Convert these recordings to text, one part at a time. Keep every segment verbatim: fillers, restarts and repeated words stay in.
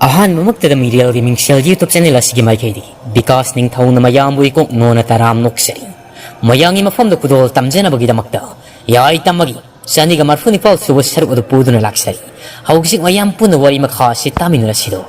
ꯑꯍꯥꯟꯕꯃꯛꯇꯗ ꯃꯤꯔꯦꯜꯒꯤ ꯃꯤꯡꯁꯦꯜ YouTube channel ꯑꯁꯤꯒꯤ ꯃꯥꯏꯀꯩꯗꯒꯤ ꯕꯤꯀꯥꯁ ꯅꯤꯡꯊꯧꯅ ꯃꯌꯥꯝꯕꯨ ꯏꯀꯣꯛ ꯅꯣꯟꯅ ꯇꯔꯥꯝ ꯅꯣꯛꯆꯔꯤ꯫ ꯃꯌꯥꯝꯒꯤ ꯃꯐꯝꯗ ꯈꯨꯗꯣꯜ ꯇꯝꯖꯅꯕꯒꯤꯗꯃꯛꯇ ꯌꯥꯏ ꯇꯝꯃꯒꯤ ꯆꯅꯤꯒ ꯃꯔꯐꯨ ꯅꯤꯄꯥꯜ ꯁꯨꯕ ꯁꯔꯨꯛ ꯑꯗꯨ ꯄꯨꯗꯨꯅ ꯂꯥꯛꯆꯔꯤ꯫ ꯍꯧꯖꯤꯛ ꯃꯌꯥꯝ ꯄꯨꯟꯅ ꯋꯥꯔꯤ ꯃꯈꯥ ꯑꯁꯤ ꯇꯥꯃꯤꯟꯅꯔꯁꯤꯗꯣ꯫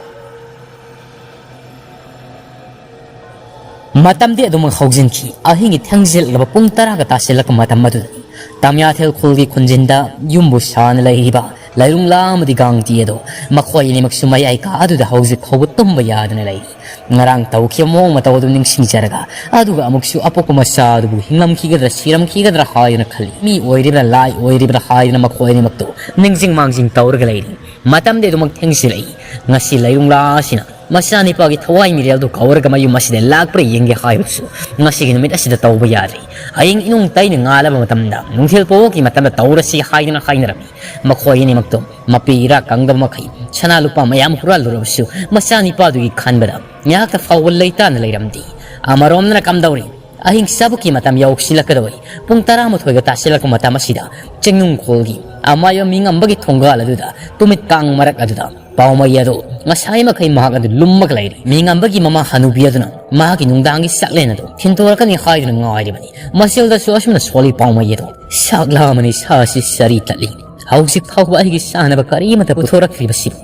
ꯃꯇꯝꯗꯤ ꯑꯗꯨꯃꯛ ꯍꯧꯖꯤꯟꯈꯤ꯫ ꯑꯍꯤꯡꯒꯤ ꯊꯦꯡꯖꯤꯜꯂꯕ ꯄꯨꯡ ꯇꯔꯥꯒ ꯇꯥꯁꯤꯜꯂꯛꯄ ꯃꯇꯝ ꯑꯗꯨꯗꯅꯤ꯫ ꯇꯝꯌꯥꯊꯦꯜ ꯈꯨꯜꯒꯤ ꯈꯨꯟꯖꯤꯟꯗ ꯌꯨꯝꯕꯨ ꯁꯥꯅ ꯂꯩꯔꯤꯕ ꯂꯩꯔꯨꯡꯂꯥ ꯑꯃꯗꯤ ꯒꯥꯡꯇꯤ ꯑꯗꯣ ꯃꯈꯣꯏ ꯑꯅꯤꯃꯛꯁꯨ ꯃꯌꯥꯏ ꯀꯥ ꯑꯗꯨꯗ ꯍꯧꯖꯤꯛ ꯐꯥꯎꯕ ꯇꯨꯝꯕ ꯌꯥꯗꯅ ꯂꯩꯔꯤ꯫ ꯉꯔꯥꯡ ꯇꯧꯈꯤꯕ ꯃꯑꯣꯡ ꯃꯇꯧ ꯑꯗꯨ ꯅꯤꯡꯁꯤꯡꯖꯔꯒ ꯑꯗꯨꯒ ꯑꯃꯨꯛꯁꯨ ꯑꯄꯣꯛꯄ ꯃꯆꯥ ꯑꯗꯨꯕꯨ ꯍꯤꯡꯂꯝꯈꯤꯒꯗ꯭ꯔꯥ ꯁꯤꯔꯝꯈꯤꯒꯗ꯭ꯔꯥ ꯍꯥꯏꯗꯨꯅ ꯈꯜꯂꯤ꯫ ꯃꯤ ꯑꯣꯏꯔꯤꯕ꯭ꯔꯥ ꯂꯥꯏ ꯑꯣꯏꯔꯤꯕ꯭ꯔꯥ ꯍꯥꯏꯗꯨꯅ ꯃꯈꯣꯏ ꯑꯅꯤꯃꯛꯇꯨ ꯅꯤꯡꯁꯤꯡ ꯃꯥꯡꯖꯤꯡ ꯇꯧꯔꯒ ꯂꯩꯔꯤ꯫ ꯃꯇꯝꯗꯤ ꯑꯗꯨꯃꯛ ꯊꯦꯡꯖꯤꯜꯂꯛꯏ꯫ ꯉꯁꯤ ꯂꯩꯔꯨꯡꯂꯥ ꯑꯁꯤꯅ ꯃꯆꯥꯅꯤꯄꯥꯒꯤ ꯊꯋꯥꯏ ꯃꯤꯔꯦꯜꯗꯨ ꯀꯧꯔꯒ ꯃꯌꯨꯝ ꯑꯁꯤꯗ ꯂꯥꯛꯄ꯭ꯔꯥ ꯌꯦꯡꯒꯦ ꯍꯥꯏꯕꯗꯨꯁꯨ ꯉꯁꯤꯒꯤ ꯅꯨꯃꯤꯠ ꯑꯁꯤꯗ ꯇꯧꯕ ꯌꯥꯗ꯭ꯔꯤ꯫ ꯍꯌꯦꯡ ꯏꯅꯨꯡ ꯇꯩꯅ ꯉꯥꯜꯂꯕ ꯃꯇꯝꯗ ꯅꯨꯡꯊꯤꯜ ꯄꯣꯛꯀꯤ ꯃꯇꯝꯗ ꯇꯧꯔꯁꯤ ꯍꯥꯏꯗꯨꯅ ꯍꯥꯏꯅꯔꯝꯃꯤ꯫ ꯃꯈꯣꯏ ꯑꯅꯤꯃꯛꯇꯣ ꯃꯄꯤ ꯏꯔꯥ ꯀꯪꯗꯕ ꯃꯈꯩ ꯁꯅꯥ ꯂꯨꯄꯥ ꯃꯌꯥꯝ ꯍꯨꯔꯥꯜꯂꯨꯔꯕꯁꯨ ꯃꯆꯥꯅꯤꯄꯥꯗꯨꯒꯤ ꯈꯟꯕꯗ ꯉꯥꯏꯍꯥꯛꯇ ꯐꯥꯎꯕ ꯂꯩꯇꯥꯅ ꯂꯩꯔꯝꯗꯦ꯫ ꯑꯃꯔꯣꯝꯗꯅ ꯀꯝꯗꯧꯔꯤ? ꯑꯍꯤꯡ ꯆꯥꯕꯨꯛꯀꯤ ꯃꯇꯝ ꯌꯧꯁꯤꯜꯂꯛꯀꯗꯧꯔꯤ꯫ ꯄꯨꯡ ꯇꯔꯥꯃꯥꯊꯣꯏꯒ ꯇꯥꯁꯤꯜꯂꯛꯄ ꯃꯇꯝ ꯑꯁꯤꯗ ꯆꯤꯡꯅꯨꯡꯈꯣꯜꯒꯤ ꯑꯃꯥꯏꯕ ꯃꯤꯉꯝꯕꯒꯤ ꯊꯣꯡꯒꯥꯜ ꯑꯗꯨꯗ ꯇꯨꯃꯤꯠ ꯀꯥꯡ ꯃꯔꯛ ꯑꯗꯨꯗ ꯄꯥꯎꯃꯩ ꯑꯗꯨ ꯉꯁꯥꯏ ꯃꯈꯩ ꯃꯍꯥꯛ ꯑꯗꯨ ꯂꯨꯝꯃꯒ ꯂꯩꯔꯤ꯫ ꯃꯤꯉꯝꯕꯒꯤ ꯃꯃꯥ ꯍꯅꯨꯕꯤ ꯑꯗꯨꯅ ꯃꯍꯥꯛꯀꯤ ꯅꯨꯡꯗꯥꯡꯒꯤ ꯆꯥꯛꯂꯦꯟ ꯑꯗꯨ ꯊꯤꯟꯗꯣꯔꯛꯀꯅꯤ ꯍꯥꯏꯗꯨꯅ ꯉꯥꯏꯔꯤꯕꯅꯤ꯫ ꯃꯁꯤꯗꯁꯨ ꯑꯁꯨꯝꯅ ꯁꯣꯜꯂꯤ ꯄꯥꯎꯃꯩ ꯑꯗꯨ꯫ ꯁꯥꯛꯂꯥ ꯑꯃꯅꯤ ꯁꯥꯁꯤ ꯁꯔꯤ ꯇꯠꯂꯤ꯫ ꯍꯧꯖꯤꯛ ꯐꯥꯎꯕ ꯑꯩꯒꯤ ꯆꯥꯅꯕ ꯀꯔꯤꯃꯠꯇ ꯄꯨꯊꯣꯔꯛꯇ꯭ꯔꯤꯕꯁꯤꯕꯨ꯫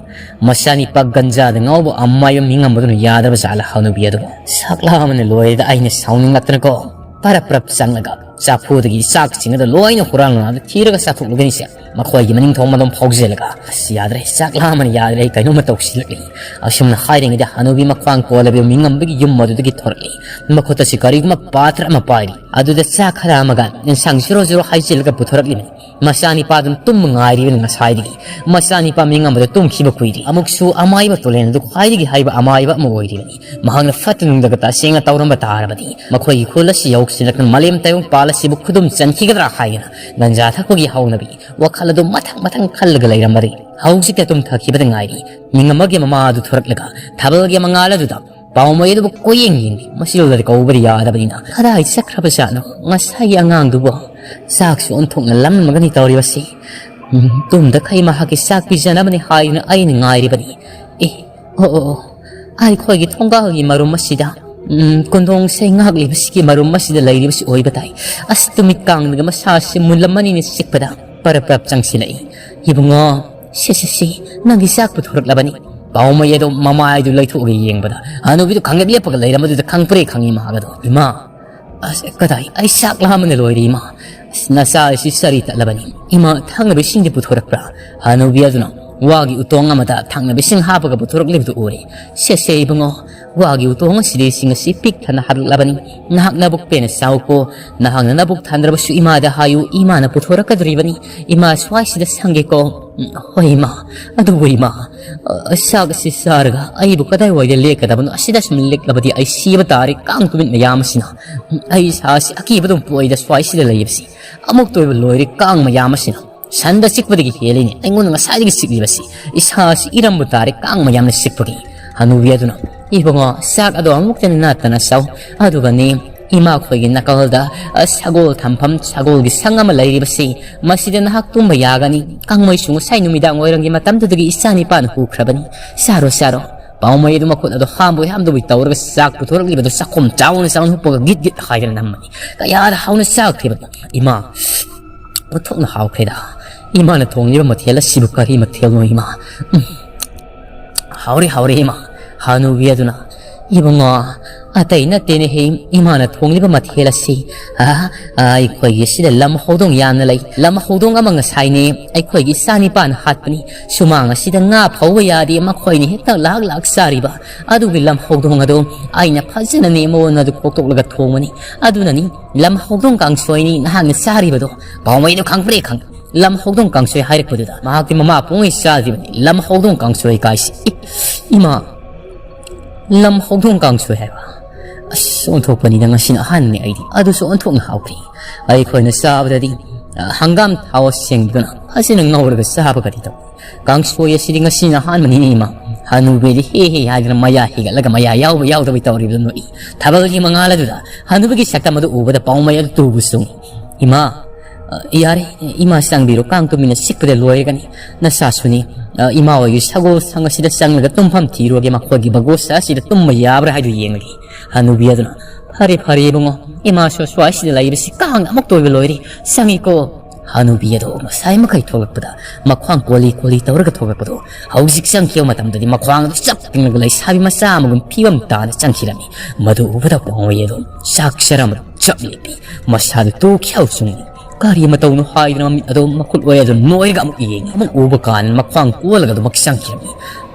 ꯃꯆꯥꯅꯤꯄꯥ ꯒꯟꯖꯥꯗ ꯉꯥꯎꯕ ꯑꯃꯥꯏꯕ ꯃꯤꯉꯝꯕꯗꯨꯅ ꯌꯥꯗ꯭ꯔꯕ ꯖꯥꯠꯂ ꯍꯅꯨꯕꯤ ꯑꯗꯨꯕꯨ? ꯁꯥꯛꯂꯥ ꯑꯃꯅ ꯂꯣꯏꯔꯦꯗ, ꯑꯩꯅ ꯁꯥꯎꯅꯤꯡꯂꯛꯇꯅꯀꯣ ꯄꯔꯞ ꯄꯔꯞ ꯆꯪꯂꯒ ꯆꯐꯨꯗꯒꯤ ꯆꯥꯛꯁꯤꯡ ꯑꯗꯨ ꯂꯣꯏꯅ ꯍꯨꯔꯥꯟꯂꯒ ꯊꯤꯔꯒ ꯆꯥꯊꯣꯛꯂꯒꯅꯤꯁꯦ꯫ ꯃꯈꯣꯏꯒꯤ ꯃꯅꯤꯡ ꯊꯣꯡ ꯑꯗꯨꯝ ꯐꯥꯎꯖꯤꯜꯂꯒ, "ꯑꯁ, ꯌꯥꯗ꯭ꯔꯦ, ꯆꯥꯛꯂꯥ ꯑꯃꯅ ꯌꯥꯗ꯭ꯔꯦ, ꯑꯩ ꯀꯩꯅꯣꯝꯃ ꯇꯧꯁꯤꯜꯂꯛꯂꯤ"꯫ ꯑꯁꯨꯝꯅ ꯍꯥꯏꯔꯤꯉꯩꯗ ꯍꯅꯨꯕꯤ ꯃꯈ꯭ꯋꯥꯡ ꯀꯣꯜꯂꯕ ꯃꯤꯉꯝꯕꯒꯤ ꯌꯨꯝ ꯑꯗꯨꯗꯒꯤ ꯊꯣꯔꯛꯂꯤ꯫ ꯃꯈꯨꯠꯇꯁꯨ ꯀꯔꯤꯒꯨꯝꯕ ꯄꯥꯇ꯭ꯔ ꯑꯃ ꯄꯥꯏꯔꯤ꯫ ꯑꯗꯨꯗ ꯆꯥꯛ ꯈꯔ ꯑꯃꯒ ꯏꯟꯁꯥꯡ ꯖꯣꯔꯣ ꯖꯣꯔꯣ ꯍꯩꯖꯤꯜꯂꯒ ꯄꯨꯊꯣꯔꯛꯂꯤꯕꯅꯤ꯫ ꯃꯆꯥꯅꯤꯄꯥꯗꯨꯅ ꯇꯨꯝꯕ ꯉꯥꯏꯔꯤꯕꯅꯤ ꯉꯁꯥꯏꯗꯒꯤ꯫ ꯃꯆꯥꯅꯤꯄꯥ ꯃꯤꯉꯝꯕꯗ ꯇꯨꯝꯈꯤꯕ ꯀꯨꯏꯔꯦ꯫ ꯑꯃꯨꯛꯁꯨ ꯑꯃꯥꯏꯕ ꯇꯨꯂꯦꯟ ꯑꯗꯨ ꯈ꯭ꯋꯥꯏꯗꯒꯤ ꯍꯩꯕ ꯑꯃꯥꯏꯕ ꯑꯃ ꯑꯣꯏꯔꯤꯕꯅꯤ꯫ ꯃꯍꯥꯛꯅ ꯐꯠꯇ ꯅꯨꯡꯗꯒ ꯇꯁꯦꯡꯅ ꯇꯧꯔꯝꯕ ꯇꯥꯔꯕꯗꯤ ꯃꯈꯣꯏꯒꯤ ꯈꯨꯜ ꯑꯁꯤ ꯌꯧꯁꯤꯜꯂꯛꯇꯨꯅ ꯃꯥꯂꯦꯝ ꯇꯥꯏꯕꯪꯄꯥꯜ ꯑꯁꯤꯕꯨ ꯈꯨꯗꯨꯝ ꯆꯟꯈꯤꯒꯗ꯭ꯔꯥ ꯍꯥꯏꯗꯅ ꯒꯟꯖꯥ ꯊꯛꯄꯒꯤ ꯍꯧꯅꯕꯤ ꯋꯥꯈꯜ ꯑꯗꯨ ꯃꯊꯪ ꯃꯊꯪ ꯈꯜꯂꯒ ꯂꯩꯔꯝꯕꯗꯒꯤ ꯍꯧꯖꯤꯛꯇ ꯇꯨꯝꯊꯈꯤꯕꯗ ꯉꯥꯏꯔꯤ꯫ ꯃꯤꯉꯝꯕꯒꯤ ꯃꯃꯥ ꯑꯗꯨ ꯊꯣꯔꯛꯂꯒ ꯊꯥꯕꯜꯒꯤ ꯃꯉꯥꯜ ꯑꯗꯨꯗ ꯄꯥꯎꯃꯩ ꯑꯗꯨꯕꯨ ꯀꯣꯏꯌꯦꯡ ꯌꯦꯡꯂꯤ꯫ ꯃꯁꯤꯗꯨꯗꯗꯤ ꯀꯧꯕꯗꯤ ꯌꯥꯗꯕꯅꯤꯅ ꯀꯗꯥꯏ ꯆꯠꯈ꯭ꯔꯕꯖꯥꯠꯅꯣ ꯉꯁꯥꯏꯒꯤ ꯑꯉꯥꯡꯗꯨꯕꯨ? ꯆꯥꯛꯁꯨ ꯑꯣꯟꯊꯣꯛꯅ ꯂꯝꯂꯝꯒꯅꯤ ꯇꯧꯔꯤꯕꯁꯤ꯫ ꯎꯝ, ꯇꯨꯝꯗꯈꯩ ꯃꯍꯥꯛꯀꯤ ꯆꯥꯛ ꯄꯤꯖꯅꯕꯅꯤ ꯍꯥꯏꯗꯨꯅ ꯑꯩꯅ ꯉꯥꯏꯔꯤꯕꯅꯤ꯫ ꯑꯦ, ꯑꯣ, ꯑꯣ, ꯑꯣ꯫ ꯑꯩꯈꯣꯏꯒꯤ ꯊꯣꯡꯒꯥꯜꯒꯤ ꯃꯔꯨꯝ ꯑꯁꯤꯗ, ꯎꯝ, ꯀꯣꯟꯗꯣꯡ ꯁꯩꯉꯥꯛꯂꯤꯕꯁꯤꯒꯤ ꯃꯔꯨꯝ ꯑꯁꯤꯗ ꯂꯩꯔꯤꯕꯁꯤ ꯑꯣꯏꯕ ꯇꯥꯏ꯫ ꯑꯁ, ꯅꯨꯃꯤꯠ ꯀꯥꯡꯗꯒ ꯃꯁꯥꯁꯤ ꯃꯨꯜꯂꯝꯃꯅꯤꯅ ꯆꯤꯛꯄꯗ ꯄꯔꯞ ꯄꯔꯞ ꯆꯪꯁꯤꯜꯂꯛꯏ꯫ "ꯏꯕꯨꯡꯉꯣ, ꯁꯦ, ꯁꯦ, ꯁꯦ, ꯅꯪꯒꯤ ꯆꯥꯛ ꯄꯨꯊꯣꯔꯛꯂꯕꯅꯤ꯫" ꯄꯥꯎꯃꯩ ꯑꯗꯣ ꯃꯃꯥꯏꯗꯨ ꯂꯩꯊꯣꯛꯑꯒ ꯌꯦꯡꯕꯗ ꯍꯅꯨꯕꯤꯗꯨ ꯈꯪꯂꯦꯞ ꯂꯦꯞꯄꯒ ꯂꯩꯔꯝꯕꯗꯨꯗ ꯈꯪ ꯄ꯭ꯔꯦ ꯈꯪꯉꯤ ꯃꯍꯥꯛ ꯑꯗꯣ꯫ "ꯏꯃꯥ, ꯑꯁ, ꯀꯗꯥꯏ, ꯑꯩ ꯆꯥꯛ ꯂꯥꯝꯕꯅ ꯂꯣꯏꯔꯦ, ꯏꯃꯥ꯫ ꯑꯁ, ꯅꯆꯥ ꯑꯁꯤ ꯆꯔꯤ ꯇꯠꯂꯕꯅꯤ꯫ ꯏꯃꯥ, ꯊꯛꯅꯕ ꯏꯁꯤꯡꯗꯤ ꯄꯨꯊꯣꯔꯛꯄ꯭ꯔꯥ?" ꯍꯅꯨꯕꯤ ꯑꯗꯨꯅ ꯋꯥꯒꯤ ꯎꯇꯣꯡ ꯑꯃꯗ ꯊꯛꯅꯕ ꯏꯁꯤꯡ ꯍꯥꯞꯄꯒ ꯄꯨꯊꯣꯔꯛꯂꯤꯕꯗꯨ ꯎꯔꯦ꯫ "ꯁꯦ, ꯁꯦ, ꯏꯕꯨꯡꯉꯣ, ꯋꯥꯒꯤ ꯎꯇꯣꯡ ꯑꯁꯤꯗ ꯏꯁꯤꯡ ꯑꯁꯤ ꯄꯤꯛ ꯊꯟꯅ ꯍꯥꯞꯂꯛꯂꯕꯅꯤ꯫ ꯅꯍꯥꯛ ꯅꯕꯨꯛ ꯄꯦꯟꯅ ꯆꯥꯎꯀꯣ꯫ ꯅꯍꯥꯛꯅ ꯅꯕꯨꯛ ꯊꯟꯗ꯭ꯔꯕꯁꯨ ꯏꯃꯥꯗ ꯍꯥꯏꯌꯨ, ꯏꯃꯥꯅ ꯄꯨꯊꯣꯔꯛꯀꯗꯣꯔꯤꯕꯅꯤ꯫ ꯏꯃꯥ, ꯁ꯭ꯋꯥꯏꯁꯤꯗ ꯁꯪꯒꯦꯀꯣ꯫" "ꯎꯝ, ꯍꯣꯏ, ꯏꯃꯥ꯫ ꯑꯗꯨꯕꯨ, ꯏꯃꯥ, ꯑ, ꯆꯥꯛ ꯑꯁꯤ ꯆꯥꯔꯒ ꯑꯩꯕꯨ ꯀꯗꯥꯏꯋꯥꯏꯗ ꯂꯦꯛꯀꯗꯕꯅꯣ? ꯑꯁꯤꯗ ꯁꯨꯝ ꯂꯦꯛꯂꯕꯗꯤ ꯑꯩ ꯁꯤꯕ ꯇꯥꯔꯦ, ꯀꯥꯡ ꯇꯨꯃꯤꯠ ꯃꯌꯥꯝ ꯑꯁꯤꯅ꯫ ꯎꯝ, ꯑꯩ ꯏꯁꯥꯁꯤ ꯑꯀꯤꯕ ꯑꯗꯨꯝ ꯄꯣꯛꯏꯗ ꯁ꯭ꯋꯥꯏꯁꯤꯗ ꯂꯩꯕꯁꯤ꯫ ꯑꯃꯨꯛꯇ ꯑꯣꯏꯕ ꯂꯣꯏꯔꯦ, ꯀꯥꯡ ꯃꯌꯥꯝ ꯑꯁꯤꯅ꯫ ꯁꯟꯗ ꯆꯤꯛꯄꯗꯒꯤ ꯍꯦꯜꯂꯤꯅꯦ ꯑꯩꯉꯣꯟꯗ ꯉꯁꯥꯏꯗꯒꯤ ꯆꯤꯛꯂꯤꯕꯁꯤ꯫ ꯏꯁꯥꯁꯤ ꯏꯔꯝꯕ ꯇꯥꯔꯦ ꯀꯥꯡ ꯃꯌꯥꯝꯅ ꯆꯤꯛꯄꯒꯤ꯫" ꯍꯅꯨꯕꯤ ꯑꯗꯨꯅ, "ꯏꯕꯨꯡꯉꯣ, ꯆꯥꯛ ꯑꯗꯣ ꯑꯃꯨꯛꯇ ꯅꯥꯠꯇꯅ ꯆꯥꯎ꯫ ꯑꯗꯨꯒꯅꯤ, ꯏꯃꯥꯈꯣꯏꯒꯤ ꯅꯥꯀꯜꯗ, ꯑ, ꯁꯒꯣꯜ ꯊꯝꯐꯝ, ꯁꯒꯣꯜꯒꯤ ꯁꯪ ꯑꯃ ꯂꯩꯔꯤꯕꯁꯤ, ꯃꯁꯤꯗ ꯅꯍꯥꯛ ꯇꯨꯝꯕ ꯌꯥꯒꯅꯤ꯫ ꯀꯥꯡꯃꯩꯁꯨ ꯉꯁꯥꯏ ꯅꯨꯃꯤꯗꯥꯡ ꯋꯥꯏꯔꯝꯒꯤ ꯃꯇꯝꯗꯨꯗꯒꯤ ꯏꯆꯥ ꯅꯤꯄꯥꯅ ꯍꯨꯈ꯭ꯔꯕꯅꯤ꯫ ꯆꯥꯔꯣ, ꯆꯥꯔꯣ꯫" ꯄꯥꯎꯃꯩ ꯑꯗꯨ ꯃꯈꯨꯠ ꯑꯗꯨ ꯍꯥꯝꯕꯣꯏ ꯍꯥꯝꯗꯕꯣꯏ ꯇꯧꯔꯒ ꯆꯥꯛ ꯄꯨꯊꯣꯔꯛꯂꯤꯕꯗꯨ ꯆꯥꯛꯈꯣꯝ ꯆꯥꯎꯅ ꯆꯥꯎꯅ ꯍꯨꯞꯄꯒ ꯒꯤꯠ ꯒꯤꯠ ꯍꯥꯏꯗꯅ ꯅꯝꯕꯅꯤ꯫ ꯀꯌꯥꯗ ꯍꯥꯎꯅ ꯆꯥꯈ꯭ꯔꯤꯕꯅꯣ꯫ "ꯏꯃꯥ, ꯑꯣꯟꯊꯣꯛꯅ ꯍꯥꯎꯈ꯭ꯔꯦꯗ꯫ ꯏꯃꯥꯅ ꯊꯣꯡꯂꯤꯕ ꯃꯊꯦꯜ ꯑꯁꯤꯕꯨ ꯀꯔꯤ ꯃꯊꯦꯜꯅꯣ, ꯏꯃꯥ? ꯎꯝ, ꯍꯥꯎꯔꯦ, ꯍꯥꯎꯔꯦ, ꯏꯃꯥ꯫" ꯍꯅꯨꯕꯤ ꯑꯗꯨꯅ, "ꯏꯕꯨꯡꯉꯣ, ꯑꯇꯩ ꯅꯠꯇꯦꯅꯦꯍꯦ, ꯏꯃꯥꯅ ꯊꯣꯡꯂꯤꯕ ꯃꯊꯦꯜ ꯑꯁꯤ, ꯑ, ꯑ, ꯑꯩꯈꯣꯏꯒꯤ ꯁꯤꯗ ꯂꯝ ꯍꯧꯗꯣꯡ ꯌꯥꯝꯅ ꯂꯩ꯫ ꯂꯝ ꯍꯧꯗꯣꯡ ꯑꯃ ꯉꯁꯥꯏꯅꯦ ꯑꯩꯈꯣꯏꯒꯤ ꯏꯆꯥ ꯅꯤꯄꯥꯅ ꯍꯥꯠꯄꯅꯤ꯫ ꯁꯨꯃꯥꯡ ꯑꯁꯤꯗ ꯉꯥ ꯐꯧꯕ ꯌꯥꯗꯦ, ꯃꯈꯣꯏꯅ ꯍꯦꯛꯇ ꯂꯥꯛ ꯂꯥꯛ ꯆꯥꯔꯤꯕ꯫ ꯑꯗꯨꯒꯤ ꯂꯝ ꯍꯧꯗꯣꯡ ꯑꯗꯨ ꯑꯩꯅ ꯐꯖꯅꯅꯦ ꯃꯉꯣꯟ ꯑꯗꯨ ꯀꯣꯛꯇꯣꯛꯂꯒ ꯊꯣꯡꯕꯅꯤ꯫ ꯑꯗꯨꯅꯅꯤ ꯂꯝ ꯍꯧꯗꯣꯡ ꯀꯥꯡꯁꯣꯏꯅꯤ ꯅꯍꯥꯛꯅ ꯆꯥꯔꯤꯕꯗꯣ꯫" ꯄꯥꯎꯃꯩꯗꯣ ꯈꯪꯄ꯭ꯔꯦ ꯈꯪ꯫ ꯂꯝ ꯍꯧꯗꯣꯡ ꯀꯥꯡꯁꯣꯏ ꯍꯥꯏꯔꯛꯄꯗꯨꯗ ꯃꯍꯥꯛꯇꯤ ꯃꯃꯥ ꯄꯣꯛꯉꯩ ꯆꯥꯗ꯭ꯔꯤꯕꯅꯤ꯫ "ꯂꯝ ꯍꯧꯗꯣꯡ ꯀꯥꯡꯁꯣꯏ ꯀꯥꯏꯁꯤ꯫ ꯏ, ꯏꯃꯥ, ꯂꯝ ꯍꯧꯗꯣꯡ ꯀꯥꯡꯁꯣꯏ ꯍꯥꯏꯕ? ꯑꯁ, ꯑꯣꯟꯊꯣꯛꯄꯅꯤꯗ, ꯉꯁꯤꯅ ꯑꯍꯥꯟꯕꯅꯤ ꯑꯩꯗꯤ꯫ ꯑꯗꯨꯁꯨ ꯑꯣꯟꯊꯣꯛꯅ ꯍꯥꯎꯈ꯭ꯔꯦ꯫ ꯑꯩꯈꯣꯏꯅ ꯆꯥꯕꯗꯗꯤ, ꯑ, ꯍꯪꯒꯥꯝ ꯊꯥꯎ ꯑꯁꯦꯡꯕꯗꯨꯅ ꯐꯖꯅ ꯉꯧꯔꯒ ꯆꯥꯕꯒꯗꯤ ꯇꯧꯏ꯫ ꯀꯥꯡꯁꯣꯏ ꯑꯁꯤꯗꯤ ꯉꯁꯤꯅ ꯑꯍꯥꯟꯕꯅꯤꯅꯦ, ꯏꯃꯥ꯫" ꯍꯅꯨꯕꯤꯗꯤ ꯍꯦ ꯍꯦ ꯍꯥꯏꯗꯅ ꯃꯌꯥ ꯍꯤꯒꯠꯂꯒ ꯃꯌꯥ ꯌꯥꯎꯕ ꯌꯥꯎꯗꯕꯩ ꯇꯧꯔꯤꯕꯗꯨ ꯅꯣꯛꯏ꯫ ꯊꯥꯕꯜꯒꯤ ꯃꯉꯥꯜ ꯑꯗꯨꯗ ꯍꯅꯨꯕꯤꯒꯤ ꯁꯛꯇꯝ ꯑꯗꯨ ꯎꯕꯗ ꯄꯥꯎꯃꯩ ꯑꯗꯨ ꯇꯨꯕꯨ ꯆꯨꯡꯏ꯫ "ꯏꯃꯥ, ꯑ, ꯌꯥꯔꯦ, ꯏꯃꯥ ꯆꯪꯕꯤꯔꯣ, ꯀꯥꯡ ꯇꯨꯃꯤꯟꯅ ꯆꯤꯛꯄꯗ ꯂꯣꯏꯔꯒꯅꯤ꯫ ꯅꯆꯥꯁꯨꯅꯤ, "ꯑ, ꯏꯃꯥ ꯍꯣꯏꯒꯤ ꯁꯒꯣꯜ ꯁꯪ ꯑꯁꯤꯗ ꯆꯪꯂꯒ ꯇꯨꯝꯐꯝ ꯊꯤꯔꯨꯔꯒꯦ, ꯃꯈꯣꯏꯒꯤ ꯕꯒꯣꯁ ꯑꯁꯤꯗ ꯇꯨꯝꯕ ꯌꯥꯕ꯭ꯔꯥ ꯍꯥꯏꯗꯨ ꯌꯦꯡꯂꯒꯦ꯫" ꯍꯅꯨꯕꯤ ꯑꯗꯨꯅ, "ꯐꯔꯦ, ꯐꯔꯦ ꯏꯕꯨꯡꯉꯣ, ꯏꯃꯥꯁꯨ ꯁ꯭ꯋꯥꯏꯁꯤꯗ ꯂꯩꯕꯁꯤ ꯀꯥꯡꯅ ꯑꯃꯨꯛꯇ ꯑꯣꯏꯕ ꯂꯣꯏꯔꯦ, ꯆꯪꯉꯤꯀꯣ꯫" ꯍꯅꯨꯕꯤ ꯑꯗꯣ ꯉꯁꯥꯏ ꯃꯈꯩ ꯊꯣꯛꯂꯛꯄꯗ ꯃꯈ꯭ꯋꯥꯡ ꯀꯣꯜꯂꯤ ꯀꯣꯜꯂꯤ ꯇꯧꯔꯒ ꯊꯣꯛꯂꯛꯄꯗꯣ ꯍꯧꯖꯤꯛ ꯆꯪꯈꯤꯕ ꯃꯇꯝꯗꯗꯤ ꯃꯈ꯭ꯋꯥꯡ ꯑꯗꯨ ꯆꯞ ꯇꯤꯡꯂꯒ ꯂꯩꯁꯥꯕꯤ ꯃꯆꯥ ꯑꯃꯒꯨꯝ ꯐꯤꯕꯝ ꯇꯥꯅ ꯆꯪꯈꯤꯔꯝꯃꯤ꯫ ꯃꯗꯨ ꯎꯕꯗ ꯄꯥꯎꯃꯩ ꯑꯗꯣ ꯆꯥꯛ ꯆꯔꯝꯕꯗ ꯆꯞ ꯂꯦꯞꯄꯤ꯫ ꯃꯁꯥꯗꯨ ꯇꯨꯈꯤꯌꯥꯎ ꯆꯨꯡꯉꯤ꯫ ꯀꯔꯤ ꯃꯇꯧꯅꯣ ꯍꯥꯏꯗꯨꯅ ꯃꯃꯤꯠ ꯑꯗꯣ ꯃꯈꯨꯠ ꯑꯣꯏ ꯑꯗꯨ ꯅꯣꯏꯔꯒ ꯑꯃꯨꯛ ꯌꯦꯡꯉꯤ꯫ ꯑꯃꯨꯛ ꯎꯕ ꯀꯥꯟꯗ ꯃꯈ꯭ꯋꯥꯡ ꯀꯣꯜꯂꯒ ꯑꯗꯨꯃꯛ ꯆꯪꯈꯤꯔꯝꯃꯤ꯫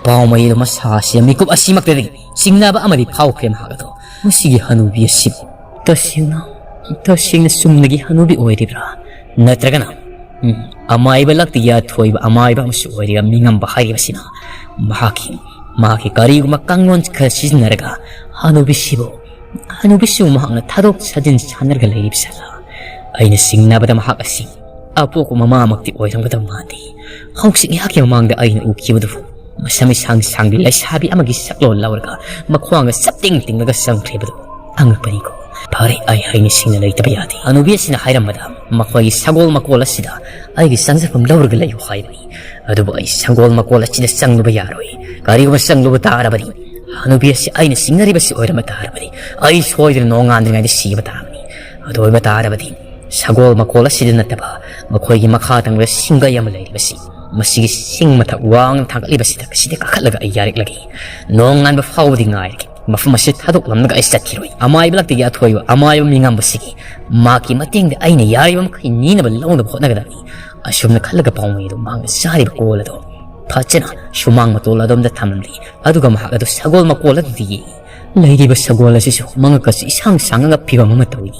ꯄꯥꯎꯃꯩ ꯑꯗꯣ ꯃꯁꯥꯁꯤ ꯃꯤꯀꯨꯞ ꯑꯁꯤꯃꯛꯇꯗꯤ ꯆꯤꯡꯅꯕ ꯑꯃꯗꯤ ꯐꯥꯎꯈ꯭ꯔꯦ ꯃꯍꯥꯛ ꯑꯗꯣ꯫ ꯃꯁꯤꯒꯤ ꯍꯅꯨꯕꯤ ꯑꯁꯤꯕꯨ ꯇꯁꯦꯡꯅ, ꯇꯁꯦꯡꯅ ꯆꯨꯝꯅꯒꯤ ꯍꯅꯨꯕꯤ ꯑꯣꯏꯔꯤꯕ꯭ꯔꯥ? ꯅꯠꯇ꯭ꯔꯒꯅ, ꯎꯝ, ꯑꯃꯥꯏꯕ ꯂꯛꯇ ꯌꯥꯊꯣꯏꯕ ꯑꯃꯥꯏꯕ ꯑꯃꯁꯨ ꯑꯣꯏꯔꯤꯕ ꯃꯤꯉꯝꯕ ꯍꯥꯏꯔꯤꯕꯁꯤꯅ ꯃꯍꯥꯛꯀꯤ, ꯃꯍꯥꯛꯀꯤ ꯀꯔꯤꯒꯨꯝꯕ ꯀꯥꯡꯂꯣꯟ ꯈꯔ ꯁꯤꯖꯤꯟꯅꯔꯒ ꯍꯅꯨꯕꯤꯁꯤꯕꯨ, ꯍꯅꯨꯕꯤꯁꯤꯕꯨ ꯃꯍꯥꯛꯅ ꯊꯥꯗꯣꯛ ꯊꯥꯖꯤꯟ ꯁꯥꯟꯅꯔꯒ ꯂꯩꯔꯤꯕ ꯁꯥꯂꯥ? ꯑꯩꯅ ꯆꯤꯡꯅꯕꯗ ꯃꯍꯥꯛ ꯑꯁꯤ ꯑꯄꯣꯛꯄ ꯃꯃꯥꯃꯛꯇꯤ ꯑꯣꯏꯔꯝꯒꯗꯕ ꯃꯥꯟꯗꯦ꯫ ꯍꯧꯖꯤꯛ ꯉꯥꯏꯍꯥꯛꯀꯤ ꯃꯃꯥꯡꯗ ꯑꯩꯅ ꯎꯈꯤꯕꯗꯨ ꯃꯁꯝ ꯏꯁꯥꯡ ꯁꯥꯡꯕꯤ ꯂꯩꯁꯥꯕꯤ ꯑꯃꯒꯤ ꯁꯛꯂꯣꯟ ꯂꯧꯔꯒ ꯃꯈ꯭ꯋꯥꯡꯒ ꯆꯞ ꯇꯤꯡ ꯇꯤꯡꯂꯒ ꯆꯪꯈ꯭ꯔꯤꯕꯗꯨ ꯑꯉꯛꯄꯅꯤꯀꯣ꯫ ꯐꯔꯦ, ꯑꯩ ꯍꯩꯅ ꯁꯤꯡꯅ ꯂꯩꯇꯕ ꯌꯥꯗꯦ꯫ ꯍꯅꯨꯕꯤ ꯑꯁꯤꯅ ꯍꯥꯏꯔꯝꯕꯗ ꯃꯈꯣꯏꯒꯤ ꯁꯒꯣꯜ ꯃꯀꯣꯜ ꯑꯁꯤꯗ ꯑꯩꯒꯤ ꯆꯪꯖꯐꯝ ꯂꯧꯔꯒ ꯂꯩꯌꯨ ꯍꯥꯏꯕꯅꯤ꯫ ꯑꯗꯨꯕꯨ ꯑꯩ ꯁꯒꯣꯜ ꯃꯀꯣꯜ ꯑꯁꯤꯗ ꯆꯪꯂꯨꯕ ꯌꯥꯔꯣꯏ꯫ ꯀꯔꯤꯒꯨꯝꯕ ꯆꯪꯂꯨꯕ ꯇꯥꯔꯕꯗꯤ ꯍꯅꯨꯕꯤ ꯑꯁꯤ ꯑꯩꯅ ꯆꯤꯡꯅꯔꯤꯕꯁꯤ ꯑꯣꯏꯔꯝꯕ ꯇꯥꯔꯕꯗꯤ ꯑꯩ ꯁꯣꯏꯗꯅ ꯅꯣꯡꯉꯥꯟꯗ꯭ꯔꯤꯉꯩꯗ ꯁꯤꯕ ꯇꯥꯕꯅꯤ꯫ ꯑꯗꯨ ꯑꯣꯏꯕ ꯇꯥꯔꯕꯗꯤ ꯁꯒꯣꯜ ꯃꯀꯣꯜ ꯑꯁꯤꯗ ꯅꯠꯇꯕ ꯃꯈꯣꯏꯒꯤ ꯃꯈꯥ ꯊꯪꯕꯗ ꯁꯤꯡꯒꯩ ꯑꯃ ꯂꯩꯔꯤꯕꯁꯤ, ꯃꯁꯤꯒꯤ ꯁꯤꯡ ꯃꯊꯛ ꯋꯥꯡꯅ ꯊꯥꯡꯒꯠꯂꯤꯕꯁꯤꯗ ꯑꯁꯤꯗ ꯀꯥꯈꯠꯂꯒ ꯑꯩ ꯌꯥꯔꯛꯂꯒꯦ꯫ ꯅꯣꯡꯉꯥꯟꯕ ꯐꯥꯎꯕꯗꯤ ꯉꯥꯏꯔꯒꯦ꯫ ꯃꯐꯝ ꯑꯁꯤ ꯊꯥꯗꯣꯛꯂꯝꯂꯒ ꯑꯩ ꯆꯠꯈꯤꯔꯣꯏ꯫ ꯑꯃꯥꯏꯕ ꯂꯛꯇꯒꯤ ꯑꯊꯣꯏꯕ ꯑꯃꯥꯏꯕ ꯃꯤꯉꯝꯕꯁꯤꯒꯤ ꯃꯍꯥꯛꯀꯤ ꯃꯇꯦꯡꯗ ꯑꯩꯅ ꯌꯥꯔꯤꯕ ꯃꯈꯩ ꯅꯤꯅꯕ ꯂꯧꯅꯕ ꯍꯣꯠꯅꯒꯗꯕꯅꯤ꯫ ꯑꯁꯨꯝꯅ ꯈꯜꯂꯒ ꯄꯥꯎꯃꯩ ꯑꯗꯨ ꯃꯍꯥꯛꯅ ꯆꯥꯔꯤꯕ ꯀꯣꯜ ꯑꯗꯨ ꯐꯖꯅ ꯁꯨꯃꯥꯡ ꯃꯇꯣꯜ ꯑꯗꯣꯝꯗ ꯊꯝꯂꯝꯂꯤ꯫ ꯑꯗꯨꯒ ꯃꯍꯥꯛ ꯑꯗꯨ ꯁꯒꯣꯜ ꯃꯀꯣꯜ ꯑꯗꯨꯗ ꯌꯦꯡꯉꯤ꯫ ꯂꯩꯔꯤꯕ ꯁꯒꯣꯜ ꯑꯁꯤꯁꯨ ꯃꯉꯛ ꯑꯁꯤ ꯏꯁꯥꯡ ꯁꯥꯡꯉꯒ ꯐꯤꯕꯝ ꯑꯃ ꯇꯧꯏ꯫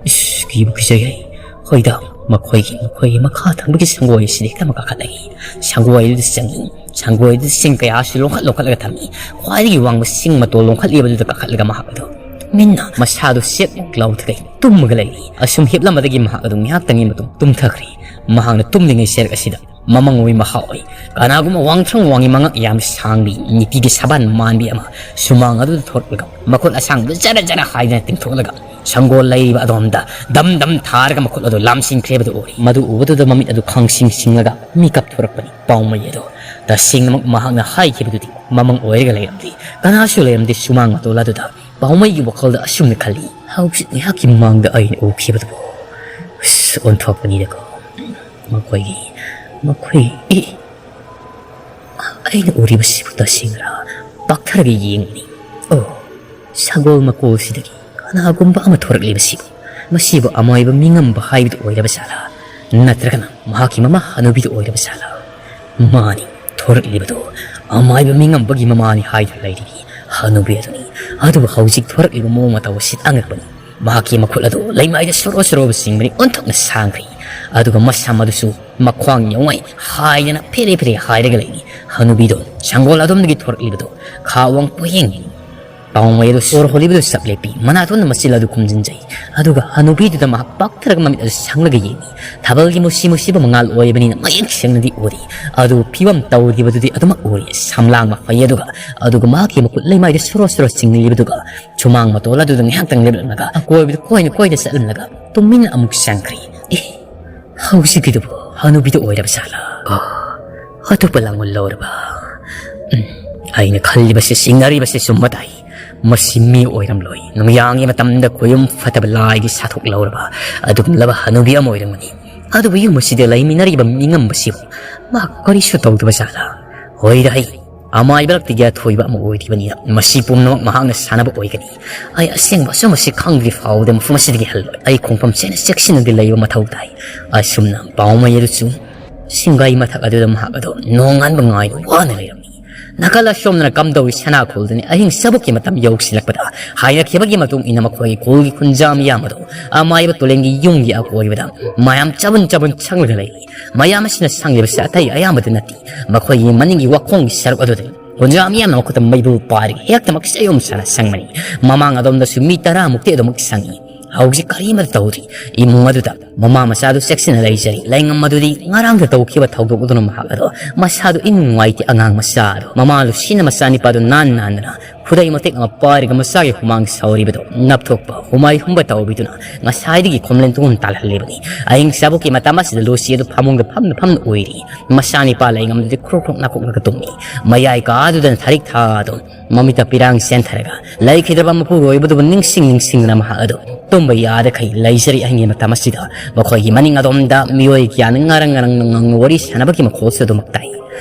ꯏꯁ, ꯀꯤꯕꯨ ꯀꯤꯖꯩ꯫ ꯍꯣꯏꯗ, ꯃꯈꯣꯏꯒꯤ, ꯃꯈꯣꯏꯒꯤ ꯃꯈꯥ ꯊꯪꯕꯒꯤ ꯁꯪꯒꯣꯏ ꯑꯁꯤꯗ ꯍꯦꯛꯇ ꯑꯃ ꯀꯥꯈꯠꯂꯛꯏ꯫ ꯁꯪꯒꯣꯏ ꯑꯗꯨꯗ ꯆꯪꯉꯤ꯫ ꯁꯪꯒꯣꯏ ꯑꯗꯨꯗ ꯁꯤꯡ ꯀꯌꯥꯁꯨ ꯂꯣꯡꯈꯠ ꯂꯣꯡꯈꯠꯂꯒ ꯊꯝꯃꯤ꯫ ꯈ꯭ꯋꯥꯏꯗꯒꯤ ꯋꯥꯡꯕ ꯁꯤꯡ ꯃꯇꯣꯜ ꯂꯣꯡꯈꯠꯂꯤꯕꯗꯨꯗ ꯀꯥꯈꯠꯂꯒ ꯃꯍꯥꯛ ꯑꯗꯨ ꯇꯨꯃꯤꯟꯅ ꯃꯁꯥꯗꯨ ꯁꯦꯛ ꯂꯥꯎꯗꯒꯩ ꯇꯨꯝꯃꯒ ꯂꯩꯔꯤ꯫ ꯑꯁꯨꯝ ꯍꯤꯞꯂꯝꯕꯗꯒꯤ ꯃꯍꯥꯛ ꯑꯗꯨ ꯉꯥꯏꯍꯥꯛꯇꯪꯒꯤ ꯃꯇꯨꯡ ꯇꯨꯝꯊꯈ꯭ꯔꯦ꯫ ꯃꯍꯥꯛꯅ ꯇꯨꯝꯂꯤꯉꯩ ꯆꯦꯔꯛ ꯑꯁꯤꯗ ꯃꯃꯪ ꯑꯣꯏ ꯃꯍꯥ ꯑꯣꯏ ꯀꯅꯥꯒꯨꯝꯕ ꯋꯥꯡꯊ꯭ꯔꯪ ꯋꯥꯡꯉꯤ ꯃꯉꯛ ꯌꯥꯝ ꯁꯥꯡꯕꯤ ꯅꯨꯄꯤꯒꯤ ꯁꯕꯥꯟ ꯃꯥꯟꯕꯤ ꯑꯃ ꯁꯨꯃꯥꯡ ꯑꯗꯨꯗ ꯊꯣꯔꯛꯂꯒ ꯃꯈꯨꯠ ꯑꯁꯥꯡꯕꯗꯨ ꯖꯔ ꯖꯔ ꯍꯥꯏꯗꯅ ꯇꯤꯡꯊꯣꯛꯂꯒ ꯁꯪꯒꯣꯜ ꯂꯩꯔꯤꯕ ꯑꯗꯣꯝꯗ ꯗꯝ ꯗꯝ ꯊꯥꯔꯒ ꯃꯈꯨꯠ ꯑꯗꯨ ꯂꯥꯝꯁꯤꯟꯈ꯭ꯔꯦꯕꯗꯨ ꯎꯔꯤ꯫ ꯃꯗꯨ ꯎꯕꯗꯨꯗ ꯃꯃꯤꯠ ꯑꯗꯨ ꯈꯪꯁꯤꯡ ꯁꯤꯡꯂꯒ ꯃꯤꯀꯞ ꯊꯣꯔꯛꯄꯅꯤ꯫ ꯄꯥꯎꯃꯩ ꯑꯗꯨ ꯇꯁꯦꯡꯅꯃꯛ ꯃꯍꯥꯛꯅ ꯍꯥꯏꯈꯤꯕꯗꯨꯗꯤ ꯃꯃꯪ ꯑꯣꯏꯔꯒ ꯂꯩꯔꯝꯗꯦ꯫ ꯀꯅꯥꯁꯨ ꯂꯩꯔꯝꯗꯦ ꯁꯨꯃꯥꯡ ꯃꯇꯣꯜ ꯑꯗꯨꯗ꯫ ꯄꯥꯎꯃꯩꯒꯤ ꯋꯥꯈꯜꯗ ꯑꯁꯨꯝꯅ ꯈꯜꯂꯤ, "ꯍꯧꯖꯤꯛ ꯉꯥꯏꯍꯥꯛꯀꯤ ꯃꯃꯥꯡꯗ ꯑꯩꯅ ꯎꯈꯤꯕꯗꯨꯕꯨ?" ꯑꯁ, ꯑꯣꯟꯊꯣꯛꯄꯅꯤꯗꯀꯣ꯫ ꯃꯈꯣꯏꯒꯤ, ꯃꯈꯣꯏ, ꯑꯦ, ꯑꯩꯅ ꯎꯔꯤꯕꯁꯤꯕꯨ ꯇꯁꯦꯡꯅꯔꯥ? ꯄꯥꯛꯊꯔꯒ ꯌꯦꯡꯕꯅꯤ꯫ ꯑꯣ, ꯁꯒꯣꯜ ꯃꯀꯣꯜꯁꯤꯗꯒꯤ ꯀꯅꯥꯒꯨꯝꯕ ꯑꯃ ꯊꯣꯔꯛꯂꯤꯕꯁꯤꯕꯨ? ꯃꯁꯤꯕꯨ ꯑꯃꯥꯏꯕ ꯃꯤꯉꯝꯕ ꯍꯥꯏꯕꯗꯨ ꯑꯣꯏꯔꯕ ꯖꯥꯠꯂꯥ? ꯅꯠꯇ꯭ꯔꯒꯅ ꯃꯍꯥꯛꯀꯤ ꯃꯃꯥ ꯍꯅꯨꯕꯤꯗꯨ ꯑꯣꯏꯔꯕ ꯖꯥꯠꯂꯥ? ꯃꯥꯅꯤ, ꯊꯣꯔꯛꯂꯤꯕꯗꯨ ꯑꯃꯥꯏꯕ ꯃꯤꯉꯝꯕꯒꯤ ꯃꯃꯥꯅꯤ ꯍꯥꯏꯗꯨꯅ ꯂꯩꯔꯤꯕꯤ ꯍꯅꯨꯕꯤ ꯑꯗꯨꯅꯤ꯫ ꯑꯗꯨꯕꯨ ꯍꯧꯖꯤꯛ ꯊꯣꯔꯛꯂꯤꯕ ꯃꯑꯣꯡ ꯃꯇꯧ ꯑꯁꯤ ꯑꯉꯛꯄꯅꯤ꯫ ꯃꯍꯥꯛꯀꯤ ꯃꯈꯨꯠ ꯑꯗꯨ ꯂꯩꯃꯥꯏꯗ ꯁꯣꯔꯣ ꯁꯣꯔꯣꯕ ꯆꯤꯡꯕꯅꯤ, ꯑꯣꯟꯊꯣꯛꯅ ꯁꯥꯡꯈ꯭ꯔꯤ꯫ ꯑꯗꯨꯒ ꯃꯁꯝ ꯑꯗꯨꯁꯨ ꯃꯈ꯭ꯋꯥꯡ ꯌꯧꯉꯩ ꯍꯥꯏꯗꯅ ꯐꯦꯔꯦ ꯐꯦꯔꯦ ꯍꯥꯏꯔꯒ ꯂꯩꯔꯤ꯫ ꯍꯅꯨꯕꯤꯗꯣ ꯁꯪꯒꯣꯜ ꯑꯗꯣꯝꯗꯒꯤ ꯊꯣꯔꯛꯂꯤꯕꯗꯣ ꯈꯥ ꯋꯥꯡ ꯄꯣꯌꯦꯡ ꯄꯥꯎꯃꯩ ꯑꯗꯨ ꯁꯣꯔ ꯍꯣꯜꯂꯤꯕꯗꯨ ꯆꯞ ꯂꯦꯞꯄꯤ꯫ ꯃꯅꯥꯇꯣꯟꯅ ꯃꯆꯤꯜ ꯑꯗꯨ ꯈꯨꯝꯖꯤꯟꯖꯩ꯫ ꯑꯗꯨꯒ ꯍꯅꯨꯕꯤꯗꯨꯗ ꯃꯍꯥꯛ ꯄꯥꯛꯊꯔꯒ ꯃꯃꯤꯠ ꯑꯗꯨ ꯁꯪꯂꯒ ꯌꯦꯡꯏ꯫ ꯊꯥꯕꯜꯒꯤ ꯃꯨꯁꯤ ꯃꯨꯁꯤꯕ ꯃꯉꯥꯜ ꯑꯣꯏꯕꯅꯤꯅ ꯃꯌꯦꯛ ꯁꯦꯡꯅꯗꯤ ꯎꯔꯤ꯫ ꯑꯗꯨ ꯐꯤꯕꯝ ꯇꯧꯔꯤꯕꯗꯨꯗꯤ ꯑꯗꯨꯃꯛ ꯎꯔꯤ꯫ ꯁꯝꯂꯥꯡ ꯃꯐꯩ ꯑꯗꯨꯒ, ꯑꯗꯨꯒ ꯃꯍꯥꯛꯀꯤ ꯃꯈꯨꯠ ꯂꯩꯃꯥꯏꯗ ꯁꯣꯔꯣ ꯁꯣꯔꯣ ꯆꯤꯡꯂꯤꯕꯗꯨꯒ ꯁꯨꯃꯥꯡ ꯃꯇꯣꯜ ꯑꯗꯨꯗ ꯉꯥꯏꯍꯥꯛꯇꯪ ꯂꯦꯞꯂꯝꯂꯒ ꯑꯀꯣꯏꯕꯗ ꯀꯣꯏꯅ ꯀꯣꯏꯅ ꯆꯠꯂꯝꯂꯒ ꯇꯨꯃꯤꯟꯅ ꯑꯃꯨꯛ ꯆꯪꯈ꯭ꯔꯤ꯫ ꯑꯦ, ꯍꯧꯖꯤꯛꯀꯤꯗꯨꯕꯨ ꯍꯅꯨꯕꯤꯗꯨ ꯑꯣꯏꯔꯕ ꯖꯥꯠꯂꯥ? ꯑꯣ, ꯑꯇꯣꯞꯄ ꯂꯥꯡꯑꯣꯜ ꯂꯧꯔꯕ? ꯎꯝ, ꯑꯩꯅ ꯈꯜꯂꯤꯕꯁꯤ, ꯆꯤꯡꯅꯔꯤꯕꯁꯤ ꯆꯨꯝꯕ ꯇꯥꯏ꯫ ꯃꯁꯤ ꯃꯤ ꯑꯣꯏꯔꯝꯂꯣꯏ꯫ ꯅꯨꯃꯤꯗꯥꯡꯒꯤ ꯃꯇꯝꯗ ꯈꯨꯌꯨꯝ ꯐꯠꯇꯕ ꯂꯥꯏꯒꯤ ꯁꯥꯊꯣꯛ ꯂꯧꯔꯕ ꯑꯗꯨꯒꯨꯝꯂꯕ ꯍꯅꯨꯕꯤ ꯑꯃ ꯑꯣꯏꯔꯝꯒꯅꯤ꯫ ꯑꯗꯨꯕꯨ ꯌꯨꯝ ꯑꯁꯤꯗ ꯂꯩꯃꯤꯟꯅꯔꯤꯕ ꯃꯤꯉꯝꯕꯁꯤꯕꯨ ꯃꯍꯥꯛ ꯀꯔꯤꯁꯨ ꯇꯧꯗꯕ ꯖꯥꯠꯂꯥ? ꯍꯣꯏꯗ ꯍꯩ, ꯑꯃꯥꯏꯕ ꯂꯛꯇꯒꯤ ꯑꯊꯣꯏꯕ ꯑꯃ ꯑꯣꯏꯔꯤꯕꯅꯤꯅ ꯃꯁꯤ ꯄꯨꯝꯅꯃꯛ ꯃꯍꯥꯛꯅ ꯁꯥꯟꯅꯕ ꯑꯣꯏꯒꯅꯤ꯫ ꯑꯩ ꯑꯁꯦꯡꯕ ꯑꯆꯨꯝꯕꯁꯤ ꯈꯪꯗ꯭ꯔꯤ ꯐꯥꯎꯕꯗ ꯃꯐꯝ ꯑꯁꯤꯗꯒꯤ ꯍꯜꯂꯣꯏ꯫ ꯑꯩ ꯈꯣꯡꯐꯝ ꯆꯦꯅ ꯆꯦꯛꯁꯤꯟꯅꯗꯤ ꯂꯩꯕ ꯃꯊꯧ ꯇꯥꯏ꯫ ꯑꯁꯨꯝꯅ ꯄꯥꯎꯃꯩ ꯑꯗꯨꯁꯨ ꯁꯤꯡꯒꯥꯏ ꯃꯊꯛ ꯑꯗꯨꯗ ꯃꯍꯥꯛ ꯑꯗꯨ ꯅꯣꯡꯉꯥꯟꯕ ꯉꯥꯏꯕ ꯋꯥꯅ ꯂꯩꯔꯝꯃꯤ꯫ ꯅꯥꯀꯜ ꯑꯁꯣꯝꯗꯅ ꯀꯝꯗꯧꯏ ꯁꯅꯥꯈꯣꯜꯗꯨꯅꯤ꯫ ꯑꯍꯤꯡ ꯆꯕꯨꯛꯀꯤ ꯃꯇꯝ ꯌꯧꯁꯤꯜꯂꯛꯄꯗ ꯍꯥꯏꯅꯈꯤꯕꯒꯤ ꯃꯇꯨꯡ ꯏꯟꯅ ꯃꯈꯣꯏꯒꯤ ꯈꯨꯜꯒꯤ ꯈꯨꯟꯖꯥ ꯃꯤꯌꯥꯝ ꯑꯗꯨ ꯑꯃꯥꯏꯕ ꯇꯨꯔꯦꯜꯒꯤ ꯌꯨꯝꯒꯤ ꯑꯀꯣꯏꯕꯗ ꯃꯌꯥꯝ ꯆꯕꯨꯟ ꯆꯕꯨꯟ ꯁꯪꯂꯒ ꯂꯩꯔꯤ꯫ ꯃꯌꯥꯝ ꯑꯁꯤꯅ ꯁꯪꯂꯤꯕꯁꯤ ꯑꯇꯩ ꯑꯌꯥꯝꯕꯗꯤ ꯅꯠꯇꯦ꯫ ꯃꯈꯣꯏꯒꯤ ꯃꯅꯤꯡꯒꯤ ꯋꯥꯈꯣꯡꯒꯤ ꯁꯔꯨꯛ ꯑꯗꯨꯗ ꯈꯨꯟꯖꯥ ꯃꯤꯌꯥꯝꯅ ꯃꯈꯨꯠꯇ ꯃꯩꯕꯨ ꯄꯥꯏꯔꯒ ꯍꯦꯛꯇꯃꯛ ꯆꯌꯣꯝ ꯁꯥꯅ ꯁꯪꯕꯅꯤ꯫ ꯃꯃꯥꯡ ꯑꯗꯣꯝꯗꯁꯨ ꯃꯤ ꯇꯔꯥꯃꯨꯛꯇꯤ ꯑꯗꯨꯃꯛ ꯁꯪꯏ꯫ ꯍꯧꯖꯤꯛ ꯀꯔꯤꯃꯠꯇ ꯇꯧꯗ꯭ꯔꯤ꯫ ꯏꯃꯨꯡ ꯑꯗꯨꯗ ꯃꯃꯥ ꯃꯆꯥꯗꯨ ꯆꯦꯛꯁꯤꯟꯅ ꯂꯩꯖꯔꯤ꯫ ꯂꯩꯉꯝ ꯑꯗꯨꯗꯤ ꯉꯔꯥꯡꯗ ꯇꯧꯈꯤꯕ ꯊꯧꯗꯣꯛ ꯑꯗꯨꯅ ꯃꯍꯥꯛ ꯑꯗꯣ ꯃꯁꯥꯗꯨ ꯏꯅꯨꯡ ꯅꯨꯡꯉꯥꯏꯇꯦ꯫ ꯑꯉꯥꯡ ꯃꯆꯥ ꯑꯗꯣ, ꯃꯃꯥ ꯂꯨꯁꯤꯅ ꯃꯆꯥꯅꯤꯄꯥꯗꯨ ꯅꯥꯟ ꯅꯥꯟꯗꯅ ꯈꯨꯗꯩ ꯃꯇꯦꯛ ꯑꯃ ꯄꯥꯏꯔꯒ ꯃꯁꯥꯒꯤ ꯍꯨꯃꯥꯡ ꯁꯧꯔꯤꯕꯗꯣ ꯅꯞꯊꯣꯛꯄ ꯍꯨꯃꯥꯏ ꯍꯨꯝꯕ ꯇꯧꯕꯤꯗꯨꯅ ꯉꯁꯥꯏꯗꯒꯤ ꯈꯣꯝꯂꯦꯟ ꯇꯨꯝ ꯇꯥꯜꯍꯜꯂꯤꯕꯅꯤ꯫ ꯑꯍꯤꯡ ꯆꯥꯕꯣꯛꯀꯤ ꯃꯇꯝ ꯑꯁꯤꯗ ꯂꯨꯁꯤ ꯑꯗꯨ ꯐꯃꯨꯡꯗ ꯐꯝꯅ ꯐꯝꯅ ꯎꯏꯔꯤ꯫ ꯃꯆꯥꯅꯤꯄꯥ ꯂꯩꯉꯝꯗꯗꯤ ꯈ꯭ꯔꯣꯛ ꯈ꯭ꯔꯣꯛ ꯅꯥꯀꯣꯛꯂꯒ ꯇꯨꯝꯃꯤ꯫ ꯃꯌꯥꯏ ꯀꯥꯗꯨꯗꯅ ꯊꯥꯔꯤꯛ ꯊꯥ ꯑꯗꯨ ꯃꯃꯤꯠꯇ ꯄꯤꯔꯥꯡ ꯆꯦꯟꯊꯔꯒ ꯂꯩꯈꯤꯗ꯭ꯔꯕ ꯃꯄꯨꯔꯣꯏꯕꯗꯨꯕꯨ ꯅꯤꯡꯁꯤꯡ ꯅꯤꯡꯁꯤꯡꯗꯨꯅ ꯃꯍꯥꯛ ꯑꯗꯨ ꯇꯨꯝꯕ ꯌꯥꯗꯈꯩ ꯂꯩꯖꯔꯤ꯫ ꯑꯍꯤꯡꯒꯤ ꯃꯇꯝ ꯑꯁꯤꯗ ꯃꯈꯣꯏꯒꯤ ꯃꯅꯤꯡ ꯑꯗꯣꯝꯗ ꯃꯤꯑꯣꯏ ꯀꯌꯥꯅ ꯉꯥꯔꯪ ꯉꯥꯔꯪ ꯉꯪꯅ ꯋꯥꯔꯤ ꯁꯥꯟꯅꯕꯒꯤ ꯃꯈꯣꯜꯁꯨ ꯑꯗꯨꯃꯛ ꯇꯥꯏ꯫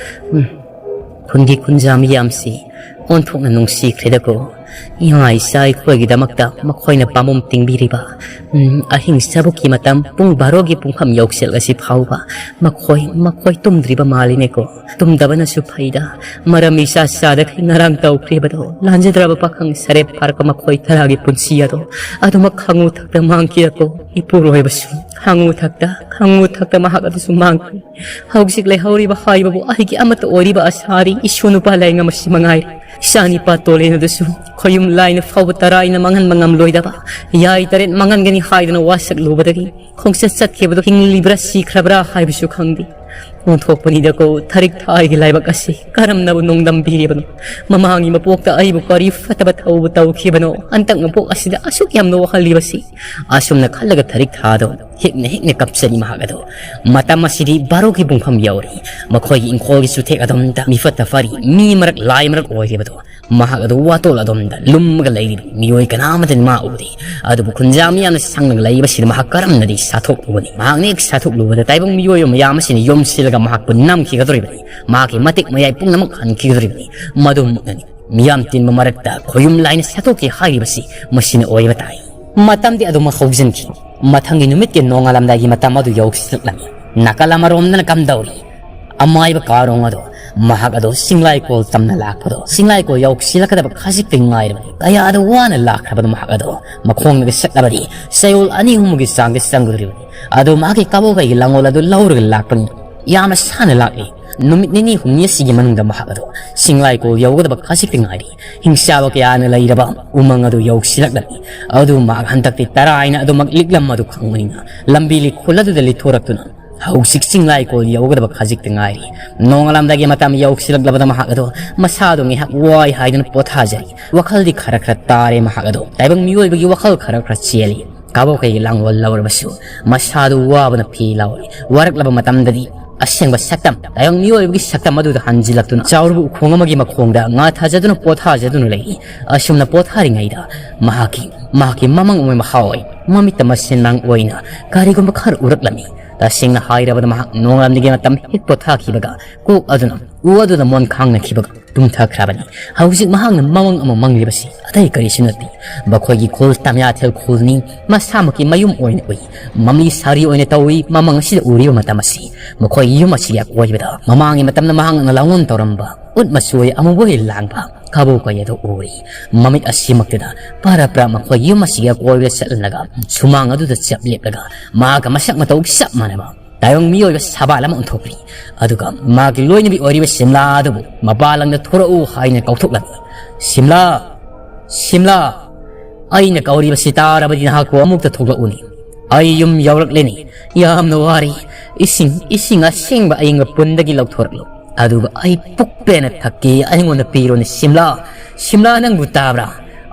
ꯎꯝ, ꯈꯨꯟꯒꯤ ꯈꯨꯟꯖꯥ ꯃꯤꯌꯥꯝꯁꯤ ꯑꯣꯟꯊꯣꯛꯅ ꯅꯨꯡꯁꯤꯈ꯭ꯔꯦꯗꯀꯣ꯫ ꯏꯃꯥ ꯏꯆꯥ ꯑꯩꯈꯣꯏꯒꯤꯗꯃꯛꯇ ꯃꯈꯣꯏꯅ ꯄꯥꯝꯕꯣꯝ ꯇꯤꯡꯕꯤꯔꯤꯕ, ꯎꯝ, ꯑꯍꯤꯡ ꯆꯥꯕꯨꯛꯀꯤ ꯃꯇꯝ ꯄꯨꯡ ꯕꯥꯔꯣꯒꯤ ꯄꯨꯡꯐꯝ ꯌꯧꯁꯤꯜꯂꯛꯂꯁꯤ ꯐꯥꯎꯕ ꯃꯈꯣꯏ, ꯃꯈꯣꯏ ꯇꯨꯝꯗ꯭ꯔꯤꯕ ꯃꯥꯜꯂꯤꯅꯦꯀꯣ꯫ ꯇꯨꯝꯗꯕꯅꯁꯨ ꯐꯩꯗ꯫ ꯃꯔꯝ ꯏꯆꯥ ꯆꯥꯗꯈꯩ ꯉꯔꯥꯡ ꯇꯧꯈ꯭ꯔꯤꯕꯗꯣ, ꯂꯥꯟꯖꯗ꯭ꯔꯕ ꯄꯥꯈꯪ ꯁꯔꯦꯞ ꯐꯥꯔꯛꯄ ꯃꯈꯣꯏ ꯇꯔꯥꯒꯤ ꯄꯨꯟꯁꯤ ꯑꯗꯣ ꯑꯗꯨꯃꯛ ꯈꯪꯉꯨ ꯊꯛꯇ ꯃꯥꯡꯈꯤꯗꯀꯣ꯫ ꯏꯄꯨꯔꯣꯏꯕꯁꯨ ꯈꯪꯉꯨ ꯊꯛꯇ, ꯈꯪꯉꯨ ꯊꯛꯇ ꯃꯍꯥꯛ ꯑꯗꯨꯁꯨ ꯃꯥꯡꯈ꯭ꯔꯦ꯫ ꯍꯧꯖꯤꯛ ꯂꯩꯍꯧꯔꯤꯕ ꯍꯥꯏꯕꯕꯨ ꯑꯩꯒꯤ ꯑꯃꯠꯇ ꯑꯣꯏꯔꯤꯕ ꯑꯁꯥꯔꯤ ꯏꯁꯨ ꯅꯨꯄꯥ ꯂꯩꯉꯝ ꯑꯁꯤ ꯃꯉꯥꯏꯔꯦ꯫ ꯏꯆꯥ ꯅꯤꯄꯥ ꯇꯣꯂꯦꯟ ꯑꯗꯨꯁꯨ ꯈꯣꯌꯨꯝ ꯂꯥꯏꯅ ꯐꯥꯎꯕ ꯇꯔꯥꯏꯅ ꯃꯥꯡꯍꯟꯕ ꯉꯝꯂꯣꯏꯗꯕ ꯌꯥꯏ ꯇꯔꯦꯠ ꯃꯥꯡꯍꯟꯒꯅꯤ ꯍꯥꯏꯗꯨꯅ ꯋꯥꯁꯛꯂꯨꯕꯗꯒꯤ ꯈꯣꯡꯆꯠ ꯆꯠꯈꯤꯕꯗꯨ ꯍꯤꯡꯂꯤꯕ꯭ꯔꯥ ꯁꯤꯈ꯭ꯔꯕ꯭ꯔꯥ ꯍꯥꯏꯕꯁꯨ ꯈꯪꯗꯦ꯫ ꯑꯣꯟꯊꯣꯛꯄꯅꯤꯗꯀꯣ, ꯊꯔꯤꯛ ꯊꯥꯏꯒꯤ ꯂꯥꯏꯕꯛ ꯑꯁꯤ ꯀꯔꯝꯅꯕꯨ ꯅꯣꯡꯗꯝꯕꯤꯔꯤꯕꯅꯣ? ꯃꯃꯥꯡꯒꯤ ꯃꯄꯣꯛꯇ ꯑꯩꯕꯨ ꯀꯔꯤ ꯐꯠꯇꯕ ꯊꯧꯕ ꯇꯧꯈꯤꯕꯅꯣ? ꯍꯟꯗꯛ ꯃꯄꯣꯛ ꯑꯁꯤꯗ ꯑꯁꯨꯛ ꯌꯥꯝꯅ ꯋꯥꯍꯜꯂꯤꯕꯁꯤ? ꯑꯁꯨꯝꯅ ꯈꯜꯂꯒ ꯊꯔꯤꯛ ꯊꯥꯗꯣ ꯍꯦꯛꯅ ꯍꯦꯛꯅ ꯀꯞꯆꯔꯤ ꯃꯍꯥꯛ ꯑꯗꯣ꯫ ꯃꯇꯝ ꯑꯁꯤꯗꯤ ꯕꯥꯔꯣꯒꯤ ꯄꯨꯡꯐꯝ ꯌꯧꯔꯤ꯫ ꯃꯈꯣꯏꯒꯤ ꯏꯪꯈꯣꯜꯒꯤ ꯆꯨꯊꯦꯛ ꯑꯗꯣꯝꯗ ꯃꯤꯐꯠꯇ ꯐꯔꯤ, ꯃꯤ ꯃꯔꯛ ꯂꯥꯏ ꯃꯔꯛ ꯑꯣꯏꯔꯤꯕꯗꯣ ꯃꯍꯥꯛ ꯑꯗꯨ ꯋꯥꯇꯣꯜ ꯑꯗꯣꯝꯗ ꯂꯨꯝꯃꯒ ꯂꯩꯔꯤꯕ ꯃꯤꯑꯣꯏ ꯀꯅꯥ ꯑꯃꯠꯇꯅ ꯃꯥ ꯎꯗꯦ꯫ ꯑꯗꯨꯕꯨ ꯈꯨꯟꯖꯥ ꯃꯤꯌꯥꯝꯅ ꯁꯪꯂꯒ ꯂꯩꯕꯁꯤꯗ ꯃꯍꯥꯛ ꯀꯔꯝꯅꯗꯤ ꯁꯥꯊꯣꯛꯂꯨꯒꯅꯤ? ꯃꯍꯥꯛꯅ ꯍꯦꯛ ꯁꯥꯊꯣꯛꯂꯨꯕꯗ ꯇꯥꯏꯕꯪ ꯃꯤꯑꯣꯏꯕ ꯃꯌꯥꯝ ꯑꯁꯤꯅ ꯌꯣꯝꯁꯤꯜꯂꯒ ꯃꯍꯥꯛꯄꯨ ꯅꯝꯈꯤꯒꯗꯧꯔꯤꯕꯅꯤ꯫ ꯃꯍꯥꯛꯀꯤ ꯃꯇꯤꯛ ꯃꯌꯥꯏ ꯄꯨꯝꯅꯃꯛ ꯍꯟꯈꯤꯒꯗꯧꯔꯤꯕꯅꯤ꯫ ꯃꯗꯨꯃꯛꯅꯅꯤ ꯃꯤꯌꯥꯝ ꯇꯤꯟꯕ ꯃꯔꯛꯇ ꯈꯣꯌꯨꯝ ꯂꯥꯏꯅ ꯁꯥꯊꯣꯛꯈꯤ ꯍꯥꯏꯔꯤꯕꯁꯤ ꯃꯁꯤꯅ ꯑꯣꯏꯕ ꯇꯥꯏ꯫ ꯃꯇꯝꯗꯤ ꯑꯗꯨꯃꯛ ꯍꯧꯖꯤꯟꯈꯤ꯫ ꯃꯊꯪꯒꯤ ꯅꯨꯃꯤꯠꯀꯤ ꯅꯣꯡꯉꯥꯜꯂꯝꯗꯥꯏꯒꯤ ꯃꯇꯝ ꯑꯗꯨ ꯌꯧꯁꯤꯜꯂꯛꯂꯝꯃꯤ꯫ ꯅꯥꯀꯜ ꯑꯃꯔꯣꯝꯗꯅ ꯀꯝꯗꯧꯔꯤ? ꯑꯃꯥꯏꯕ ꯀꯥꯔꯣꯡ ꯑꯗꯣ ꯃꯍꯥꯛ ꯑꯗꯣ ꯆꯤꯡꯂꯥꯏꯀꯣꯜ ꯇꯝꯅ ꯂꯥꯛꯄꯗꯣ, ꯆꯤꯡꯂꯥꯏꯀꯣꯜ ꯌꯧꯁꯤꯜꯂꯛꯀꯗꯕ ꯈꯖꯤꯛꯇ ꯉꯥꯏꯔꯕꯅꯤ꯫ ꯀꯌꯥꯗ ꯋꯥꯅ ꯂꯥꯛꯈ꯭ꯔꯕꯅꯣ ꯃꯍꯥꯛ ꯑꯗꯣ꯫ ꯃꯈꯣꯡꯅꯒ ꯆꯠꯂꯕꯗꯤ ꯆꯌꯣꯜ ꯑꯅꯤ ꯑꯍꯨꯝꯒꯤ ꯆꯥꯡꯗꯤ ꯆꯪꯒꯗꯧꯔꯤꯕꯅꯤ꯫ ꯑꯗꯣ ꯃꯍꯥꯛꯀꯤ ꯀꯕꯣꯛꯀꯩꯒꯤ ꯂꯥꯡꯒꯣꯜ ꯑꯗꯨ ꯂꯧꯔꯒ ꯂꯥꯛꯄꯅꯤ꯫ ꯌꯥꯝꯅ ꯁꯥꯅ ꯂꯥꯛꯂꯤ꯫ ꯅꯨꯃꯤꯠ ꯅꯤꯅꯤ ꯍꯨꯝꯅꯤ ꯑꯁꯤꯒꯤ ꯃꯅꯨꯡꯗ ꯃꯍꯥꯛ ꯑꯗꯣ ꯆꯤꯡꯂꯥꯏꯀꯣꯜ ꯌꯧꯒꯗꯕ ꯈꯖꯤꯛꯇ ꯉꯥꯏꯔꯤ꯫ ꯍꯤꯡꯆꯥꯕ ꯀꯌꯥꯅ ꯂꯩꯔꯕ ꯎꯃꯪ ꯑꯗꯨ ꯌꯧꯁꯤꯜꯂꯛꯂꯝꯃꯤ꯫ ꯑꯗꯨ ꯃꯍꯥꯛ ꯍꯟꯗꯛꯇꯤ ꯇꯔꯥꯏꯅ ꯑꯗꯨꯃꯛ ꯂꯤꯛꯂꯝ ꯑꯗꯨ ꯈꯪꯕꯅꯤꯅ ꯂꯝꯕꯤ ꯂꯤꯈꯨꯜ ꯑꯗꯨꯗ ꯂꯤꯊꯣꯔꯛꯇꯨꯅ ꯍꯧꯖꯤꯛ ꯆꯤꯡꯂꯥꯏꯀꯣꯜ ꯌꯧꯒꯗꯕ ꯈꯖꯤꯛꯇ ꯉꯥꯏꯔꯤ꯫ ꯅꯣꯡꯉꯥꯜꯂꯝꯗꯥꯏꯒꯤ ꯃꯇꯝ ꯌꯧꯁꯤꯜꯂꯛꯂꯕꯗ ꯃꯍꯥꯛ ꯑꯗꯣ ꯃꯁꯥꯗꯣ ꯉꯥꯏꯍꯥꯛ ꯋꯥꯏ ꯍꯥꯏꯗꯨꯅ ꯄꯣꯊꯥꯖꯔꯤ꯫ ꯋꯥꯈꯜꯗꯤ ꯈꯔ ꯈꯔ ꯇꯥꯔꯦ ꯃꯍꯥꯛ ꯑꯗꯣ꯫ ꯇꯥꯏꯕꯪ ꯃꯤꯑꯣꯏꯕꯒꯤ ꯋꯥꯈꯜ ꯈꯔ ꯈꯔ ꯆꯦꯜꯂꯤ꯫ ꯀꯥꯕꯣꯛꯀꯩꯒꯤ ꯂꯥꯡꯂꯣꯜ ꯂꯧꯔꯕꯁꯨ ꯃꯁꯥꯗꯨ ꯋꯥꯕꯅ ꯐꯤ ꯂꯥꯎꯔꯤ꯫ ꯋꯥꯔꯛꯂꯕ ꯃꯇꯝꯗꯗꯤ ꯑꯁꯦꯡꯕ ꯁꯛꯇꯝ, ꯇꯥꯏꯕꯪ ꯃꯤꯑꯣꯏꯕꯒꯤ ꯁꯛꯇꯝ ꯑꯗꯨꯗ ꯍꯟꯖꯤꯜꯂꯛꯇꯨꯅ ꯆꯥꯎꯔꯕ ꯎꯈꯣꯡ ꯑꯃꯒꯤ ꯃꯈꯣꯡꯗ ꯉꯥ ꯊꯥꯖꯗꯨꯅ ꯄꯣꯊꯥꯖꯗꯨꯅ ꯂꯩꯔꯤ꯫ ꯑꯁꯨꯝꯅ ꯄꯣꯊꯥꯔꯤꯉꯩꯗ ꯃꯍꯥꯛꯀꯤ, ꯃꯍꯥꯛꯀꯤ ꯃꯃꯪ ꯑꯣꯏ ꯃꯍꯥ ꯑꯣꯏ ꯃꯃꯤꯠꯇ ꯃꯁꯦꯟ ꯃꯥꯡ ꯑꯣꯏꯅ ꯀꯔꯤꯒꯨꯝꯕ ꯈꯔ ꯎꯔꯛꯂꯝꯃꯤ꯫ ꯇꯁꯦꯡꯅ ꯍꯥꯏꯔꯕꯗ ꯃꯍꯥꯛ ꯅꯣꯡꯉꯥꯜꯂꯝꯗꯥꯏꯒꯤ ꯃꯇꯝ ꯍꯦꯛ ꯄꯣꯊꯥꯈꯤꯕꯒ ꯀꯣꯛ ꯑꯗꯨꯅ ꯎ ꯑꯗꯨꯗ ꯃꯣꯟ ꯈꯥꯡꯅꯈꯤꯕꯒ ꯇꯨꯝꯊꯈ꯭ꯔꯕꯅꯤ꯫ ꯍꯧꯖꯤꯛ ꯃꯍꯥꯛꯅ ꯃꯃꯪ ꯑꯃ ꯃꯪꯂꯤꯕꯁꯤ ꯑꯇꯩ ꯀꯔꯤꯁꯨ ꯅꯠꯇꯦ꯫ ꯃꯈꯣꯏꯒꯤ ꯈꯨꯜ ꯇꯝꯌꯥꯊꯦꯜ ꯈꯨꯜꯅꯤ꯫ ꯃꯁꯥꯃꯛꯀꯤ ꯃꯌꯨꯝ ꯑꯣꯏꯅ ꯎꯏ꯫ ꯃꯝꯂꯤ ꯁꯥꯔꯤ ꯑꯣꯏꯅ ꯇꯧꯏ꯫ ꯃꯃꯪ ꯑꯁꯤꯗ ꯎꯔꯤꯕ ꯃꯇꯝ ꯑꯁꯤ ꯃꯈꯣꯏꯒꯤ ꯌꯨꯝ ꯑꯁꯤꯒꯤ ꯑꯀꯣꯏꯕꯗ ꯃꯃꯥꯡꯒꯤ ꯃꯇꯝꯗ ꯃꯍꯥꯛꯅ ꯂꯥꯡꯂꯣꯟ ꯇꯧꯔꯝꯕ ꯎꯠ ꯃꯆꯨ ꯑꯣꯏ ꯑꯃꯨꯕ ꯑꯣꯏ ꯂꯥꯡꯕ ꯀꯕꯣꯛꯀꯩ ꯑꯗꯨ ꯎꯔꯤ꯫ ꯃꯃꯤꯠ ꯑꯁꯤꯃꯛꯇꯗ ꯄꯔꯥ ꯄꯔꯥ ꯃꯈꯣꯏꯒꯤ ꯌꯨꯝ ꯑꯁꯤꯒꯤ ꯑꯀꯣꯏꯕꯗ ꯆꯠꯂꯒ ꯁꯨꯃꯥꯡ ꯑꯗꯨꯗ ꯆꯞ ꯂꯦꯞꯂꯒ ꯃꯍꯥꯛꯀ ꯃꯁꯛ ꯃꯇꯧ ꯆꯞ ꯃꯥꯟꯅꯕ ꯇꯥꯏꯕꯪ ꯃꯤꯑꯣꯏꯕ ꯁꯕꯥꯜ ꯑꯃ ꯑꯣꯟꯊꯣꯛꯂꯤ꯫ ꯑꯗꯨꯒ ꯃꯥꯒꯤ ꯂꯣꯏꯅꯕꯤ ꯑꯣꯏꯔꯤꯕ ꯁꯤꯝꯂꯥ ꯑꯗꯨꯕꯨ ꯃꯄꯥꯟ ꯂꯝꯗ ꯊꯣꯔꯛꯎ ꯍꯥꯏꯅ ꯀꯧꯊꯣꯛꯂꯝꯃꯤ꯫ "ꯁꯤꯝꯂꯥ! ꯁꯤꯝꯂꯥ! ꯑꯩꯅ ꯀꯧꯔꯤꯕꯁꯤ ꯇꯥꯔꯕꯗꯤ ꯅꯍꯥꯛꯄꯨ ꯑꯃꯨꯛꯇ ꯊꯣꯛꯂꯛꯎꯅꯤ꯫ ꯑꯩ ꯌꯨꯝ ꯌꯧꯔꯛꯂꯦꯅꯤ꯫ ꯌꯥꯝꯅ ꯋꯥꯔꯤ꯫ ꯏꯁꯤꯡ, ꯏꯁꯤꯡ ꯑꯁꯦꯡꯕ ꯑꯌꯤꯡꯕ ꯄꯨꯟꯗꯒꯤ ꯂꯧꯊꯣꯔꯛꯂꯨ꯫ ꯑꯗꯨꯒ ꯑꯩ ꯄꯨꯛ ꯄꯦꯟꯅ ꯊꯛꯀꯦ꯫ ꯑꯩꯉꯣꯟꯗ ꯄꯤꯔꯣꯅꯦ ꯁꯤꯝꯂꯥ꯫ ꯁꯤꯝꯂꯥ, ꯅꯪꯕꯨ ꯇꯥꯕ꯭ꯔꯥ?"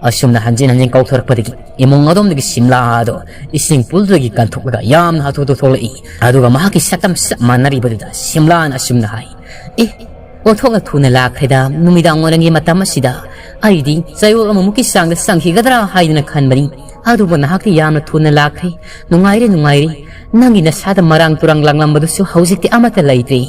ꯑꯁꯨꯝꯅ ꯍꯟꯖꯤꯟ ꯍꯟꯖꯤꯟ ꯀꯧꯊꯣꯔꯛꯄꯗꯒꯤ ꯏꯃꯨꯡ ꯑꯗꯣꯝꯗꯒꯤ ꯁꯤꯝꯂꯥ ꯑꯗꯣ ꯏꯁꯤꯡ ꯄꯨꯜꯗꯨꯗꯒꯤ ꯀꯟꯊꯣꯛꯂꯒ ꯌꯥꯝꯅ ꯍꯥꯊꯨ ꯍꯥꯊꯨ ꯊꯣꯛꯂꯛꯏ꯫ ꯑꯗꯨꯒ ꯃꯍꯥꯛꯀꯤ ꯁꯛꯇꯝ ꯆꯞ ꯃꯥꯟꯅꯔꯤꯕꯗꯨꯗ ꯁꯤꯝꯂꯥꯅ ꯑꯁꯨꯝꯅ ꯍꯥꯏ, "ꯑꯦ, ꯑꯣꯟꯊꯣꯛꯅ ꯊꯨꯅ ꯂꯥꯛꯈ꯭ꯔꯦꯗ꯫ ꯅꯨꯃꯤꯗꯥꯡ ꯋꯥꯏꯔꯝꯒꯤ ꯃꯇꯝ ꯑꯁꯤꯗ ꯑꯩꯗꯤ ꯆꯌꯣꯜ ꯑꯃꯃꯨꯛꯀꯤ ꯆꯥꯡꯗ ꯆꯪꯈꯤꯒꯗ꯭ꯔꯥ ꯍꯥꯏꯗꯨꯅ ꯈꯟꯕꯅꯤ꯫ ꯑꯗꯨꯕꯨ ꯅꯍꯥꯛꯇꯤ ꯌꯥꯝꯅ ꯊꯨꯅ ꯂꯥꯛꯈ꯭ꯔꯦ꯫ ꯅꯨꯡꯉꯥꯏꯔꯦ, ꯅꯨꯡꯉꯥꯏꯔꯦ꯫ ꯅꯪꯒꯤ ꯅꯁꯥꯗ ꯃꯔꯥꯡ ꯇꯨꯔꯥꯡ ꯂꯥꯡꯂꯝꯕꯗꯨꯁꯨ ꯍꯧꯖꯤꯛꯇꯤ ꯑꯃꯠꯇ ꯂꯩꯇ꯭ꯔꯦ꯫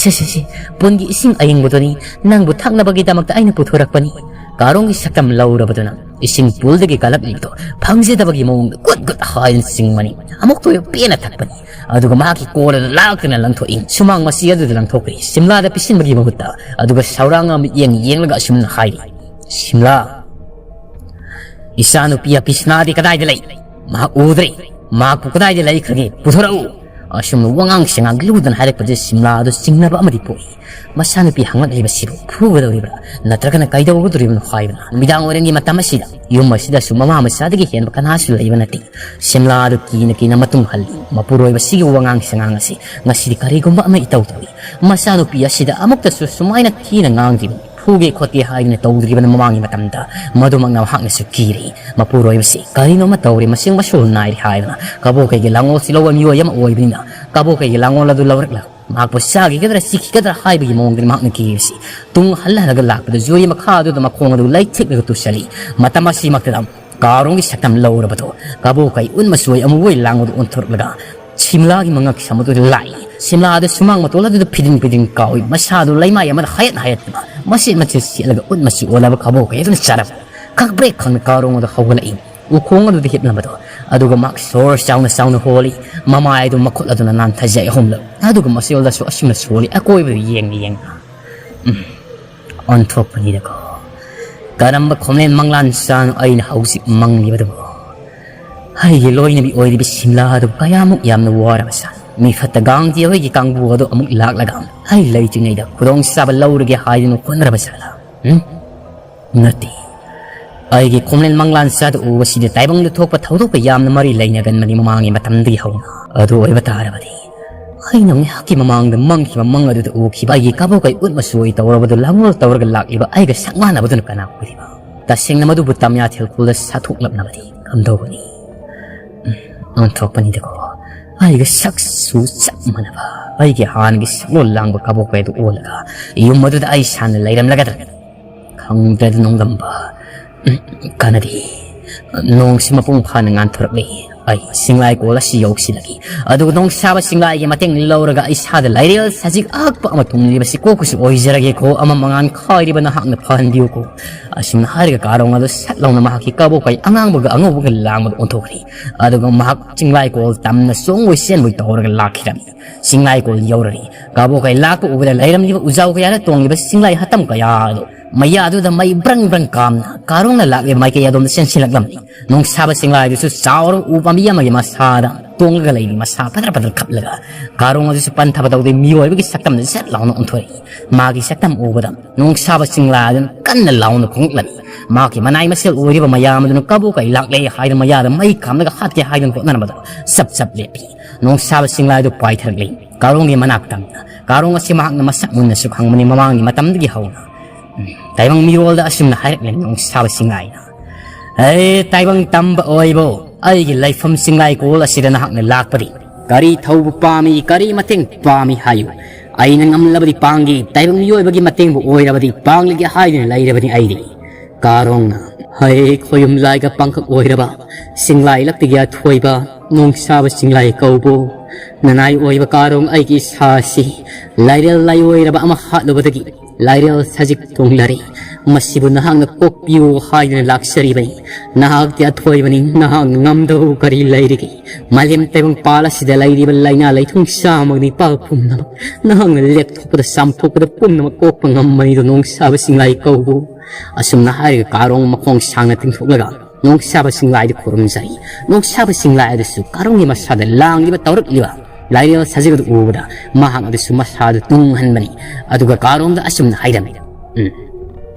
ꯁꯦ, ꯁꯦ, ꯁꯦ, ꯄꯨꯟꯒꯤ ꯏꯁꯤꯡ ꯑꯌꯤꯡꯕꯗꯨꯅꯤ ꯅꯪꯕꯨ ꯊꯛꯅꯕꯒꯤꯗꯃꯛꯇ ꯑꯩꯅ ꯄꯨꯊꯣꯔꯛꯄꯅꯤ꯫" ꯀꯥꯔꯣꯡꯒꯤ ꯁꯛꯇꯝ ꯂꯧꯔꯕꯗꯨꯅ ꯏꯁꯤꯡ ꯄꯨꯜꯗꯒꯤ ꯀꯜꯂꯛꯂꯤꯕꯗꯣ ꯐꯪꯖꯗꯕꯒꯤ ꯃꯑꯣꯡꯗ ꯒꯨꯠ ꯒꯨꯠ ꯍꯥꯏꯅ ꯆꯤꯡꯕꯅꯤ꯫ ꯑꯃꯨꯛꯇ ꯑꯣꯏꯕ ꯄꯦꯟꯅ ꯊꯛꯄꯅꯤ꯫ ꯑꯗꯨꯒ ꯃꯍꯥꯛꯀꯤ ꯀꯣꯜ ꯑꯗꯨ ꯂꯥꯛꯇꯨꯅ ꯂꯪꯊꯣꯛꯏ꯫ ꯁꯨꯃꯥꯡ ꯃꯁꯤ ꯑꯗꯨꯗ ꯂꯪꯊꯣꯛꯈ꯭ꯔꯦ꯫ ꯁꯤꯝꯂꯥꯗ ꯄꯤꯁꯤꯟꯕꯒꯤ ꯃꯍꯨꯠꯇ ꯑꯗꯨꯒ ꯁꯧꯔꯥꯡ ꯑꯃ ꯃꯤꯠꯌꯦꯡ ꯌꯦꯡꯂꯒ ꯑꯁꯨꯝꯅ ꯍꯥꯏꯔꯤ, "ꯁꯤꯝꯂꯥ, ꯏꯆꯥꯅꯨꯄꯤ ꯑꯄꯤꯁꯅꯥꯗꯤ ꯀꯗꯥꯏꯗ ꯂꯩ? ꯃꯍꯥꯛ ꯎꯗ꯭ꯔꯦ꯫ ꯃꯍꯥꯛꯄꯨ ꯀꯗꯥꯏꯗ ꯂꯩꯈ꯭ꯔꯒꯦ? ꯄꯨꯊꯣꯔꯛꯎ꯫" ꯑꯁꯨꯝꯅ ꯋꯥꯉꯥꯡ ꯁꯉꯥꯡ ꯂꯨꯗꯅ ꯍꯥꯏꯔꯛꯄꯁꯦ ꯁꯤꯝꯂꯥꯗꯨ ꯆꯤꯡꯅꯕ ꯑꯃꯗꯤ ꯄꯣꯛꯏ꯫ ꯃꯆꯥꯅꯨꯄꯤ ꯍꯪꯂꯛꯂꯤꯕꯁꯤꯕꯨ ꯐꯨꯒꯗꯧꯔꯤꯕ꯭ꯔꯥ ꯅꯠꯇ꯭ꯔꯒꯅ ꯀꯩꯗꯧꯒꯗꯧꯔꯤꯕꯅꯣ ꯍꯥꯏꯕꯅ꯫ ꯅꯨꯃꯤꯗꯥꯡ ꯋꯥꯏꯔꯝꯒꯤ ꯃꯇꯝ ꯑꯁꯤꯗ ꯌꯨꯝ ꯑꯁꯤꯗꯁꯨ ꯃꯃꯥ ꯃꯆꯥꯗꯒꯤ ꯍꯦꯟꯕ ꯀꯅꯥꯁꯨ ꯂꯩꯕ ꯅꯠꯇꯦ꯫ ꯁꯤꯝꯂꯥ ꯑꯗꯨ ꯀꯤꯅ ꯀꯤꯅ ꯃꯇꯨꯡ ꯍꯜꯂꯤ꯫ ꯃꯄꯨꯔꯣꯏꯕꯁꯤꯒꯤ ꯋꯥꯉꯥꯡ ꯁꯉꯥꯡ ꯑꯁꯤ ꯉꯁꯤꯗꯤ ꯀꯔꯤꯒꯨꯝꯕ ꯑꯃ ꯏꯇꯧ ꯇꯧꯏ꯫ ꯃꯆꯥꯅꯨꯄꯤ ꯑꯁꯤꯗ ꯑꯃꯨꯛꯇꯁꯨ ꯁꯨꯃꯥꯏꯅ ꯊꯤꯅ ꯉꯥꯡꯗ꯭ꯔꯤꯕꯅꯤ꯫ ꯐꯨꯒꯦ ꯈꯣꯠꯀꯦ ꯍꯥꯏꯗꯨꯅ ꯇꯧꯗ꯭ꯔꯤꯕꯅ ꯃꯃꯥꯡꯒꯤ ꯃꯇꯝꯗ꯫ ꯃꯗꯨꯃꯛꯅ ꯃꯍꯥꯛꯅꯁꯨ ꯀꯤꯔꯤ꯫ ꯃꯄꯨꯔꯣꯏꯕꯁꯤ ꯀꯔꯤꯅꯣ ꯑꯃ ꯇꯧꯔꯤ, ꯃꯁꯤꯡ ꯃꯁꯨ ꯅꯥꯏꯔꯤ ꯍꯥꯏꯗꯨꯅ꯫ ꯀꯕꯣꯀꯩꯒꯤ ꯂꯥꯡꯑꯣꯜꯁꯤ ꯂꯧꯕ ꯃꯤꯑꯣꯏ ꯑꯃ ꯑꯣꯏꯕꯅꯤꯅ ꯀꯕꯣꯀꯩꯒꯤ ꯂꯥꯡꯑꯣꯜ ꯑꯗꯨ ꯂꯧꯔꯛꯂꯒ ꯃꯍꯥꯛꯄꯨ ꯆꯥꯈꯤꯒꯗ꯭ꯔꯥ ꯆꯤꯛꯈꯤꯒꯗ꯭ꯔꯥ ꯍꯥꯏꯕꯒꯤ ꯃꯑꯣꯡꯗꯅꯤ ꯃꯍꯥꯛꯅ ꯀꯤꯔꯤꯕꯁꯤ꯫ ꯇꯨꯡ ꯍꯜꯂ ꯍꯜꯂꯒ ꯂꯥꯛꯄꯗ ꯖꯨꯔꯤ ꯃꯈꯥ ꯑꯗꯨꯗ ꯃꯈꯣꯡ ꯑꯗꯨ ꯂꯩꯊꯦꯛꯂꯒ ꯇꯨꯁꯜꯂꯤ꯫ ꯃꯇꯝ ꯑꯁꯤꯃꯛꯇꯗ ꯀꯥꯔꯣꯡꯒꯤ ꯁꯛꯇꯝ ꯂꯧꯔꯕꯗꯣ ꯀꯕꯣꯀꯩ ꯎꯠ ꯃꯆꯨ ꯑꯣꯏ ꯑꯃꯨꯕ ꯑꯣꯏ ꯂꯥꯡꯕꯗꯨ ꯑꯣꯟꯊꯣꯔꯛꯂꯒ ꯁꯤꯝꯂꯥꯒꯤ ꯃꯉꯛ ꯁꯝ ꯑꯗꯨꯗ ꯂꯥꯛꯏ꯫ ꯁꯤꯝꯂꯥ ꯑꯗꯨ ꯁꯨꯃꯥꯡ ꯃꯇꯣꯜ ꯑꯗꯨꯗ ꯐꯤꯗꯤꯡ ꯐꯤꯗꯤꯡ ꯀꯥꯎꯏ꯫ ꯃꯁꯥꯗꯨ ꯂꯩꯃꯥꯏ ꯑꯃꯗ ꯍꯌꯦꯠ ꯍꯌꯦꯠꯇꯨꯅ ꯃꯆꯦꯠ ꯃꯆꯦꯠ ꯁꯦꯠꯂꯒ ꯎꯠ ꯃꯆꯨ ꯑꯣꯜꯂꯕ ꯀꯕꯣꯀꯩ ꯑꯗꯨꯅ ꯆꯥꯔꯝ ꯈꯛ ꯕ꯭ꯔꯦꯛ ꯈꯪꯅ ꯀꯥꯔꯣꯡ ꯑꯗꯨ ꯍꯧꯒꯠꯂꯛꯏ꯫ ꯎꯈꯣꯡ ꯑꯗꯨꯗ ꯍꯤꯞꯂꯝꯕꯗꯣ ꯑꯗꯨꯒ ꯃꯍꯥꯛ ꯁꯣꯔ ꯆꯥꯎꯅ ꯆꯥꯎꯅ ꯍꯣꯜꯂꯤ꯫ ꯃꯃꯥꯏ ꯑꯗꯨ ꯃꯈꯨꯠ ꯑꯗꯨꯅ ꯅꯥꯟꯊꯖꯩ ꯑꯍꯨꯝꯂꯛ꯫ ꯑꯗꯨꯒ ꯃꯆꯦꯜꯗꯁꯨ ꯑꯁꯨꯝꯅ ꯁꯣꯜꯂꯤ꯫ ꯑꯀꯣꯏꯕꯗꯨ ꯌꯦꯡꯅ ꯌꯦꯡꯅ꯫ ꯎꯝ, ꯑꯣꯟꯊꯣꯛꯄꯅꯤꯗꯀꯣ꯫ ꯀꯔꯝꯕ ꯈꯣꯝꯂꯦꯟ ꯃꯪꯂꯥꯟ ꯆꯥꯅꯣ ꯑꯩꯅ ꯍꯧꯖꯤꯛ ꯃꯪꯂꯤꯕꯗꯨꯕꯨ? ꯑꯩꯒꯤ ꯂꯣꯏꯅꯕꯤ ꯑꯣꯏꯔꯤꯕ ꯁꯤꯝꯂꯥ ꯑꯗꯨ ꯀꯌꯥꯃꯨꯛ ꯌꯥꯝꯅ ꯋꯥꯔꯕ ꯖꯥꯠꯅꯣ? ꯃꯤꯐꯠꯇ ꯒꯥꯡꯗꯤ ꯑꯩꯈꯣꯏꯒꯤ ꯀꯥꯡꯕꯨ ꯑꯗꯨ ꯑꯃꯨꯛ ꯂꯥꯛꯂꯒ ꯑꯩ ꯂꯩꯇ꯭ꯔꯤꯉꯩꯗ ꯈꯨꯗꯣꯡꯆꯥꯕ ꯂꯧꯔꯒꯦ ꯍꯥꯏꯗꯨꯅ ꯍꯣꯠꯅꯔꯕ ꯖꯥꯠꯂꯥ? ꯎꯝ? ꯅꯠꯇꯦ꯫ ꯑꯩꯒꯤ ꯈꯣꯝꯂꯦꯟ ꯃꯪꯂꯥꯟ ꯆꯥꯗ ꯎꯕꯁꯤꯗꯤ ꯇꯥꯏꯕꯪꯗ ꯊꯣꯛꯄ ꯊꯧꯗꯣꯛꯀ ꯌꯥꯝꯅ ꯃꯔꯤ ꯂꯩꯅꯒꯟꯕꯅꯤ ꯃꯃꯥꯡꯒꯤ ꯃꯇꯝꯗꯒꯤ ꯍꯧꯅ꯫ ꯑꯗꯨ ꯑꯣꯏꯕ ꯇꯥꯔꯕꯗꯤ ꯑꯩꯅ ꯉꯥꯏꯍꯥꯛꯀꯤ ꯃꯃꯥꯡꯗ ꯃꯪꯈꯤꯕ ꯃꯪ ꯑꯗꯨꯗ ꯎꯈꯤꯕ ꯑꯩꯒꯤ ꯀꯕꯣꯀꯩ ꯎꯠ ꯃꯆꯨ ꯑꯣꯏ ꯇꯧꯔꯕꯗꯨ ꯂꯥꯡꯂꯣꯜ ꯇꯧꯔꯒ ꯂꯥꯛꯂꯤꯕ ꯑꯩꯒ ꯁꯛ ꯃꯥꯟꯅꯕꯗꯨꯅ ꯀꯅꯥ ꯑꯣꯏꯔꯤꯕ? ꯇꯁꯦꯡꯅ ꯃꯗꯨꯕꯨ ꯇꯝꯌꯥꯊꯦꯜ ꯈꯨꯜꯗ ꯁꯥꯊꯣꯛꯂꯛꯅꯕꯗꯤ ꯀꯝꯗꯧꯒꯅꯤ? ꯎꯝ, ꯑꯣꯟꯊꯣꯛꯄꯅꯤꯗꯀꯣ꯫ ꯑꯩꯒ ꯁꯛꯁꯨ ꯆꯞ ꯃꯥꯟꯅꯕ, ꯑꯩꯒꯤ ꯍꯥꯟꯅꯒꯤ ꯁꯛꯂꯣꯟ ꯂꯥꯡꯕ ꯀꯕꯣꯀꯩ ꯑꯗꯨ ꯑꯣꯜꯂꯒ ꯌꯨꯝ ꯑꯗꯨꯗ ꯑꯩ ꯁꯥꯟꯅ ꯂꯩꯔꯝꯂꯒꯗ꯭ꯔꯥ? ꯈꯪꯗ꯭ꯔꯦꯗ ꯅꯣꯡꯗꯝꯕ꯫ ꯎꯝ, ꯀꯥꯟꯅꯗꯦ꯫ ꯅꯣꯡꯁꯤ ꯃꯄꯨꯡ ꯐꯥꯅ ꯉꯥꯟꯊꯣꯔꯛꯂꯦ꯫ ꯑꯩ ꯆꯤꯡꯂꯥꯏꯀꯣꯜ ꯑꯁꯤ ꯌꯧꯁꯤꯜꯂꯒꯦ꯫ ꯑꯗꯨꯒ ꯅꯣꯡꯁꯥꯕ ꯆꯤꯡꯂꯥꯏꯒꯤ ꯃꯇꯦꯡ ꯂꯧꯔꯒ ꯏꯁꯥꯗ ꯂꯥꯏꯔꯦꯜ ꯁꯖꯤꯛ ꯑꯍꯛꯄ ꯑꯃ ꯊꯨꯡꯂꯤꯕꯁꯤ ꯀꯣꯛꯄꯁꯨ ꯑꯣꯏꯖꯔꯒꯦꯀꯣ꯫ ꯑꯃ ꯃꯉꯥꯟ ꯈꯥꯏꯔꯤꯕ ꯅꯍꯥꯛꯅ ꯐꯍꯟꯕꯤꯌꯨꯀꯣ꯫ ꯑꯁꯨꯝꯅ ꯍꯥꯏꯔꯒ ꯀꯥꯔꯣꯡ ꯑꯗꯨ ꯁꯠ ꯂꯥꯎꯅ ꯃꯍꯥꯛꯀꯤ ꯀꯕꯣꯀꯩ ꯑꯉꯥꯡꯕꯒ ꯑꯉꯧꯕꯒ ꯂꯥꯡꯕꯗ ꯑꯣꯟꯊꯣꯛꯈ꯭ꯔꯦ꯫ ꯑꯗꯨꯒ ꯃꯍꯥꯛ ꯆꯤꯡꯂꯥꯏꯀꯣꯜ ꯇꯝꯅ ꯆꯣꯡꯕꯣꯏ ꯆꯦꯟꯕꯣꯏ ꯇꯧꯔꯒ ꯂꯥꯛꯈꯤꯔꯝꯃꯤ꯫ ꯆꯤꯡꯂꯥꯏꯀꯣꯜ ꯌꯧꯔꯔꯤ꯫ ꯀꯕꯣꯀꯩ ꯂꯥꯛꯄ ꯎꯕꯗ ꯂꯩꯔꯝꯂꯤꯕ ꯎꯖꯥꯎ ꯀꯌꯥꯗ ꯇꯣꯡꯂꯤꯕ ꯆꯤꯡꯂꯥꯏ ꯍꯇꯝ ꯀꯌꯥ ꯑꯗꯨ ꯃꯌꯥꯗꯨꯗ ꯃꯩ ꯕ꯭ꯔꯪ ꯕ꯭ꯔꯪ ꯀꯥꯝꯅ ꯀꯥꯔꯣꯡꯅ ꯂꯥꯛꯂꯤꯕ ꯃꯥꯏꯀꯩ ꯑꯗꯣꯝꯗ ꯆꯦꯟꯁꯤꯜꯂꯛꯂꯝꯃꯤ꯫ ꯅꯣꯡꯁꯥꯕ ꯆꯤꯡꯂꯥꯏꯗꯨꯁꯨ ꯆꯥꯎꯔꯕ ꯎ ꯄꯥꯝꯕꯤ ꯑꯃꯒꯤ ꯃꯁꯥꯗ ꯇꯣꯡꯂꯒ ꯂꯩꯔꯤ, ꯃꯁꯥ ꯐꯗ꯭ꯔ ꯐꯗ꯭ꯔ ꯈꯞꯂꯒ꯫ ꯀꯥꯔꯣꯡ ꯑꯗꯨꯁꯨ ꯄꯟꯊꯕ ꯇꯧꯗꯦ, ꯃꯤꯑꯣꯏꯕꯒꯤ ꯁꯛꯇꯝꯗ ꯁꯠ ꯂꯥꯎꯅ ꯑꯣꯟꯊꯣꯔꯛꯏ꯫ ꯃꯥꯒꯤ ꯁꯛꯇꯝ ꯎꯕꯗ ꯅꯣꯡꯁꯥꯕ ꯆꯤꯡꯂꯥ ꯑꯗꯨꯅ ꯀꯟꯅ ꯂꯥꯎꯅ ꯈꯣꯡꯂꯛꯂꯝꯃꯤ꯫ ꯃꯍꯥꯛꯀꯤ ꯃꯅꯥꯏ ꯃꯁꯦꯜ ꯑꯣꯏꯔꯤꯕ ꯃꯌꯥꯝ ꯑꯗꯨꯅ ꯀꯕꯣꯛ ꯀꯩ ꯂꯥꯛꯂꯦ ꯍꯥꯏꯗꯨꯅ ꯃꯌꯥꯗ ꯃꯩ ꯀꯥꯝꯂꯒ ꯍꯥꯠꯀꯦ ꯍꯥꯏꯗꯨꯅ ꯍꯣꯠꯅꯔꯝꯕꯗ ꯆꯞ ꯆꯞ ꯂꯦꯞꯄꯤ꯫ ꯅꯣꯡꯁꯥꯕ ꯆꯤꯡꯂꯥ ꯑꯗꯨ ꯄꯥꯏꯊꯔꯛꯂꯤ꯫ ꯀꯥꯔꯣꯡꯒꯤ ꯃꯅꯥꯛꯇ꯫ ꯀꯥꯔꯣꯡ ꯑꯁꯤ ꯃꯍꯥꯛꯅ ꯃꯁꯛ ꯃꯨꯟꯅꯁꯨ ꯈꯪꯕꯅꯤ ꯃꯃꯥꯡꯒꯤ ꯃꯇꯝꯗꯒꯤ ꯍꯧꯅ꯫ ꯎꯝ, ꯇꯥꯏꯕꯪ ꯃꯤꯔꯣꯜꯗ ꯑꯁꯨꯝꯅ ꯍꯥꯏꯔꯛꯂꯦ ꯅꯣꯡꯁꯥꯕ ꯆꯤꯡꯂꯥꯏꯅ꯫ "ꯑꯦ ꯇꯥꯏꯕꯪ ꯇꯝꯕ ꯑꯣꯏꯕꯣ, ꯑꯩꯒꯤ ꯂꯩꯐꯝ ꯆꯤꯡꯂꯥꯏ ꯀꯣꯜ ꯑꯁꯤꯗ ꯅꯍꯥꯛꯅ ꯂꯥꯛꯄꯗꯤ ꯀꯔꯤ ꯊꯧꯕ ꯄꯥꯝꯃꯤ, ꯀꯔꯤ ꯃꯇꯦꯡ ꯄꯥꯝꯃꯤ ꯍꯥꯏꯌꯨ꯫ ꯑꯩꯅ ꯉꯝꯂꯕꯗꯤ ꯄꯥꯡꯒꯦ, ꯇꯥꯏꯕꯪ ꯃꯤꯑꯣꯏꯕꯒꯤ ꯃꯇꯦꯡꯕꯨ ꯑꯣꯏꯔꯕꯗꯤ ꯄꯥꯡꯂꯒꯦ ꯍꯥꯏꯗꯨꯅ ꯂꯩꯔꯕꯅꯤ ꯑꯩꯗꯤ꯫" ꯀꯥꯔꯣꯡꯅ꯫ "ꯍꯩ ꯈꯣꯌꯨꯝ ꯂꯥꯏꯒ ꯄꯥꯡꯈꯛ ꯑꯣꯏꯔꯕ, ꯆꯤꯡꯂꯥꯏ ꯂꯛꯇꯒꯤ ꯑꯊꯣꯏꯕ, ꯅꯣꯡꯁꯥꯕ ꯆꯤꯡꯂꯥꯏ ꯀꯧꯕꯣ꯫ ꯅꯅꯥꯏ ꯑꯣꯏꯕ ꯀꯥꯔꯣꯡ ꯑꯩꯒꯤ ꯏꯁꯥꯁꯤ, ꯂꯥꯏꯔꯦꯜ ꯂꯥꯏꯑꯣꯏꯔꯕ ꯑꯃ ꯍꯥꯠꯂꯨꯕꯗꯒꯤ ꯂꯥꯏꯔꯦꯜ ꯁꯖꯤꯛ ꯊꯨꯡꯂꯔꯦ꯫ ꯃꯁꯤꯕꯨ ꯅꯍꯥꯛꯅ ꯀꯣꯛꯄꯤꯌꯨ ꯍꯥꯏꯗꯨꯅ ꯂꯥꯛꯆꯔꯤꯕꯅꯤ꯫ ꯅꯍꯥꯛꯇꯤ ꯑꯊꯣꯏꯕꯅꯤ, ꯅꯍꯥꯛꯅ ꯉꯝꯗꯕ ꯀꯔꯤ ꯂꯩꯔꯤꯒꯦ? ꯃꯥꯂꯦꯝ ꯇꯥꯏꯕꯪ ꯄꯥꯜ ꯑꯁꯤꯗ ꯂꯩꯔꯤꯕ ꯂꯥꯏꯅꯥ ꯂꯩꯊꯨꯡ ꯆꯥꯝꯃꯒꯤ ꯅꯤꯄꯥꯜ ꯄꯨꯝꯅꯃꯛ ꯅꯍꯥꯛꯅ ꯂꯦꯛꯊꯣꯛꯄꯗ ꯆꯥꯝꯊꯣꯛꯄꯗ ꯄꯨꯝꯅꯃꯛ ꯀꯣꯛꯄ ꯉꯝꯕꯅꯤꯗꯣ ꯅꯣꯡꯁꯥꯕ ꯆꯤꯡꯂꯥꯏ ꯀꯧꯕꯣ꯫" ꯑꯁꯨꯝꯅ ꯍꯥꯏꯔꯒ ꯀꯥꯔꯣꯡ ꯃꯈꯣꯡ ꯁꯥꯡꯅ ꯇꯤꯡꯊꯣꯛꯂꯒ ꯅꯣꯡꯁꯥꯕ ꯆꯤꯡꯂꯥꯏꯗ ꯈꯨꯔꯨꯝꯖꯔꯤ꯫ ꯅꯣꯡꯁꯥꯕ ꯆꯤꯡꯂꯥꯏ ꯑꯗꯨꯁꯨ ꯀꯥꯔꯣꯡꯒꯤ ꯃꯁꯥꯗ ꯂꯥꯡꯂꯤꯕ ꯇꯧꯔꯛꯂꯤꯕ ꯂꯥꯏꯔꯦꯜ ꯁꯖꯤꯛ ꯑꯗꯨ ꯎꯕꯗ ꯃꯍꯥꯛ ꯑꯗꯨꯁꯨ ꯃꯁꯥꯗꯨ ꯇꯨꯡꯍꯟꯕꯅꯤ꯫ ꯑꯗꯨꯒ ꯀꯥꯔꯣꯡꯗ ꯑꯁꯨꯝꯅ ꯍꯥꯏꯔꯝꯃꯤ꯫ ꯎꯝ꯫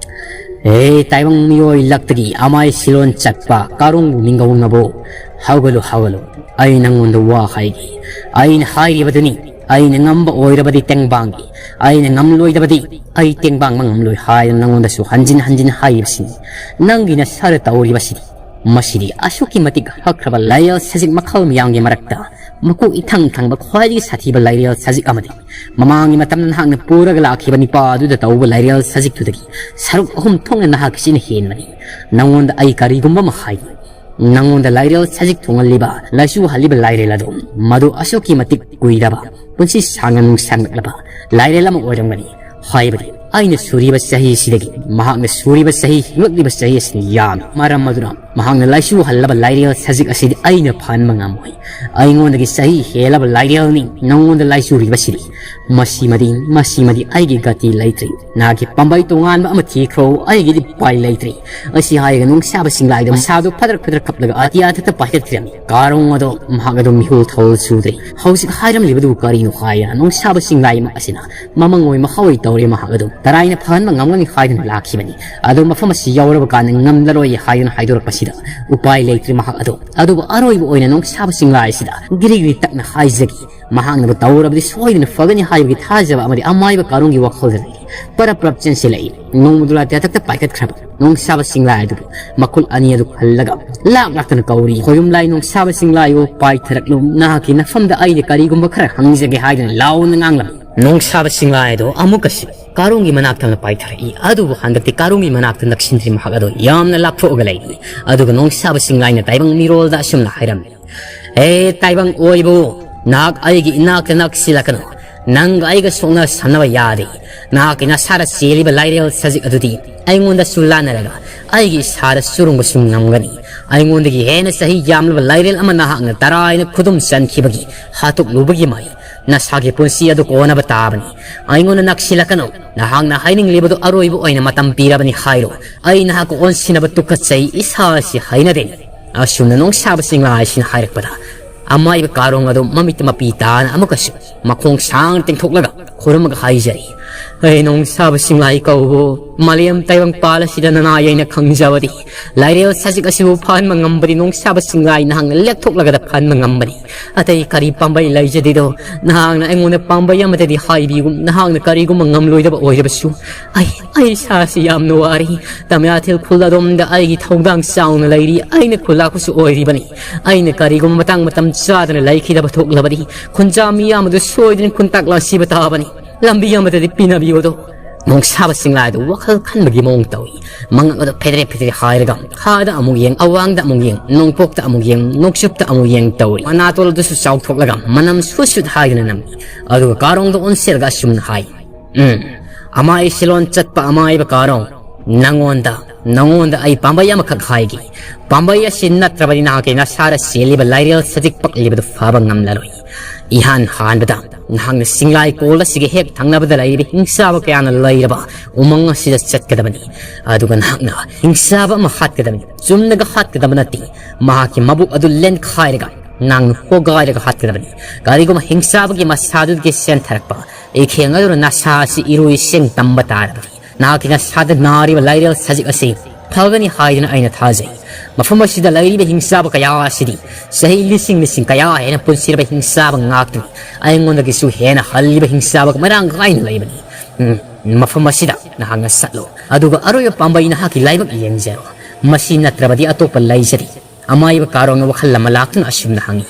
"ꯍꯦ ꯇꯥꯏꯕꯪ ꯃꯤꯑꯣꯏ ꯂꯛꯇꯒꯤ ꯑꯃꯥꯏ ꯁꯤꯂꯣꯟ ꯆꯠꯄ ꯀꯥꯔꯣꯡꯕꯨ ꯃꯤꯡꯒꯧꯅꯕꯣ, ꯍꯧꯒꯠꯂꯨ, ꯍꯧꯒꯠꯂꯨ꯫ ꯑꯩ ꯅꯪꯉꯣꯟꯗ ꯋꯥ ꯍꯥꯏꯒꯦ꯫ ꯑꯩꯅ ꯍꯥꯏꯔꯤꯕꯗꯨꯅꯤ, ꯑꯩꯅ ꯉꯝꯕ ꯑꯣꯏꯔꯕꯗꯤ ꯇꯦꯡꯕꯥꯡꯒꯦ, ꯑꯩꯅ ꯉꯝꯂꯣꯏꯗꯕꯗꯤ ꯑꯩ ꯇꯦꯡꯕꯥꯡꯕ ꯉꯝꯂꯣꯏ ꯍꯥꯏꯅ ꯅꯪꯉꯣꯟꯗꯁꯨ ꯍꯟꯖꯤꯟ ꯍꯟꯖꯤꯟ ꯍꯥꯏꯔꯤꯕꯁꯤꯅꯤ꯫ ꯅꯪꯒꯤ ꯅꯁꯥꯗ ꯇꯧꯔꯤꯕꯁꯤꯗꯤ, ꯃꯁꯤꯗꯤ ꯑꯁꯨꯛꯀꯤ ꯃꯇꯤꯛ ꯍꯛꯈ꯭ꯔꯕ ꯂꯥꯏꯔꯦꯜ ꯁꯖꯤꯛ ꯃꯈꯜ ꯃꯌꯥꯝꯒꯤ ꯃꯔꯛꯇ ꯃꯀꯣꯛ ꯏꯊꯪ ꯊꯪꯕ ꯈ꯭ꯋꯥꯏꯗꯒꯤ ꯁꯥꯊꯤꯕ ꯂꯥꯏꯔꯦꯜ ꯁꯖꯤꯛ ꯑꯃꯗꯤ ꯃꯃꯥꯡꯒꯤ ꯃꯇꯝꯗ ꯅꯍꯥꯛꯅ ꯄꯨꯔꯒ ꯂꯥꯛꯈꯤꯕ ꯅꯤꯄꯥ ꯑꯗꯨꯗ ꯇꯧꯕ ꯂꯥꯏꯔꯦꯜ ꯁꯖꯤꯛꯇꯨꯗꯒꯤ ꯁꯔꯨꯛ ꯑꯍꯨꯝ ꯊꯣꯛꯅ ꯅꯍꯥꯛꯀꯤꯁꯤꯅ ꯍꯦꯟꯕꯅꯤ꯫ ꯅꯪꯉꯣꯟꯗ ꯑꯩ ꯀꯔꯤꯒꯨꯝꯕ ꯑꯃ ꯍꯥꯏꯒꯦ꯫ ꯅꯪꯉꯣꯟꯗ ꯂꯥꯏꯔꯦꯜ ꯁꯖꯤꯛ ꯊꯣꯡꯍꯜꯂꯤꯕ, ꯂꯥꯏꯆꯨ ꯍꯜꯂꯤꯕ ꯂꯥꯏꯔꯦꯜ ꯑꯗꯨ ꯃꯗꯨ ꯑꯁꯨꯛꯀꯤ ꯃꯇꯤꯛ ꯀꯨꯏꯔꯕ, ꯄꯨꯟꯁꯤ ꯁꯥꯡꯅ ꯅꯨꯡꯁꯥꯡꯂꯛꯂꯕ ꯂꯥꯏꯔꯦꯜ ꯑꯃ ꯑꯣꯏꯔꯝꯒꯅꯤ꯫ ꯍꯥꯏꯕꯗꯤ ꯑꯩꯅ ꯁꯨꯔꯤꯕ ꯆꯍꯤꯁꯤꯗꯒꯤ ꯃꯍꯥꯛꯅ ꯁꯨꯔꯤꯕ ꯆꯍꯤ, ꯍꯤꯡꯂꯛꯂꯤꯕ ꯆꯍꯤ ꯑꯁꯤꯅ ꯌꯥꯝꯃꯤ꯫ ꯃꯔꯝ ꯑꯗꯨꯅ ꯃꯍꯥꯛꯅ ꯂꯥꯏꯆꯨꯍꯜꯂꯕ ꯂꯥꯏꯔꯦꯜ ꯁꯖꯤꯛ ꯑꯁꯤꯗꯤ ꯑꯩꯅ ꯐꯍꯟꯕ ꯉꯝꯃꯣꯏ꯫ ꯑꯩꯉꯣꯟꯗꯒꯤ ꯆꯍꯤ ꯍꯦꯜꯂꯕ ꯂꯥꯏꯔꯦꯜꯅꯤ ꯅꯉꯣꯟꯗ ꯂꯥꯏꯆꯨꯔꯤꯕꯁꯤꯗꯤ꯫ ꯃꯁꯤꯃꯗꯤ, ꯃꯁꯤꯃꯗꯤ ꯑꯩꯒꯤ ꯒꯇꯤ ꯂꯩꯇ꯭ꯔꯦ꯫ ꯅꯍꯥꯛꯀꯤ ꯄꯥꯝꯕꯩ ꯇꯣꯉꯥꯟꯕ ꯑꯃ ꯊꯤꯈ꯭ꯔꯣ, ꯑꯩꯒꯤꯗꯤ ꯎꯄꯥꯏ ꯂꯩꯇ꯭ꯔꯦ꯫ ꯑꯁꯤ ꯍꯥꯏꯔꯒ ꯅꯣꯡꯁꯥꯕ ꯁꯤꯡꯂꯥꯏꯗꯣ ꯃꯁꯥꯗꯣ ꯐꯗ꯭ꯔꯛ ꯐꯗ꯭ꯔꯛ ꯀꯞꯂꯒ ꯑꯇꯤꯌꯥ ꯊꯛꯇ ꯄꯥꯏꯈꯠꯈ꯭ꯔꯦ꯫ ꯀꯥꯔꯣꯡ ꯑꯗꯣ ꯃꯍꯥꯛ ꯑꯗꯨꯝ ꯃꯤꯍꯨꯜ ꯊꯧꯍꯨꯜ ꯁꯨꯗ꯭ꯔꯦ꯫ ꯍꯧꯖꯤꯛ ꯍꯥꯏꯔꯝꯂꯤꯕꯗꯨ ꯀꯔꯤꯅꯣ ꯍꯥꯏꯗꯅ ꯅꯣꯡꯁꯥꯕ ꯁꯤꯡꯂꯥꯏꯃꯛ ꯑꯁꯤꯅ ꯃꯃꯪ ꯑꯣꯏ ꯃꯍꯥꯎ ꯑꯣꯏ ꯇꯧꯔꯦ꯫ ꯃꯍꯥꯛ ꯑꯗꯨꯝ ꯇꯔꯥꯏꯅ ꯐꯍꯟꯕ ꯉꯝꯒꯅꯤ ꯍꯥꯏꯗꯨꯅ ꯂꯥꯛꯈꯤꯕꯅꯤ꯫ ꯑꯗꯣ ꯃꯐꯝ ꯑꯁꯤ ꯌꯧꯔꯕ ꯀꯥꯟꯗ ꯉꯝꯂꯔꯣꯏ ꯍꯥꯏꯗꯨꯅ ꯍꯥꯏꯗꯣꯔꯛꯄꯁꯤꯗ ꯎꯄꯥꯏ ꯂꯩꯇ꯭ꯔꯦ ꯃꯍꯥꯛ ꯑꯗꯣ꯫ ꯑꯗꯨꯕꯨ ꯑꯔꯣꯏꯕ ꯑꯣꯏꯅ ꯅꯣꯡꯁꯥꯕ ꯁꯤꯡꯂꯥꯏ ꯑꯁꯤꯗ ꯒꯤꯔꯤ ꯒꯤꯔꯤ ꯇꯛꯅ ꯍꯥꯏꯖꯒꯦ꯫ ꯃꯍꯥꯛꯅꯕꯨ ꯇꯧꯔꯕꯗꯤ ꯁꯣꯏꯗꯅ ꯐꯒꯅꯤ ꯍꯥꯏꯕꯒꯤ ꯊꯥꯖꯕ ꯑꯃꯗꯤ ꯑꯃꯥꯏꯕ ꯀꯥꯔꯣꯡꯒꯤ ꯋꯥꯈꯜꯗ ꯂꯩꯔꯤ꯫ ꯄꯔꯞ ꯄꯔꯞ ꯆꯦꯟꯁꯤꯜꯂꯛꯏ꯫ ꯅꯣꯡꯃꯗꯨ ꯂꯥꯇꯦ ꯊꯛꯇ ꯄꯥꯏꯈꯠꯈ꯭ꯔꯕ ꯅꯣꯡꯁꯥꯕ ꯁꯤꯡꯂꯥꯏ ꯑꯗꯨꯕꯨ ꯃꯈꯨꯜ ꯑꯅꯤ ꯑꯗꯨ ꯈꯜꯂꯒ ꯂꯥꯛ ꯂꯥꯛꯇꯅ ꯀꯧꯔꯤ꯫ ꯈꯣꯏꯔꯨꯝꯂꯥꯏ ꯅꯣꯡꯁꯥꯕ ꯁꯤꯡꯂꯥꯏ ꯑꯣ, ꯄꯥꯏꯊꯔꯛꯂꯨ꯫ ꯅꯍꯥꯛꯀꯤ ꯅꯐꯝꯗ ꯑꯩꯅ ꯀꯔꯤꯒꯨꯝꯕ ꯈꯔ ꯍꯪꯖꯒꯦ ꯍꯥꯏꯗꯨꯅ ꯂꯥꯎꯅ ꯉꯥꯡꯂꯝꯃꯤ꯫ ꯅꯣꯡꯁꯥꯕ ꯁꯤꯡꯂꯥꯏ ꯑꯗꯣ ꯑꯃꯨꯛꯀꯁꯨ ꯀꯥꯔꯣꯡꯒꯤ ꯃꯅꯥꯛꯇ ꯑꯃ ꯄꯥꯏꯊꯔꯛꯏ꯫ ꯑꯗꯨꯕꯨ ꯍꯟꯗꯛꯇꯤ ꯀꯥꯔꯣꯡꯒꯤ ꯃꯅꯥꯛꯇ ꯅꯛꯁꯤꯟꯗ꯭ꯔꯤ꯫ ꯃꯍꯥꯛ ꯑꯗꯣ ꯌꯥꯝꯅ ꯂꯥꯞꯊꯣꯛꯑꯒ ꯂꯩꯔꯤ꯫ ꯑꯗꯨꯒ ꯅꯣꯡꯁꯥꯕ ꯁꯤꯡꯂꯥꯏꯅ ꯇꯥꯏꯕꯪ ꯃꯤꯔꯣꯜꯗ ꯑꯁꯨꯝꯅ ꯍꯥꯏꯔꯝꯃꯤ꯫ "ꯍꯦ ꯇꯥꯏꯕꯪ ꯑꯣꯏꯕꯨ, ꯅꯍꯥꯛ ꯑꯩꯒꯤ ꯏꯅꯥꯛꯇ ꯅꯛꯁꯤꯜꯂꯛꯀꯅꯨ꯫ ꯅꯪꯒ ꯑꯩꯒ ꯁꯣꯛꯅ ꯁꯝꯅꯕ ꯌꯥꯗꯦ꯫ ꯅꯍꯥꯛꯀꯤ ꯅꯁꯥꯗ ꯆꯦꯜꯂꯤꯕ ꯂꯥꯏꯔꯦꯜ ꯁꯖꯤꯛ ꯑꯗꯨꯗꯤ ꯑꯩꯉꯣꯟꯗꯁꯨ ꯂꯥꯟꯅꯔꯒ ꯑꯩꯒꯤ ꯏꯁꯥꯗ ꯆꯨꯔꯨꯡꯕꯁꯨ ꯉꯝꯒꯅꯤ꯫ ꯑꯩꯉꯣꯟꯗꯒꯤ ꯍꯦꯟꯅ ꯆꯍꯤ ꯌꯥꯝꯂꯕ ꯂꯥꯏꯔꯦꯜ ꯑꯃ ꯅꯍꯥꯛꯅ ꯇꯔꯥꯏꯅ ꯈꯨꯗꯨꯝ ꯆꯟꯈꯤꯕꯒꯤ ꯍꯥꯠꯇꯣꯛꯂꯨꯕꯒꯤ ꯃꯍꯩ꯫ ꯅꯁꯥꯒꯤ ꯄꯨꯟꯁꯤ ꯑꯗꯨ ꯀꯣꯟꯅꯕ ꯇꯥꯕꯅꯤ꯫ ꯑꯩꯉꯣꯟꯗ ꯅꯛꯁꯤꯜꯂꯛꯀꯅꯨ꯫ ꯅꯍꯥꯛꯅ ꯍꯥꯏꯅꯤꯡꯂꯤꯕꯗꯨ ꯑꯔꯣꯏꯕ ꯑꯣꯏꯅ ꯃꯇꯝ ꯄꯤꯔꯕꯅꯤ ꯍꯥꯏꯔꯣ꯫ ꯑꯩ ꯅꯍꯥꯛꯀ ꯑꯣꯟꯁꯤꯟꯅꯕ ꯇꯨꯀꯠꯆꯩ꯫ ꯏꯁꯥꯁꯤ ꯍꯩꯅꯗꯦ꯫" ꯑꯁꯨꯝꯅ ꯅꯣꯡꯁꯥꯕ ꯆꯤꯡꯂꯥꯏꯁꯤꯅ ꯍꯥꯏꯔꯛꯄꯗ ꯑꯃꯥꯏꯕ ꯀꯥꯔꯣꯡ ꯑꯗꯨ ꯃꯃꯤꯠꯇ ꯃꯄꯤ ꯇꯥꯅ ꯑꯃꯨꯛꯀꯁꯨ ꯃꯈꯣꯡ ꯁꯥꯡꯅ ꯇꯤꯡꯊꯣꯛꯂꯒ ꯈꯨꯔꯨꯝꯃꯒ ꯍꯥꯏꯖꯔꯤ, "ꯑꯩ ꯅꯣꯡꯁꯥꯕ ꯆꯤꯡꯂꯥꯏ ꯀꯧꯕꯨ ꯃꯥꯂꯦꯝ ꯇꯥꯏꯕꯪ ꯄꯥꯜ ꯑꯁꯤꯗ ꯅꯅꯥꯏ ꯑꯩꯅ ꯈꯪꯖꯕꯗꯤ ꯂꯥꯏꯔꯦꯜ ꯁꯖꯤꯛ ꯑꯁꯤꯕꯨ ꯐꯍꯟꯕ ꯉꯝꯕꯗꯤ ꯅꯣꯡꯁꯥꯕ ꯆꯤꯡꯂꯥꯏ ꯅꯍꯥꯛꯅ ꯂꯦꯞꯊꯣꯛꯂꯒꯗ ꯐꯍꯟꯕ ꯉꯝꯕꯅꯤ꯫ ꯑꯇꯩ ꯀꯔꯤ ꯄꯥꯝꯕꯩ ꯂꯩꯖꯗꯦꯗꯣ? ꯅꯍꯥꯛꯅ ꯑꯩꯉꯣꯟꯗ ꯄꯥꯝꯕꯩ ꯑꯃꯗꯗꯤ ꯍꯥꯏꯕꯤꯒꯨꯝ꯫ ꯅꯍꯥꯛꯅ ꯀꯔꯤꯒꯨꯝꯕ ꯉꯝꯂꯣꯏꯗꯕ ꯑꯣꯏꯔꯕꯁꯨ ꯑꯩ, ꯑꯩ ꯏꯁꯥꯁꯤ ꯌꯥꯝꯅ ꯋꯥꯔꯤ꯫ ꯇꯃꯌꯥꯊꯦꯜ ꯈꯨꯜ ꯑꯗꯣꯝꯗ ꯑꯩꯒꯤ ꯊꯧꯗꯥꯡ ꯆꯥꯎꯅ ꯂꯩꯔꯤ꯫ ꯑꯩꯅ ꯈꯨꯜꯂꯥꯛꯄꯁꯨ ꯑꯣꯏꯔꯤꯕꯅꯤ꯫ ꯑꯩꯅ ꯀꯔꯤꯒꯨꯝꯕ ꯃꯇꯥꯡ ꯃꯇꯝ ꯆꯥꯗꯅ ꯂꯩꯈꯤꯗꯕ ꯊꯣꯛꯂꯕꯗꯤ ꯈꯨꯟꯖꯥ ꯃꯤꯌꯥꯝ ꯑꯗꯨ ꯁꯣꯏꯗꯅ ꯈꯨꯟꯇꯥꯛ ꯂꯥꯛꯁꯤꯕ ꯇꯥꯕꯅꯤ꯫ ꯂꯝꯕꯤ ꯑꯃꯗꯗꯤ ꯄꯤꯅꯕꯤꯌꯨꯗꯣ꯫" ꯅꯣꯡꯁꯥꯕ ꯆꯤꯡꯂꯥꯏꯗꯨ ꯋꯥꯈꯜ ꯈꯟꯕꯒꯤ ꯃꯑꯣꯡ ꯇꯧꯏ꯫ ꯃꯉꯛ ꯑꯗꯨ ꯐꯦꯗ꯭ꯔꯦ ꯐꯦꯗ꯭ꯔꯦ ꯍꯥꯏꯔꯒ ꯈꯥꯗ ꯑꯃꯨꯛ ꯌꯦꯡ, ꯑꯋꯥꯡꯗ ꯑꯃꯨꯛ ꯌꯦꯡ, ꯅꯣꯡꯄꯣꯛꯇ ꯑꯃꯨꯛ ꯌꯦꯡ, ꯅꯣꯡꯆꯨꯞꯇ ꯑꯃꯨꯛ ꯌꯦꯡ ꯇꯧꯏ꯫ ꯃꯅꯥꯇꯣꯜ ꯑꯗꯨꯁꯨ ꯆꯥꯎꯊꯣꯛꯂꯒ ꯃꯅꯝ ꯁꯨꯠ ꯁꯨꯠ ꯍꯥꯏꯗꯨꯅ ꯅꯝꯃꯤ꯫ ꯑꯗꯨꯒ ꯀꯥꯔꯣꯡꯗ ꯑꯣꯟꯁꯤꯜꯂꯒ ꯑꯁꯨꯝꯅ ꯍꯥꯏ, "ꯎꯝ, ꯑꯃꯥꯏ ꯁꯤꯂꯣꯟ ꯆꯠꯄ ꯑꯃꯥꯏꯕ ꯀꯥꯔꯣꯡ, ꯅꯉꯣꯟꯗ, ꯅꯉꯣꯟꯗ ꯑꯩ ꯄꯥꯝꯕꯩ ꯑꯃꯈꯛ ꯍꯥꯏꯒꯦ꯫ ꯄꯥꯝꯕꯩ ꯑꯁꯤ ꯅꯠꯇ꯭ꯔꯕꯗꯤ ꯅꯍꯥꯛꯀꯤ ꯅꯁꯥꯗ ꯆꯦꯜꯂꯤꯕ ꯂꯥꯏꯔꯦꯜ ꯁꯖꯤꯛ ꯄꯛꯂꯤꯕꯗꯨ ꯐꯕ ꯉꯝꯂꯔꯣꯏ꯫ ꯏꯍꯥꯟ ꯍꯥꯟꯕꯗ ꯅꯍꯥꯛꯅ ꯆꯤꯡꯂꯥꯏ ꯀꯣꯜ ꯑꯁꯤꯒꯤ ꯍꯦꯛ ꯊꯪꯅꯕꯗ ꯂꯩꯔꯤꯕ ꯍꯤꯡꯆꯥꯕ ꯀꯌꯥꯅ ꯂꯩꯔꯕ ꯎꯃꯪ ꯑꯁꯤꯗ ꯆꯠꯀꯗꯕꯅꯤ꯫ ꯑꯗꯨꯒ ꯅꯍꯥꯛꯅ ꯍꯤꯡꯆꯥꯕ ꯑꯃ ꯍꯥꯠꯀꯗꯕꯅꯤ꯫ ꯆꯨꯝꯅꯒ ꯍꯥꯠꯀꯗꯕ ꯅꯠꯇꯦ꯫ ꯃꯍꯥꯛꯀꯤ ꯃꯕꯨꯛ ꯑꯗꯨ ꯂꯦꯟꯈꯥꯏꯔꯒ ꯅꯍꯥꯛꯅ ꯍꯣꯒꯥꯏꯔꯒ ꯍꯥꯠꯀꯗꯕꯅꯤ꯫ ꯀꯔꯤꯒꯨꯝꯕ ꯍꯤꯡꯆꯥꯕꯒꯤ ꯃꯁꯥꯗꯨꯗꯒꯤ ꯆꯦꯟꯊꯔꯛꯄ ꯏꯈꯦꯡ ꯑꯗꯨꯅ ꯅꯁꯥ ꯑꯁꯤ ꯏꯔꯨ ꯏꯁꯤꯡ ꯇꯝꯕ ꯇꯥꯔꯕꯗꯤ, ꯅꯍꯥꯛꯀꯤ ꯅꯁꯥꯗ ꯅꯥꯔꯤꯕ ꯂꯥꯏꯔꯦꯜ ꯁꯖꯤꯛ ꯑꯁꯤ ꯐꯒꯅꯤ ꯍꯥꯏꯗꯨꯅ ꯑꯩꯅ ꯊꯥꯖꯩ꯫ ꯃꯐꯝ ꯑꯁꯤꯗ ꯂꯩꯔꯤꯕ ꯍꯤꯡꯆꯥꯕ ꯀꯌꯥ ꯑꯁꯤꯗꯤ ꯆꯍꯤ ꯂꯤꯁꯤꯡ ꯂꯤꯁꯤꯡ ꯀꯌꯥ ꯍꯦꯟꯅ ꯄꯨꯟꯁꯤꯔꯕ ꯍꯤꯡꯆꯥꯕ ꯉꯥꯛꯇꯅꯤ꯫ ꯑꯩꯉꯣꯟꯗꯒꯤꯁꯨ ꯍꯦꯟꯅ ꯍꯜꯂꯤꯕ ꯍꯤꯡꯆꯥꯕ ꯃꯔꯥꯡ ꯀꯥꯏꯅ ꯂꯩꯕꯅꯤ꯫ ꯎꯝ, ꯃꯐꯝ ꯑꯁꯤꯗ ꯅꯍꯥꯛꯅ ꯆꯠꯂꯣ, ꯑꯗꯨꯒ ꯑꯔꯣꯏꯕ ꯄꯥꯝꯕꯩ ꯅꯍꯥꯛꯀꯤ ꯂꯥꯏꯕꯛ ꯌꯦꯡꯖꯔꯣ꯫ ꯃꯁꯤ ꯅꯠꯇ꯭ꯔꯕꯗꯤ ꯑꯇꯣꯞꯄ ꯂꯩꯖꯔꯤ꯫ ꯑꯃꯥꯏꯕ ꯀꯥꯔꯣꯡꯅ ꯋꯥꯈꯜ ꯑꯃ ꯂꯥꯛꯇꯨꯅ ꯑꯁꯨꯝꯅ ꯍꯪꯉꯤ,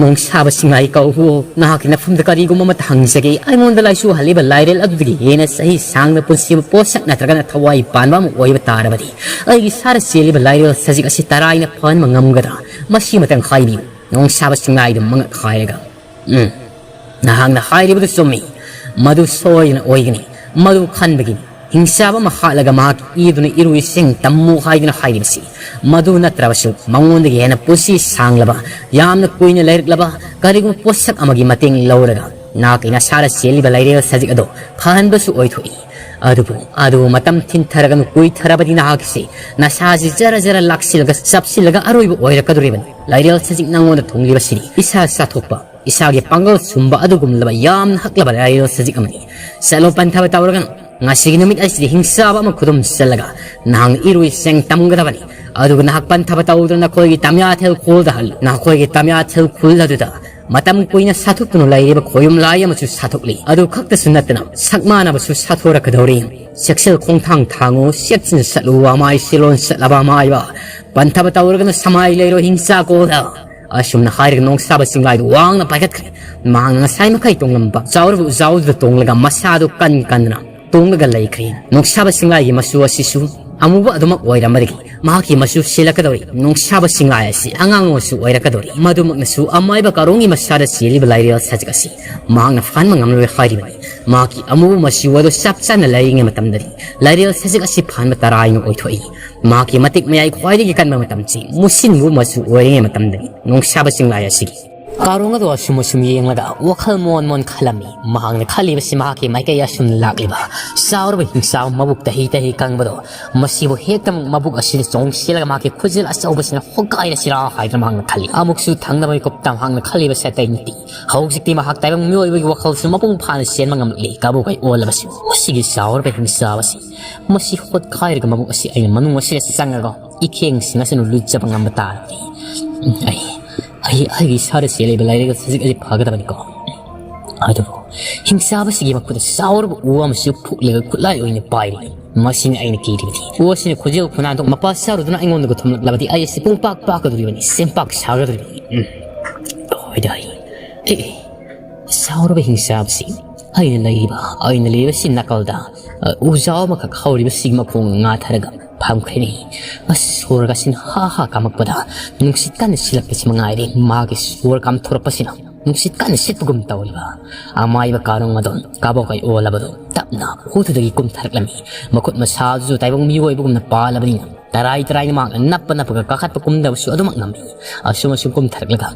"ꯅꯣꯡꯁꯥꯕ ꯁꯤꯡꯂꯥꯏ ꯀꯧꯕꯨ, ꯅꯍꯥꯛꯀꯤ ꯅꯐꯝꯗ ꯀꯔꯤꯒꯨꯝꯕ ꯑꯃꯠꯇ ꯍꯪꯖꯒꯦ꯫ ꯑꯩꯉꯣꯟꯗ ꯂꯥꯏꯁꯨ ꯍꯜꯂꯤꯕ ꯂꯥꯏꯔꯦꯜ ꯑꯗꯨꯗꯒꯤ ꯍꯦꯟꯅ ꯆꯍꯤ ꯁꯥꯡꯅ ꯄꯨꯟꯁꯤꯕ ꯄꯣꯠꯁꯛ ꯅꯠꯇ꯭ꯔꯒꯅ ꯊꯋꯥꯏ ꯄꯥꯟꯕ ꯑꯃ ꯑꯣꯏꯕ ꯇꯥꯔꯕꯗꯤ, ꯑꯩꯒꯤ ꯁꯥꯗ ꯆꯦꯜꯂꯤꯕ ꯂꯥꯏꯔꯦꯜ ꯁꯖꯤꯛ ꯑꯁꯤ ꯇꯔꯥꯏꯅ ꯐꯍꯟꯕ ꯉꯝꯒꯗ꯭ꯔꯥ? ꯃꯁꯤꯃꯇꯪ ꯍꯥꯏꯕꯤꯌꯨ", ꯅꯣꯡꯁꯥꯕ ꯁꯤꯡꯂꯥꯏꯗꯨ ꯃꯉꯛ ꯍꯥꯏꯔꯒ꯫ "ꯎꯝ, ꯅꯍꯥꯛꯅ ꯍꯥꯏꯔꯤꯕꯗꯨ ꯆꯨꯝꯃꯤ꯫ ꯃꯗꯨ ꯁꯣꯏꯗꯅ ꯑꯣꯏꯒꯅꯤ꯫ ꯃꯗꯨ ꯈꯟꯕꯒꯤꯅꯤ ꯍꯤꯡꯆꯥꯕ ꯑꯃ ꯍꯥꯠꯂꯒ ꯃꯍꯥꯛꯀꯤ ꯏꯗꯨꯅ ꯏꯔꯨ ꯏꯁꯤꯡ ꯇꯝꯃꯨ ꯍꯥꯏꯗꯨꯅ ꯍꯥꯏꯔꯤꯕꯁꯤ꯫ ꯃꯗꯨ ꯅꯠꯇ꯭ꯔꯕꯁꯨ ꯃꯉꯣꯟꯗꯒꯤ ꯍꯦꯟꯅ ꯄꯨꯟꯁꯤ ꯁꯥꯡꯂꯕ, ꯌꯥꯝꯅ ꯀꯨꯏꯅ ꯂꯩꯔꯛꯂꯕ ꯀꯔꯤꯒꯨꯝꯕ ꯄꯣꯠꯁꯛ ꯑꯃꯒꯤ ꯃꯇꯦꯡ ꯂꯧꯔꯒ ꯅꯍꯥꯛꯀꯤ ꯅꯁꯥꯗ ꯆꯦꯜꯂꯤꯕ ꯂꯥꯏꯔꯦꯜ ꯁꯖꯤꯛ ꯑꯗꯨ ꯐꯍꯟꯕꯁꯨ ꯑꯣꯏꯊꯣꯛꯏ꯫ ꯑꯗꯨꯕꯨ, ꯑꯗꯨꯕꯨ ꯃꯇꯝ ꯊꯤꯟꯊꯔꯒꯅꯨ, ꯀꯨꯏꯊꯔꯕꯗꯤ ꯅꯍꯥꯛꯀꯤꯁꯤ ꯅꯁꯥꯁꯤ ꯖꯔ ꯖꯔ ꯂꯥꯛꯁꯤꯜꯂꯒ ꯆꯞꯁꯤꯜꯂꯒ ꯑꯔꯣꯏꯕ ꯑꯣꯏꯔꯛꯀꯗꯧꯔꯤꯕꯅꯤ꯫ ꯂꯥꯏꯔꯦꯜ ꯁꯖꯤꯛ ꯅꯉꯣꯟꯗ ꯊꯨꯡꯂꯤꯕꯁꯤꯗꯤ ꯏꯁꯥ ꯆꯥꯊꯣꯛꯄ, ꯏꯁꯥꯒꯤ ꯄꯥꯡꯒꯜ ꯁꯨꯝꯕ ꯑꯗꯨꯒꯨꯝꯂꯕ ꯌꯥꯝꯅ ꯍꯛꯂꯕ ꯂꯥꯏꯔꯦꯜ ꯁꯖꯤꯛ ꯑꯃꯅꯤ꯫ ꯆꯠꯂꯣ, ꯄꯟꯊꯕ ꯇꯧꯔꯒꯅꯨ꯫ ꯉꯁꯤꯒꯤ ꯅꯨꯃꯤꯠ ꯑꯁꯤꯗꯤ ꯍꯤꯡꯆꯥꯕ ꯑꯃ ꯈꯨꯗꯨꯝ ꯆꯜꯂꯒ ꯅꯍꯥꯛꯅ ꯏꯔꯨ ꯏꯁꯤꯡ ꯇꯝꯒꯗꯕꯅꯤ꯫ ꯑꯗꯨꯒ ꯅꯍꯥꯛ ꯄꯟꯊꯕ ꯇꯧꯗꯨꯅ ꯅꯈꯣꯏꯒꯤ ꯇꯝꯌꯥꯊꯦꯜ ꯈꯨꯜꯗ ꯍꯜꯂꯨ꯫ ꯅꯈꯣꯏꯒꯤ ꯇꯝꯌꯥꯊꯦꯜ ꯈꯨꯜ ꯑꯗꯨꯗ ꯃꯇꯝ ꯀꯨꯏꯅ ꯁꯥꯊꯣꯛꯇꯨꯅ ꯂꯩꯔꯤꯕ ꯈꯣꯌꯨꯝ ꯂꯥꯏ ꯑꯃꯁꯨ ꯁꯥꯊꯣꯛꯂꯤ꯫ ꯑꯗꯨ ꯈꯛꯇꯁꯨ ꯅꯠꯇꯅ ꯁꯛ ꯃꯥꯟꯅꯕꯁꯨ ꯁꯥꯊꯣꯔꯛꯀꯗꯧꯔꯤ꯫ ꯆꯦꯛꯁꯤꯜ ꯈꯣꯡꯊꯥꯡ ꯊꯥꯡꯉꯨ, ꯆꯦꯛꯁꯤꯟꯅ ꯆꯠꯂꯨ, ꯑꯃꯥꯏ ꯁꯤꯂꯣꯟ ꯆꯠꯂꯕ ꯑꯃꯥꯏꯕ꯫ ꯄꯟꯊꯕ ꯇꯧꯔꯒꯅ ꯁꯃꯥꯏ ꯂꯩꯔꯣ ꯍꯤꯡꯆꯥ ꯀꯣꯜꯗ꯫ ꯑꯁꯨꯝꯅ ꯍꯥꯏꯔꯒ ꯅꯣꯡꯁꯥꯕ ꯆꯤꯡꯂꯥꯏꯗꯨ ꯋꯥꯡꯅ ꯄꯥꯏꯈꯠꯈ꯭ꯔꯦ꯫ ꯃꯍꯥꯛꯅ ꯉꯁꯥꯏ ꯃꯈꯩ ꯇꯣꯡꯂꯝꯕ ꯆꯥꯎꯔꯕ ꯎꯖꯥꯎꯗꯨꯗ ꯇꯣꯡꯂꯒ ꯃꯁꯥꯗꯨ ꯀꯟ ꯀꯟꯗꯅ ꯇꯣꯡꯂꯒ ꯂꯩꯈ꯭ꯔꯦ꯫ ꯅꯣꯡꯁꯥꯕ ꯆꯤꯡꯂꯥꯏꯒꯤ ꯃꯆꯨ ꯑꯁꯤꯁꯨ ꯑꯃꯨꯕ ꯑꯗꯨꯃꯛ ꯑꯣꯏꯔꯝꯕꯗꯒꯤ ꯃꯍꯥꯛꯀꯤ ꯃꯆꯨ ꯁꯤꯜꯂꯛꯀꯗꯧꯔꯤ꯫ ꯅꯣꯡꯁꯥꯕ ꯆꯤꯡꯂꯥꯏ ꯑꯁꯤ ꯑꯉꯥꯡ ꯃꯆꯨ ꯑꯣꯏꯔꯛꯀꯗꯧꯔꯤ꯫ ꯃꯗꯨꯃꯛꯅꯁꯨ ꯑꯃꯥꯏꯕ ꯀꯥꯔꯣꯡꯒꯤ ꯃꯁꯥꯗ ꯆꯦꯜꯂꯤꯕ ꯂꯥꯏꯔꯦꯜ ꯁꯖꯤꯛ ꯑꯁꯤ ꯃꯍꯥꯛꯅ ꯐꯥꯟꯕ ꯉꯝꯂꯔꯣꯏ ꯍꯥꯏꯔꯤꯕꯅꯤ꯫ ꯃꯍꯥꯛꯀꯤ ꯑꯃꯨꯕ ꯃꯆꯨ ꯑꯗꯨ ꯆꯞ ꯆꯥꯅ ꯂꯩꯔꯤꯉꯩ ꯃꯇꯝꯗꯅꯤ ꯂꯥꯏꯔꯦꯜ ꯁꯖꯤꯛ ꯑꯁꯤ ꯐꯍꯟꯕ ꯇꯔꯥꯏꯅ ꯑꯣꯏꯊꯣꯛꯏ꯫ ꯃꯍꯥꯛꯀꯤ ꯃꯇꯤꯛ ꯃꯌꯥꯏ ꯈ꯭ꯋꯥꯏꯗꯒꯤ ꯀꯟꯕ ꯃꯇꯝꯁꯤ ꯃꯨꯁꯤꯟꯕ ꯃꯆꯨ ꯑꯣꯏꯔꯤꯉꯩ ꯃꯇꯝꯗꯅꯤ ꯅꯨꯡꯁꯥꯕ ꯆꯤꯡꯂꯥꯏ ꯑꯁꯤꯒꯤ꯫ ꯀꯥꯔꯣꯡ ꯑꯗꯨ ꯑꯁꯨꯝ ꯑꯁꯨꯝ ꯌꯦꯡꯂꯒ ꯋꯥꯈꯜ ꯃꯣꯟ ꯃꯣꯟ ꯈꯜꯂꯝꯃꯤ꯫ ꯃꯍꯥꯛꯅ ꯈꯜꯂꯤꯕꯁꯤ ꯃꯍꯥꯛꯀꯤ ꯃꯥꯏꯀꯩ ꯑꯁꯨꯝ ꯂꯥꯛꯂꯤꯕ ꯆꯥꯎꯔꯕ ꯍꯤꯡꯆꯥꯕ ꯃꯕꯨꯛ ꯇꯍꯤ ꯇꯍꯤ ꯀꯪꯕꯗꯣ, ꯃꯁꯤꯕꯨ ꯍꯦꯛꯇ ꯃꯕꯨꯛ ꯑꯁꯤꯗ ꯆꯣꯡꯁꯤꯜꯂꯒ ꯃꯍꯥꯛꯀꯤ ꯈꯨꯖꯤꯜ ꯑꯆꯧꯕꯁꯤꯅ ꯍꯣꯒꯥꯏꯔꯁꯤꯔꯥ ꯍꯥꯏꯗꯅ ꯃꯍꯥꯛꯅ ꯈꯜꯂꯤ꯫ ꯑꯃꯨꯛꯁꯨ ꯊꯪꯅꯕ ꯃꯤꯀꯨꯞꯇ ꯃꯍꯥꯛꯅ ꯈꯜꯂꯤꯕꯁꯤ ꯑꯇꯩ ꯅꯠꯇꯦ꯫ ꯍꯧꯖꯤꯛꯇꯤ ꯃꯍꯥꯛ ꯇꯥꯏꯕꯪ ꯃꯤꯑꯣꯏꯕꯒꯤ ꯋꯥꯈꯜꯁꯨ ꯃꯄꯨꯡ ꯐꯥꯅ ꯆꯦꯟꯕ ꯉꯝꯂꯛꯂꯤ꯫ ꯀꯕꯣꯛꯀꯥꯏ ꯑꯣꯜꯂꯕꯁꯤ ꯃꯁꯤꯒꯤ ꯆꯥꯎꯔꯕ ꯍꯤꯡꯆꯥꯕ ꯑꯁꯤ, ꯃꯁꯤ ꯍꯣꯠꯈꯥꯏꯔꯒ ꯃꯕꯨꯛ ꯑꯁꯤ ꯑꯩꯅ ꯃꯅꯨꯡ ꯑꯁꯤꯗ ꯆꯪꯉꯒ ꯏꯈꯦꯡꯁꯤꯡ ꯑꯁꯤꯅ ꯂꯨꯠꯆꯕ ꯉꯝꯕ ꯇꯥꯔꯕꯗꯤ, ꯎꯝ, ꯑꯩ, ꯑꯩ, ꯑꯩꯒꯤ ꯏꯁꯥꯗ ꯆꯦꯜꯂꯤꯕ ꯂꯥꯏꯔꯩ ꯁꯖꯤꯛ ꯑꯁꯤ ꯐꯒꯗꯕꯅꯤꯀꯣ꯫ ꯑꯗꯨꯕꯨ ꯍꯤꯡꯆꯥꯕꯁꯤꯒꯤ ꯃꯈꯨꯠꯇ ꯆꯥꯎꯔꯕ ꯎ ꯑꯃꯁꯨ ꯐꯨꯛꯂꯒ ꯈꯨꯠꯂꯥꯏ ꯑꯣꯏꯅ ꯄꯥꯏꯔꯤ꯫ ꯃꯁꯤꯅ ꯑꯩꯅ ꯀꯤꯔꯤꯕꯗꯤ꯫ ꯎ ꯑꯁꯤꯅ ꯈꯨꯖꯦꯜ ꯈꯨꯅꯥꯗꯣ ꯃꯄꯥ ꯆꯥꯔꯨꯗꯨꯅ ꯑꯩꯉꯣꯟꯗꯒ ꯊꯣꯝꯂꯛꯂꯕꯗꯤ ꯑꯩ ꯑꯁꯤ ꯄꯨꯡꯄꯥꯛ ꯄꯥꯛꯀꯗꯧꯔꯤꯕꯅꯤ, ꯁꯦꯝꯄꯥꯛ ꯁꯥꯒꯗꯧꯔꯤꯕꯅꯤ꯫ ꯎꯝ꯫ ꯍꯣꯏꯗ, ꯑꯩ, ꯑꯦ, ꯑꯦ, ꯆꯥꯎꯔꯕ ꯍꯤꯡꯆꯥꯕꯁꯤ ꯑꯩꯅ ꯂꯩꯔꯤꯕ, ꯑꯩꯅ ꯂꯩꯔꯤꯕꯁꯤ ꯅꯥꯀꯜꯗ, ꯑ, ꯎꯖꯥꯎ ꯑꯃꯈꯛ ꯍꯧꯔꯤꯕꯁꯤꯒꯤ ꯃꯈꯣꯡ ꯉꯥꯊꯔꯒ ꯐꯝꯈ꯭ꯔꯦꯅꯦ꯫ ꯑꯁ, ꯁꯣꯔꯒ ꯑꯁꯤꯅ ꯍꯥ ꯍꯥ ꯀꯥꯝꯃꯛꯄꯗ ꯅꯨꯡꯁꯤꯠ ꯀꯟꯅ ꯁꯤꯜꯂꯛꯄꯁꯤ ꯃꯉꯥꯏꯔꯦ꯫ ꯃꯥꯒꯤ ꯁꯣꯔ ꯀꯥꯝꯊꯣꯔꯛꯄꯁꯤꯅ ꯅꯨꯡꯁꯤꯠ ꯀꯟꯅ ꯁꯤꯠꯄꯒꯨꯝ ꯇꯧꯔꯤꯕ ꯑꯃꯥꯏꯕ ꯀꯥꯔꯣꯡ ꯑꯗꯣ ꯀꯥꯕꯣꯛꯀꯥꯏ ꯑꯣꯜꯂꯕꯗꯨ ꯇꯞꯅ ꯎꯗꯨꯗꯒꯤ ꯀꯨꯝꯊꯔꯛꯂꯝꯃꯤ꯫ ꯃꯈꯨꯠ ꯃꯁꯥꯗꯨꯁꯨ ꯇꯥꯏꯕꯪ ꯃꯤꯑꯣꯏꯕꯒꯨꯝꯅ ꯄꯥꯜꯂꯕꯅꯤꯅ ꯇꯔꯥꯏ ꯇꯔꯥꯏꯅ ꯃꯍꯥꯛꯅ ꯅꯞꯄ ꯅꯞꯄꯒ ꯀꯥꯈꯠꯄ ꯀꯨꯝꯊꯕꯁꯨ ꯑꯗꯨꯃꯛ ꯉꯝꯃꯤ꯫ ꯑꯁꯨꯝ ꯑꯁꯨꯝ ꯀꯨꯝꯊꯔꯛꯂꯒ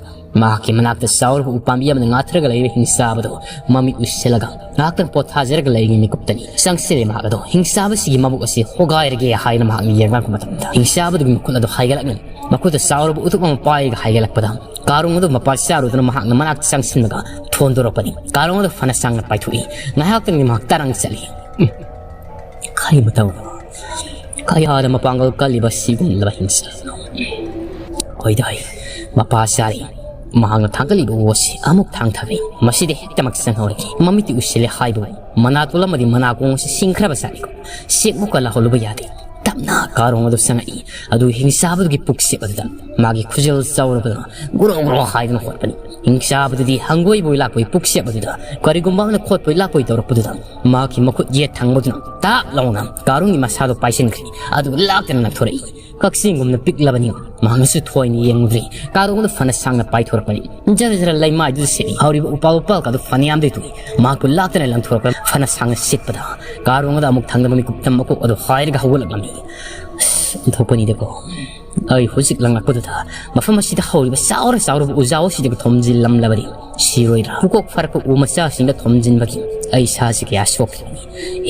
ꯃꯍꯥꯛꯀꯤ ꯃꯅꯥꯛꯇ ꯆꯥꯎꯔꯕ ꯎꯄꯥꯝꯕꯤ ꯑꯃꯅ ꯉꯥꯊꯔꯒ ꯂꯩꯔꯤꯕ ꯍꯤꯡꯆꯥꯕꯗꯨ ꯃꯃꯤꯠ ꯎꯏꯁꯤꯜꯂꯒ ꯉꯥꯏꯍꯥꯛꯇꯪ ꯄꯣꯊꯥꯖꯔꯒ ꯂꯩꯔꯤꯉꯩ ꯃꯤꯀꯨꯞꯇꯅꯤ ꯆꯪꯁꯤꯜꯂꯦ ꯃꯍꯥꯛ ꯑꯗꯣ꯫ ꯍꯤꯡꯆꯥꯕꯁꯤꯒꯤ ꯃꯕꯨꯛ ꯑꯁꯤ ꯍꯣꯒꯥꯏꯔꯒꯦ ꯍꯥꯏꯅ ꯃꯍꯥꯛꯅ ꯌꯦꯡꯂꯛꯄ ꯃꯇꯝꯗ ꯍꯤꯡꯆꯥꯕꯗꯨꯒꯤ ꯃꯈꯨꯠ ꯑꯗꯨ ꯍꯥꯏꯒꯠꯂꯛꯂꯝꯃꯤ꯫ ꯃꯈꯨꯠꯇ ꯆꯥꯎꯔꯕ ꯎꯇꯨꯞ ꯑꯃ ꯄꯥꯏꯔꯒ ꯍꯥꯏꯒꯠꯂꯛꯄꯗ ꯀꯥꯔꯣꯡ ꯑꯗꯨ ꯃꯄꯥ ꯆꯥꯔꯨꯗꯨꯅ ꯃꯍꯥꯛꯅ ꯃꯅꯥꯛꯇ ꯆꯪꯁꯤꯟꯂꯒ ꯊꯣꯟꯗꯣꯔꯛꯄꯅꯤ꯫ ꯀꯥꯔꯣꯡ ꯑꯗꯨ ꯐꯅ ꯁꯥꯡꯅ ꯄꯥꯏꯊꯣꯛꯏ꯫ ꯉꯥꯏꯍꯥꯛꯇꯪꯗꯤ ꯃꯍꯥꯛ ꯇꯔꯪ ꯆꯠꯂꯤ꯫ ꯎꯝ꯫ ꯀꯔꯤ ꯃꯇꯧ? ꯀꯌꯥꯗ ꯃꯄꯥꯡꯒꯜ ꯀꯜꯂꯤꯕ ꯁꯤꯒꯨꯝꯂꯕ ꯍꯤꯡꯁꯥꯅꯣ? ꯍꯣꯏꯗ ꯍꯣꯏ, ꯃꯄꯥ ꯆꯥꯔꯤ꯫ ꯃꯍꯥꯛꯅ ꯊꯥꯡꯒꯠꯂꯤꯕ ꯎ ꯑꯁꯤ ꯑꯃꯨꯛ ꯊꯥꯡꯊꯔꯦ꯫ ꯃꯁꯤꯗꯤ ꯍꯦꯛꯇꯃꯛ ꯆꯪꯍꯧꯔꯒꯦ꯫ ꯃꯃꯤꯠꯇꯤ ꯎꯏꯁꯤꯜꯂꯦ ꯍꯥꯏꯕ, ꯃꯅꯥꯇꯣꯟ ꯑꯃꯗꯤ ꯃꯅꯥꯀꯣꯡ ꯑꯁꯤ ꯁꯤꯡꯈ꯭ꯔꯕ ꯖꯥꯠꯅꯤꯀꯣ꯫ ꯁꯦꯛꯃꯨꯛꯀ ꯂꯥꯍꯧꯂꯨꯕ ꯌꯥꯗꯦ꯫ ꯇꯞꯅ ꯀꯥꯔꯣꯡ ꯑꯗꯨ ꯆꯪꯉꯛꯏ꯫ ꯑꯗꯨ ꯍꯤꯡꯆꯥꯕꯗꯨꯒꯤ ꯄꯨꯛꯆꯦꯞ ꯑꯗꯨꯗ ꯃꯥꯒꯤ ꯈꯨꯖꯦꯜ ꯆꯥꯎꯔꯕꯗꯨꯅ ꯒ꯭ꯔꯣ ꯒ꯭ꯔꯣ ꯍꯥꯏꯗꯨꯅ ꯈꯣꯠꯄꯅꯤ꯫ ꯍꯤꯡꯆꯥꯕꯗꯨꯗꯤ ꯍꯪꯒꯣꯏꯕꯣꯏ ꯂꯥꯛꯄꯣꯏ ꯄꯨꯛꯆꯦꯞ ꯑꯗꯨꯗ ꯀꯔꯤꯒꯨꯝꯕ ꯑꯃꯅ ꯈꯣꯠꯄꯣꯏ ꯂꯥꯛꯄꯣꯏ ꯇꯧꯔꯛꯄꯗꯨꯗ ꯃꯍꯥꯛꯀꯤ ꯃꯈꯨꯠ ꯌꯦꯠ ꯊꯪꯕꯗꯨꯅ ꯇꯥꯛ ꯂꯥꯎꯅ ꯀꯥꯔꯣꯡꯒꯤ ꯃꯁꯥꯗꯨ ꯄꯥꯏꯁꯤꯟꯈ꯭ꯔꯦ꯫ ꯑꯗꯨꯒ ꯂꯥꯛꯇꯅ ꯅꯥꯟꯊꯣꯔꯛꯏ꯫ ꯀꯛꯆꯦꯡꯒꯨꯝꯅ ꯄꯤꯛꯂꯕꯅꯤ꯫ ꯃꯍꯥꯛꯅꯁꯨ ꯊꯣꯏꯅ ꯌꯦꯡꯂꯨꯗ꯭ꯔꯤ꯫ ꯀꯥꯔꯣꯡ ꯑꯗꯨ ꯐꯅ ꯁꯥꯡꯅ ꯄꯥꯏꯊꯣꯔꯛꯄꯅꯤ꯫ ꯖꯔ ꯖꯔ ꯂꯩꯃꯥꯏꯗꯨꯗ ꯁꯤꯠꯂꯤ꯫ ꯍꯧꯔꯤꯕ ꯎꯄꯥꯜ ꯋꯥꯄꯥꯜ ꯑꯗꯨ ꯐꯅꯌꯥꯝꯗꯤ ꯊꯣꯛꯏ꯫ ꯃꯍꯥꯛꯄꯨ ꯂꯥꯛꯇꯅ ꯂꯪꯊꯣꯔꯛꯄ ꯐꯅ ꯁꯥꯡꯅ ꯁꯤꯠꯄꯗ ꯀꯥꯔꯣꯡ ꯑꯗꯨ ꯑꯃꯨꯛ ꯊꯪꯅꯕ ꯃꯤꯀꯨꯞꯇ ꯃꯀꯣꯛ ꯑꯗꯨ ꯍꯥꯏꯔꯒ ꯍꯧꯒꯠꯂꯛꯂꯝꯃꯤ꯫ ꯑꯁ, ꯑꯣꯟꯊꯣꯛꯄꯅꯤꯗꯀꯣ꯫ ꯑꯩ ꯍꯧꯖꯤꯛ ꯂꯪꯂꯛꯄꯗꯨꯗ ꯃꯐꯝ ꯑꯁꯤꯗ ꯍꯧꯔꯤꯕ ꯆꯥꯎꯔ ꯆꯥꯎꯔꯕ ꯎꯖꯥꯎ ꯑꯁꯤꯗꯒ ꯊꯣꯝꯖꯤꯜꯂꯝꯂꯕꯗꯤ ꯁꯤꯔꯣꯏꯗ꯭ꯔꯥ? ꯄꯨꯀꯣꯛ ꯐꯥꯔꯛꯄ ꯎ ꯃꯆꯥꯁꯤꯡꯗ ꯊꯣꯝꯖꯤꯟꯕꯒꯤ ꯑꯩ ꯏꯁꯥꯁꯤ ꯀꯌꯥ ꯁꯣꯛꯈꯤꯕꯅꯤ꯫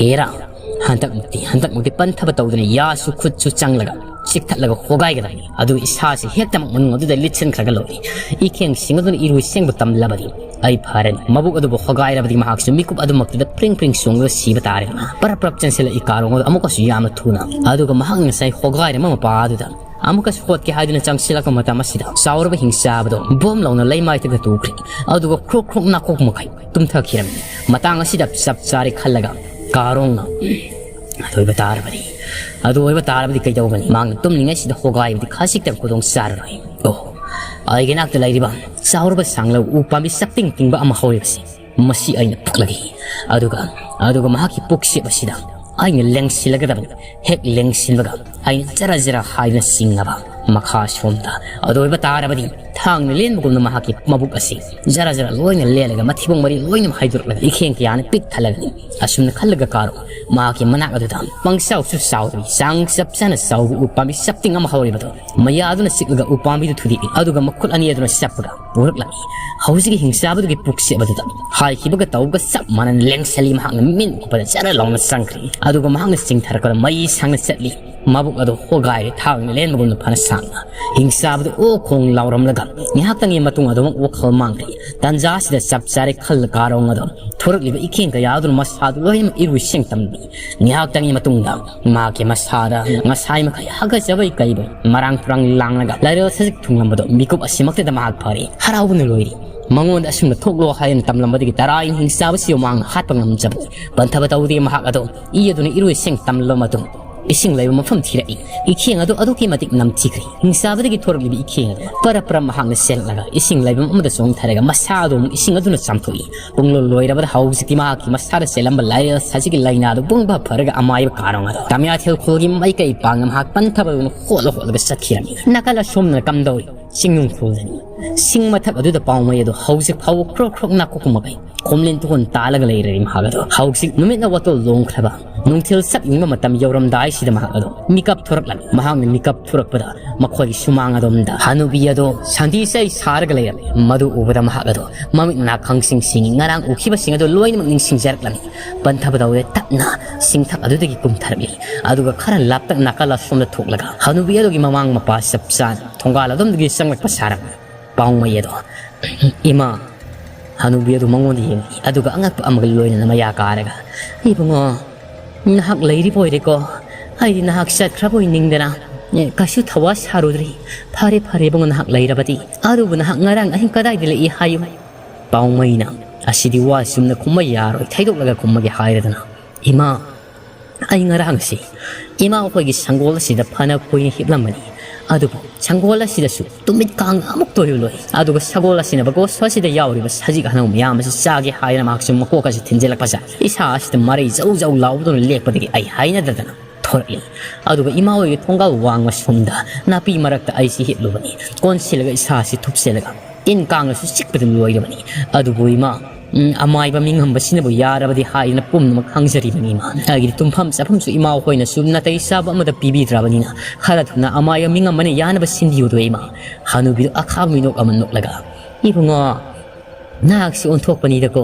ꯍꯦꯔꯥ, ꯍꯟꯗꯛꯃꯛꯇꯤ, ꯍꯟꯗꯛꯃꯛꯇꯤ ꯄꯟꯊꯕ ꯇꯧꯗꯅ ꯌꯥꯁꯨ ꯈꯨꯠꯁꯨ ꯆꯪꯂꯒ ꯆꯤꯛꯊꯠꯂꯒ ꯍꯣꯒꯥꯏꯒꯗꯕꯅꯤ꯫ ꯑꯗꯨ ꯏꯁꯥꯁꯤ ꯍꯦꯛꯇꯃꯛ ꯃꯅꯨꯡ ꯑꯗꯨꯗ ꯂꯤꯠꯁꯤꯟꯈ꯭ꯔꯒ ꯂꯣꯏꯔꯦ꯫ ꯏꯈꯦꯡ ꯁꯤꯡ ꯑꯗꯨꯅ ꯏꯔꯣꯏ ꯁꯦꯡꯕ ꯇꯝꯂꯕꯗꯤ ꯑꯩ ꯐꯔꯅꯤ꯫ ꯃꯕꯨꯛ ꯑꯗꯨꯕꯨ ꯍꯣꯒꯥꯏꯔꯕꯗꯤ ꯃꯍꯥꯛꯁꯨ ꯃꯤꯀꯨꯞ ꯑꯗꯨꯃꯛꯇꯨꯗ ꯄ꯭ꯔꯤꯡ ꯄ꯭ꯔꯤꯡ ꯆꯣꯡꯂꯒ ꯁꯤꯕ ꯇꯥꯔꯦꯗꯅ꯫ ꯄꯔꯞ ꯄꯔꯞ ꯆꯦꯟꯁꯤꯜꯂꯛꯏ ꯀꯥꯔꯣꯡ ꯑꯗꯨ ꯑꯃꯨꯛꯀꯁꯨ ꯌꯥꯝꯅ ꯊꯨꯅ꯫ ꯑꯗꯨꯒ ꯃꯍꯥꯛ ꯉꯁꯥꯏ ꯍꯣꯒꯥꯏꯔꯝꯕ ꯃꯄꯥ ꯑꯗꯨꯗ ꯑꯃꯨꯛꯀꯁꯨ ꯍꯣꯠꯀꯦ ꯍꯥꯏꯗꯨꯅ ꯆꯪꯁꯤꯜꯂꯛꯄ ꯃꯇꯝ ꯑꯁꯤꯗ ꯆꯥꯎꯔꯕ ꯍꯤꯡꯆꯥꯕꯗꯣ ꯕꯣꯝ ꯂꯥꯎꯅ ꯂꯩꯃꯥꯏꯊꯛꯇ ꯇꯨꯈ꯭ꯔꯦ꯫ ꯑꯗꯨꯒ ꯈ꯭ꯔꯣꯛ ꯈ꯭ꯔꯣꯛ ꯅꯥꯀꯣꯛ ꯃꯈꯩ ꯇꯨꯝꯊꯈꯤꯔꯝꯃꯤ꯫ ꯃꯇꯥꯡ ꯑꯁꯤꯗ ꯆꯞ ꯆꯥꯔꯦ ꯈꯜꯂꯒ ꯀꯥꯔꯣꯡꯅ, "ꯑꯗꯨ ꯑꯣꯏꯕ ꯇꯥꯔꯕꯗꯤ, ꯑꯗꯨ ꯑꯣꯏꯕ ꯇꯥꯔꯕꯗꯤ ꯀꯩꯗꯧꯒꯅꯤ?" ꯃꯍꯥꯛꯅ ꯇꯨꯝꯂꯤꯉꯩꯁꯤꯗ ꯍꯣꯒꯥꯏꯕꯗꯤ ꯈꯖꯤꯛꯇ ꯈꯨꯗꯣꯡ ꯆꯥꯔꯔꯣꯏ꯫ ꯑꯣ, ꯑꯩꯒꯤ ꯅꯥꯛꯇ ꯂꯩꯔꯤꯕ ꯆꯥꯎꯔꯕ ꯁꯥꯡꯂꯕ ꯎ ꯄꯥꯝꯕꯤ ꯆꯞꯇꯤꯡ ꯇꯤꯡꯕ ꯑꯃ ꯍꯧꯔꯤꯕꯁꯤ, ꯃꯁꯤ ꯑꯩꯅ ꯐꯨꯛꯂꯒꯦ꯫ ꯑꯗꯨꯒ, ꯑꯗꯨꯒ ꯃꯍꯥꯛꯀꯤ ꯄꯨꯛꯁꯦꯞ ꯑꯁꯤꯗ ꯑꯩꯅ ꯂꯦꯡꯁꯤꯜꯂꯒꯗꯕꯅꯤ꯫ ꯍꯦꯛ ꯂꯦꯡꯁꯤꯟꯕꯒ ꯑꯩꯅ ꯖꯔ ꯖꯔ ꯍꯥꯏꯗꯨꯅ ꯆꯤꯡꯅꯕ꯫ ꯃꯈꯥ ꯁꯣꯝꯗ ꯑꯗꯨ ꯑꯣꯏꯕ ꯇꯥꯔꯕꯗꯤ ꯊꯥꯡꯅ ꯂꯦꯟꯕꯒꯨꯝꯅ ꯃꯍꯥꯛꯀꯤ ꯃꯕꯨꯛ ꯑꯁꯤ ꯖꯔ ꯖꯔ ꯂꯣꯏꯅ ꯂꯦꯜꯂꯒ ꯃꯊꯤꯕꯣꯡ ꯃꯔꯤ ꯂꯣꯏꯅ ꯍꯥꯏꯗꯣꯔꯛꯂꯒ ꯏꯈꯦꯡ ꯀꯌꯥꯅ ꯄꯤꯛ ꯊꯜꯂꯒꯅꯤ꯫ ꯑꯁꯨꯝꯅ ꯈꯜꯂꯒ ꯀꯥꯔꯣ ꯃꯍꯥꯛꯀꯤ ꯃꯅꯥꯛ ꯑꯗꯨꯗ ꯄꯪꯆꯥꯎꯁꯨ ꯆꯥꯎꯗꯕꯤ ꯆꯥꯡ ꯆꯞ ꯆꯥꯅ ꯆꯥꯎꯕ ꯎ ꯄꯥꯝꯕꯤ ꯆꯞꯇꯤꯡ ꯑꯃ ꯍꯧꯔꯤꯕꯗꯣ ꯃꯌꯥꯗꯨꯅ ꯆꯤꯛꯂꯒ ꯎ ꯄꯥꯝꯕꯤꯗꯨ ꯊꯨꯗꯦꯛꯏ꯫ ꯑꯗꯨꯒ ꯃꯈꯨꯠ ꯑꯅꯤ ꯑꯗꯨꯅ ꯆꯞꯄꯒ ꯄꯨꯔꯛꯂꯝꯃꯤ꯫ ꯍꯧꯖꯤꯛꯀꯤ ꯍꯤꯡꯆꯥꯕꯗꯨꯒꯤ ꯄꯨꯛꯆꯦꯞ ꯑꯗꯨꯗ ꯍꯥꯏꯈꯤꯕꯒ ꯇꯧꯕꯒ ꯆꯞ ꯃꯥꯟꯅꯅ ꯂꯦꯡꯁꯜꯂꯤ꯫ ꯃꯍꯥꯛꯅ ꯃꯤꯠ ꯀꯨꯞꯄꯗ ꯖꯔ ꯂꯥꯎꯅ ꯆꯪꯈ꯭ꯔꯦ꯫ ꯑꯗꯨꯒ ꯃꯍꯥꯛꯅ ꯆꯤꯡꯊꯔꯛꯄꯗ ꯃꯩ ꯁꯥꯡꯅ ꯆꯠꯂꯤ꯫ ꯃꯕꯨꯛ ꯑꯗꯨ ꯍꯣꯒꯥꯏꯔꯦ ꯊꯥꯡꯅ ꯂꯦꯟꯕꯒꯨꯝꯅ ꯐꯅ ꯁꯥꯡꯅ꯫ ꯍꯤꯡꯆꯥꯕꯗꯨ ꯑꯣ ꯈꯣꯡ ꯂꯥꯎꯔꯝꯂꯒ ꯉꯥꯏꯍꯥꯛꯇꯪꯒꯤ ꯃꯇꯨꯡ ꯑꯗꯨꯃꯛ ꯋꯥꯈꯜ ꯃꯥꯡꯈ꯭ꯔꯦ꯫ ꯇꯥꯟꯖꯥ ꯑꯁꯤꯗ ꯆꯞ ꯆꯥꯔꯦ ꯈꯜꯂ ꯀꯥꯔꯣꯡ ꯑꯗꯣ ꯊꯣꯔꯛꯂꯤꯕ ꯏꯈꯦꯡ ꯀꯌꯥ ꯑꯗꯨꯅ ꯃꯁꯥꯗꯨ ꯂꯣꯏꯅꯃꯛ ꯏꯔꯨꯏ ꯁꯦꯡ ꯇꯝꯂꯝꯃꯤ꯫ ꯉꯥꯏꯍꯥꯛꯇꯪꯒꯤ ꯃꯇꯨꯡꯗ ꯃꯍꯥꯛꯀꯤ ꯃꯁꯥꯗ ꯉꯁꯥꯏ ꯃꯈꯩ ꯍꯥꯒꯠꯆꯕꯩ ꯀꯩꯕꯣꯏ ꯃꯔꯥꯡ ꯇꯨꯔꯥꯡ ꯂꯥꯡꯂꯒ ꯂꯥꯏꯔꯦꯜ ꯁꯖꯤꯛ ꯊꯨꯡꯂꯝꯕꯗꯣ ꯃꯤꯀꯨꯞ ꯑꯁꯤꯃꯛꯇꯗ ꯃꯍꯥꯛ ꯐꯔꯦ꯫ ꯍꯔꯥꯎꯕꯅ ꯂꯣꯏꯔꯦ꯫ ꯃꯉꯣꯟꯗ ꯑꯁꯨꯝꯅ ꯊꯣꯛꯂꯣ ꯍꯥꯏꯅ ꯇꯝꯂꯝꯕꯗꯒꯤ ꯇꯔꯥꯏꯅ ꯍꯤꯡꯆꯥꯕꯁꯤꯕꯨ ꯃꯍꯥꯛꯅ ꯍꯥꯠꯄ ꯉꯝꯖꯕꯅꯤ꯫ ꯄꯟꯊꯕ ꯇꯧꯗꯦ ꯃꯍꯥꯛ ꯑꯗꯣ ꯏ ꯑꯗꯨꯅ ꯏꯔꯣꯏ ꯁꯦꯡ ꯇꯝꯂꯕ ꯃꯇꯨꯡ ꯏꯁꯤꯡ ꯂꯩꯕ ꯃꯐꯝ ꯊꯤꯔꯛꯏ꯫ ꯏꯈꯦꯡ ꯑꯗꯨ ꯑꯗꯨꯛꯀꯤ ꯃꯇꯤꯛ ꯅꯝꯊꯤꯈ꯭ꯔꯦ꯫ ꯍꯤꯡꯆꯥꯕꯗꯒꯤ ꯊꯣꯔꯛꯂꯤꯕ ꯏꯈꯦꯡ ꯑꯗꯨ ꯄꯔꯞ ꯄꯔꯞ ꯃꯍꯥꯛꯅ ꯆꯦꯜꯂꯛꯂꯒ ꯏꯁꯤꯡ ꯂꯩꯕ ꯑꯃꯗ ꯆꯣꯡꯊꯔꯒ ꯃꯁꯥ ꯑꯗꯨ ꯑꯃꯨꯛ ꯏꯁꯤꯡ ꯑꯗꯨꯅ ꯆꯥꯝꯊꯣꯛꯏ꯫ ꯄꯨꯡꯂꯣꯏ ꯂꯣꯏꯔꯕꯗ ꯍꯧꯖꯤꯛꯇꯤ ꯃꯍꯥꯛꯀꯤ ꯃꯁꯥꯗ ꯆꯦꯜꯂꯝꯕ ꯂꯥꯏꯔꯦꯜ ꯁꯖꯤꯛꯀꯤ ꯂꯥꯏꯅꯥꯗꯨ ꯄꯨꯡꯐ ꯐꯔꯒ ꯑꯃꯥꯏꯕ ꯀꯥꯔꯣꯡ ꯑꯗꯣ ꯇꯃꯤꯌꯥꯊꯦꯜ ꯈꯨꯜꯒꯤ ꯃꯥꯏꯀꯩ ꯄꯥꯡꯅ ꯃꯍꯥꯛ ꯄꯟꯊꯕ ꯑꯗꯨꯅ ꯍꯣꯠꯂ ꯍꯣꯠꯂꯒ ꯆꯠꯈꯤꯔꯝꯃꯤ꯫ ꯅꯥꯀꯜ ꯑꯁꯣꯝꯗꯅ ꯀꯝꯗꯧꯔꯤ? ꯆꯤꯡꯅꯨꯡ ꯈꯨꯜꯗꯅꯤ꯫ ꯁꯤꯡ ꯃꯊꯛ ꯑꯗꯨꯗ ꯄꯥꯎꯃꯩ ꯑꯗꯣ ꯍꯧꯖꯤꯛ ꯐꯥꯎꯕ ꯈ꯭ꯔꯣꯛ ꯈ꯭ꯔꯣꯛ ꯅꯥꯀꯣꯛ ꯃꯈꯩ ꯈꯣꯝꯂꯦꯟ ꯇꯨꯍꯣꯟ ꯇꯥꯜꯂꯒ ꯂꯩꯔꯦ ꯏꯝꯐꯥꯜ ꯑꯗꯣ꯫ ꯍꯧꯖꯤꯛ ꯅꯨꯃꯤꯠꯅ ꯋꯥꯇꯣꯜ ꯂꯣꯡꯈ꯭ꯔꯕ ꯅꯨꯡꯊꯤꯜ ꯆꯞ ꯌꯨꯡꯕ ꯃꯇꯝ ꯌꯧꯔꯝꯗꯥꯏꯁꯤꯗ ꯃꯍꯥꯛ ꯑꯗꯣ ꯃꯤꯀꯞ ꯊꯣꯔꯛꯂꯝꯃꯤ꯫ ꯃꯍꯥꯛꯅ ꯃꯤꯀꯞ ꯊꯣꯔꯛꯄꯗ ꯃꯈꯣꯏꯒꯤ ꯁꯨꯃꯥꯡ ꯑꯗꯣꯝꯗ ꯍꯅꯨꯕꯤ ꯑꯗꯣ ꯁꯟꯊꯤ ꯆꯩ ꯁꯥꯔꯒ ꯂꯩꯔꯝꯃꯤ꯫ ꯃꯗꯨ ꯎꯕꯗ ꯃꯍꯥꯛ ꯑꯗꯣ ꯃꯃꯤꯠ ꯃꯅꯥ ꯈꯪꯁꯤꯡ ꯁꯤꯡꯉꯤ꯫ ꯉꯔꯥꯡ ꯎꯈꯤꯕꯁꯤꯡ ꯑꯗꯨ ꯂꯣꯏꯅꯃꯛ ꯅꯤꯡꯁꯤꯡꯖꯔꯛꯂꯝꯃꯤ꯫ ꯄꯟꯊꯕ ꯇꯧꯗꯦ ꯇꯞꯅ ꯁꯤꯡꯊꯛ ꯑꯗꯨꯗꯒꯤ ꯀꯨꯝꯊꯔꯛꯂꯤ꯫ ꯑꯗꯨꯒ ꯈꯔ ꯂꯥꯞꯇꯛ ꯅꯥꯀꯜ ꯑꯁꯣꯝꯗ ꯊꯣꯛꯂꯒ ꯍꯅꯨꯕꯤ ꯑꯗꯨꯒꯤ ꯃꯃꯥꯡ ꯃꯄꯥ ꯆꯞ ꯆꯥꯅ ꯊꯣꯡꯒꯥꯜ ꯑꯗꯣꯝꯗꯒꯤ ꯆꯪꯂꯛꯄ ꯁꯥꯔꯝꯃꯤ꯫ ꯄꯥꯎꯃꯩ ꯑꯗꯣ, "ꯏꯃꯥ!" ꯍꯅꯨꯕꯤ ꯑꯗꯨ ꯃꯉꯣꯟꯗ ꯌꯦꯡꯉꯤ, ꯑꯗꯨꯒ ꯑꯉꯛꯄ ꯑꯃꯒ ꯂꯣꯏꯅꯅ ꯃꯌꯥ ꯀꯥꯔꯒ, "ꯏꯕꯨꯡꯉꯣ, ꯅꯍꯥꯛ ꯂꯩꯔꯤꯕ ꯑꯣꯏꯔꯦꯀꯣ? ꯑꯩꯗꯤ ꯅꯍꯥꯛ ꯆꯠꯈ꯭ꯔꯕꯣꯏ ꯅꯤꯡꯗꯅ, ꯑꯦ, ꯀꯩꯁꯨ ꯊꯧꯋꯥ ꯁꯥꯔꯨꯗ꯭ꯔꯤ꯫ ꯐꯔꯦ, ꯐꯔꯦ ꯏꯕꯨꯡꯉꯣ, ꯅꯍꯥꯛ ꯂꯩꯔꯕꯗꯤ꯫ ꯑꯗꯨꯕꯨ ꯅꯍꯥꯛ ꯉꯔꯥꯡ ꯑꯍꯤꯡ ꯀꯗꯥꯏꯗ ꯂꯩꯏ ꯍꯥꯏꯌꯨ?" ꯄꯥꯎꯃꯩꯅ, "ꯑꯁꯤꯗꯤ ꯋꯥ ꯆꯨꯝꯅ ꯈꯨꯝꯕ ꯌꯥꯔꯣꯏ, ꯊꯩꯗꯣꯛꯂꯒ ꯈꯨꯝꯃꯒꯦ" ꯍꯥꯏꯔꯗꯅ, "ꯏꯃꯥ, ꯑꯩ ꯉꯔꯥꯡꯁꯤ ꯏꯃꯥ ꯑꯩꯈꯣꯏꯒꯤ ꯁꯪꯒꯣꯜ ꯑꯁꯤꯗ ꯐꯅ ꯀꯨꯏꯅ ꯍꯤꯞꯂꯝꯕꯅꯤ꯫ ꯑꯗꯨꯕꯨ ꯁꯪꯒꯣꯜ ꯑꯁꯤꯗꯁꯨ ꯇꯨꯃꯤꯠ ꯀꯥꯡ ꯑꯃꯨꯛꯇ ꯑꯣꯏꯕ ꯂꯣꯏ꯫ ꯑꯗꯨꯒ ꯁꯒꯣꯜ ꯑꯁꯤꯅ ꯕꯒꯣꯁ ꯑꯁꯤꯗ ꯌꯥꯎꯔꯤꯕ ꯁꯖꯤꯛ ꯑꯅꯧ ꯃꯌꯥꯝ ꯑꯁꯤ ꯆꯥꯒꯦ ꯍꯥꯏꯗꯅ ꯃꯍꯥꯛꯁꯨ ꯃꯀꯣꯛ ꯑꯁꯤ ꯊꯤꯟꯖꯤꯜꯂꯛꯄ ꯖꯥꯠ꯫ ꯏꯁꯥ ꯑꯁꯤꯗ ꯃꯔꯩ ꯖꯧ ꯖꯧ ꯂꯥꯎꯕꯗꯨꯅ ꯂꯦꯛꯄꯗꯒꯤ ꯑꯩ ꯍꯩꯅꯗꯗꯅ ꯊꯣꯔꯛꯂꯤ꯫ ꯑꯗꯨꯒ ꯏꯃꯥ ꯍꯣꯏꯒꯤ ꯊꯣꯡꯒꯥꯜ ꯋꯥꯡꯃ ꯁꯣꯝꯗ ꯅꯥꯄꯤ ꯃꯔꯛꯇ ꯑꯩꯁꯤ ꯍꯤꯞꯂꯨꯕꯅꯤ꯫ ꯀꯣꯟꯁꯤꯜꯂꯒ ꯏꯁꯥ ꯑꯁꯤ ꯊꯨꯞꯆꯜꯂꯒ ꯇꯤꯟ ꯀꯥꯡꯅꯁꯨ ꯆꯤꯛꯄꯗ ꯂꯣꯏꯔꯕꯅꯤ꯫ ꯑꯗꯨꯕꯨ ꯏꯃꯥ, ꯎꯝ, ꯑꯃꯥꯏꯕ ꯃꯤꯉꯝꯕꯁꯤꯅꯕꯨ ꯌꯥꯔꯕꯗꯤ ꯍꯥꯏꯗꯅ ꯄꯨꯝꯅꯃꯛ ꯈꯪꯖꯔꯤꯕꯅꯤ ꯏꯃꯥ꯫ ꯑꯩꯒꯤꯗꯤ ꯇꯨꯝꯐꯝ ꯆꯥꯐꯝꯁꯨ ꯏꯃꯥ ꯍꯣꯏꯅꯁꯨ ꯅꯥꯇꯩ ꯆꯥꯕ ꯑꯃꯠꯇ ꯄꯤꯕꯤꯗ꯭ꯔꯕꯅꯤꯅ ꯈꯔ ꯊꯨꯅ ꯑꯃꯥꯏꯕ ꯃꯤꯉꯝꯕꯅ ꯌꯥꯅꯕ ꯁꯤꯟꯕꯤꯌꯨꯗꯣ ꯏꯃꯥ꯫" ꯍꯅꯨꯕꯤꯗꯨ ꯑꯈꯥꯕ ꯃꯤꯅꯣꯛ ꯑꯃ ꯅꯣꯛꯂꯒ, "ꯏꯕꯨꯡꯉꯣ, ꯅꯍꯥꯛꯁꯤ ꯑꯣꯟꯊꯣꯛꯄꯅꯤꯗꯀꯣ꯫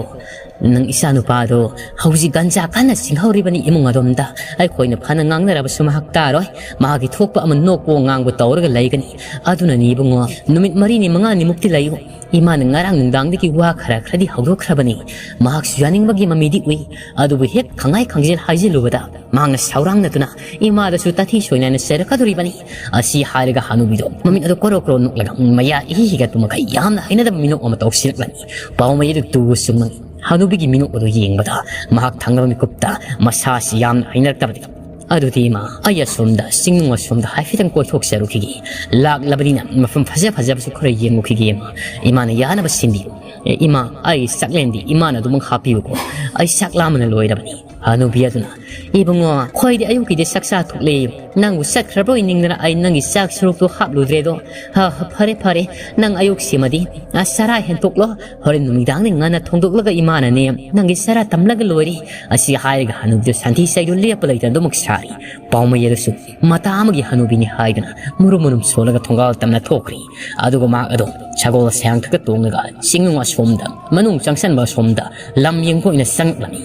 ꯅꯪ ꯏꯆꯥꯅꯨꯄꯥꯗꯣ ꯍꯧꯖꯤꯛ ꯒꯟꯖꯥ ꯀꯟꯅ ꯆꯤꯡꯍꯧꯔꯤꯕꯅꯤ ꯏꯃꯨꯡ ꯑꯗꯣꯝꯗ꯫ ꯑꯩꯈꯣꯏꯅ ꯐꯅ ꯉꯥꯡꯅꯔꯕꯁꯨ ꯃꯍꯥꯛ ꯇꯥꯔꯣꯏ꯫ ꯃꯍꯥꯛꯀꯤ ꯊꯣꯛꯄ ꯑꯃ ꯅꯣꯛꯄ ꯉꯥꯡꯕ ꯇꯧꯔꯒ ꯂꯩꯒꯅꯤ꯫ ꯑꯗꯨꯅꯅꯤ ꯏꯕꯨꯡꯉꯣ, ꯅꯨꯃꯤꯠ ꯃꯔꯤꯅꯤ ꯃꯉꯥꯅꯤꯃꯨꯛꯇꯤ ꯂꯩꯌꯨ꯫ ꯏꯃꯥꯅ ꯉꯔꯥꯡ ꯅꯨꯡꯗꯥꯡꯗꯒꯤ ꯋꯥ ꯈꯔ ꯈꯔꯗꯤ ꯍꯧꯗꯣꯛꯈ꯭ꯔꯕꯅꯤ꯫ ꯃꯍꯥꯛꯁꯨ ꯌꯥꯅꯤꯡꯕꯒꯤ ꯃꯃꯤꯗꯤ ꯎꯏ꯫ ꯑꯗꯨꯕꯨ ꯍꯦꯛ ꯈꯪꯍꯥꯏ ꯈꯪꯖꯤꯜ ꯍꯥꯏꯖꯤꯜꯂꯨꯕꯗ ꯃꯍꯥꯛꯅ ꯁꯥꯎꯔꯥꯡꯅꯗꯨꯅ ꯏꯃꯥꯗꯁꯨ ꯇꯥꯊꯤ ꯁꯣꯏꯅꯥꯏꯅ ꯆꯩꯔꯛꯀꯗꯣꯔꯤꯕꯅꯤ꯫" ꯑꯁꯤ ꯍꯥꯏꯔꯒ ꯍꯅꯨꯕꯤꯗꯣ ꯃꯃꯤꯠ ꯑꯗꯨ ꯀꯣꯔꯣ ꯀꯣꯔꯣ ꯅꯣꯛꯂꯒ ꯃꯌꯥ ꯏꯍꯤ ꯍꯤꯒꯠꯄ ꯃꯈꯩ ꯌꯥꯝꯅ ꯍꯩꯅꯗꯕ ꯃꯤꯅꯣꯛ ꯑꯃ ꯇꯧꯁꯤꯜꯂꯛꯂꯝꯃꯤ꯫ ꯄꯥꯎꯃꯩ ꯑꯗꯨ ꯇꯨ ꯆꯨꯝꯅ ꯍꯅꯨꯕꯤꯒꯤ ꯃꯤꯅꯣꯛ ꯑꯗꯨ ꯌꯦꯡꯕꯗ ꯃꯍꯥꯛ ꯊꯪꯅꯕ ꯃꯤꯀꯨꯞꯇ ꯃꯁꯥꯁꯤ ꯌꯥꯝꯅ ꯍꯩꯅꯔꯛꯇꯕꯗꯒꯤ "ꯑꯗꯨꯗꯤ ꯏꯃꯥ, ꯑꯩ ꯑꯁꯣꯝꯗ, ꯆꯤꯡꯅꯨꯡ ꯑꯁꯣꯝꯗ ꯍꯥꯏꯐꯦꯠꯇꯪ ꯀꯣꯏꯊꯣꯛꯆꯔꯨꯈꯤꯒꯦ꯫ ꯂꯥꯛꯂꯕꯅꯤꯅ ꯃꯐꯝ ꯐꯖ ꯐꯖꯕꯁꯨ ꯈꯔ ꯌꯦꯡꯉꯨꯈꯤꯒꯦ ꯏꯃꯥ꯫ ꯏꯃꯥꯅ ꯌꯥꯅꯕ ꯁꯤꯟꯕꯤꯌꯨ꯫ ꯑꯦ, ꯏꯃꯥ, ꯑꯩ ꯆꯥꯛꯂꯦꯟꯗꯤ ꯏꯃꯥꯅ ꯑꯗꯨꯃꯛ ꯍꯥꯞꯄꯤꯌꯨꯀꯣ꯫ ꯑꯩ ꯆꯥꯛ ꯂꯥꯝꯕꯅ ꯂꯣꯏꯔꯕꯅꯤ꯫" ꯍꯅꯨꯕꯤ ꯑꯗꯨꯅ, "ꯏꯕꯨꯡꯉꯣ, ꯑꯩꯈꯣꯏꯗꯤ ꯑꯌꯨꯛꯀꯤꯗꯤ ꯆꯥꯛ ꯆꯥ ꯊꯣꯛꯂꯦ꯫ ꯅꯪꯕꯨ ꯆꯠꯈ꯭ꯔꯕꯣꯏ ꯅꯤꯡꯗꯅ ꯑꯩ ꯅꯪꯒꯤ ꯆꯥꯛ ꯁꯔꯨꯛꯇꯨ ꯍꯥꯞꯂꯨꯗ꯭ꯔꯦꯗꯣ꯫ ꯍ, ꯍ, ꯐꯔꯦ, ꯐꯔꯦ꯫ ꯅꯪ ꯑꯌꯨꯛꯁꯤꯃꯗꯤ, ꯑ, ꯆꯔꯥ ꯍꯦꯟꯇꯣꯛꯂꯣ꯫ ꯍꯣꯔꯦꯟ ꯅꯨꯃꯤꯗꯥꯡꯗ ꯉꯟꯅ ꯊꯣꯡꯗꯣꯛꯂꯒ ꯏꯃꯥꯅꯅꯦ ꯅꯪꯒꯤ ꯆꯔꯥ ꯇꯝꯂꯒ ꯂꯣꯏꯔꯦ꯫" ꯑꯁꯤ ꯍꯥꯏꯔꯒ ꯍꯅꯨꯕꯤꯗꯨ ꯁꯟꯊꯤ ꯆꯩꯗꯨ ꯂꯦꯞꯄ ꯂꯩꯇꯅ ꯑꯗꯨꯃꯛ ꯁꯥꯔꯤ꯫ ꯄꯥꯎꯃꯩ ꯑꯗꯨꯁꯨ ꯃꯇꯥ ꯑꯃꯒꯤ ꯍꯅꯨꯕꯤꯅꯤ ꯍꯥꯏꯗꯨꯅ ꯃꯨꯔꯨꯝ ꯃꯨꯔꯨꯝ ꯁꯣꯜꯂꯒ ꯊꯣꯡꯒꯥꯜ ꯇꯝꯅ ꯊꯣꯛꯈ꯭ꯔꯤ꯫ ꯑꯗꯨꯒ ꯃꯍꯥꯛ ꯑꯗꯣ ꯁꯒꯣꯜ ꯁꯌꯥꯡꯊꯛꯇ ꯇꯣꯡꯂꯒ ꯆꯤꯡꯅꯨꯡ ꯑꯁꯣꯝꯗ, ꯃꯅꯨꯡ ꯆꯪꯁꯟꯕ ꯑꯁꯣꯝꯗ ꯂꯝ ꯌꯦꯡꯕ ꯑꯣꯏꯅ ꯆꯪꯂꯛꯂꯝꯃꯤ꯫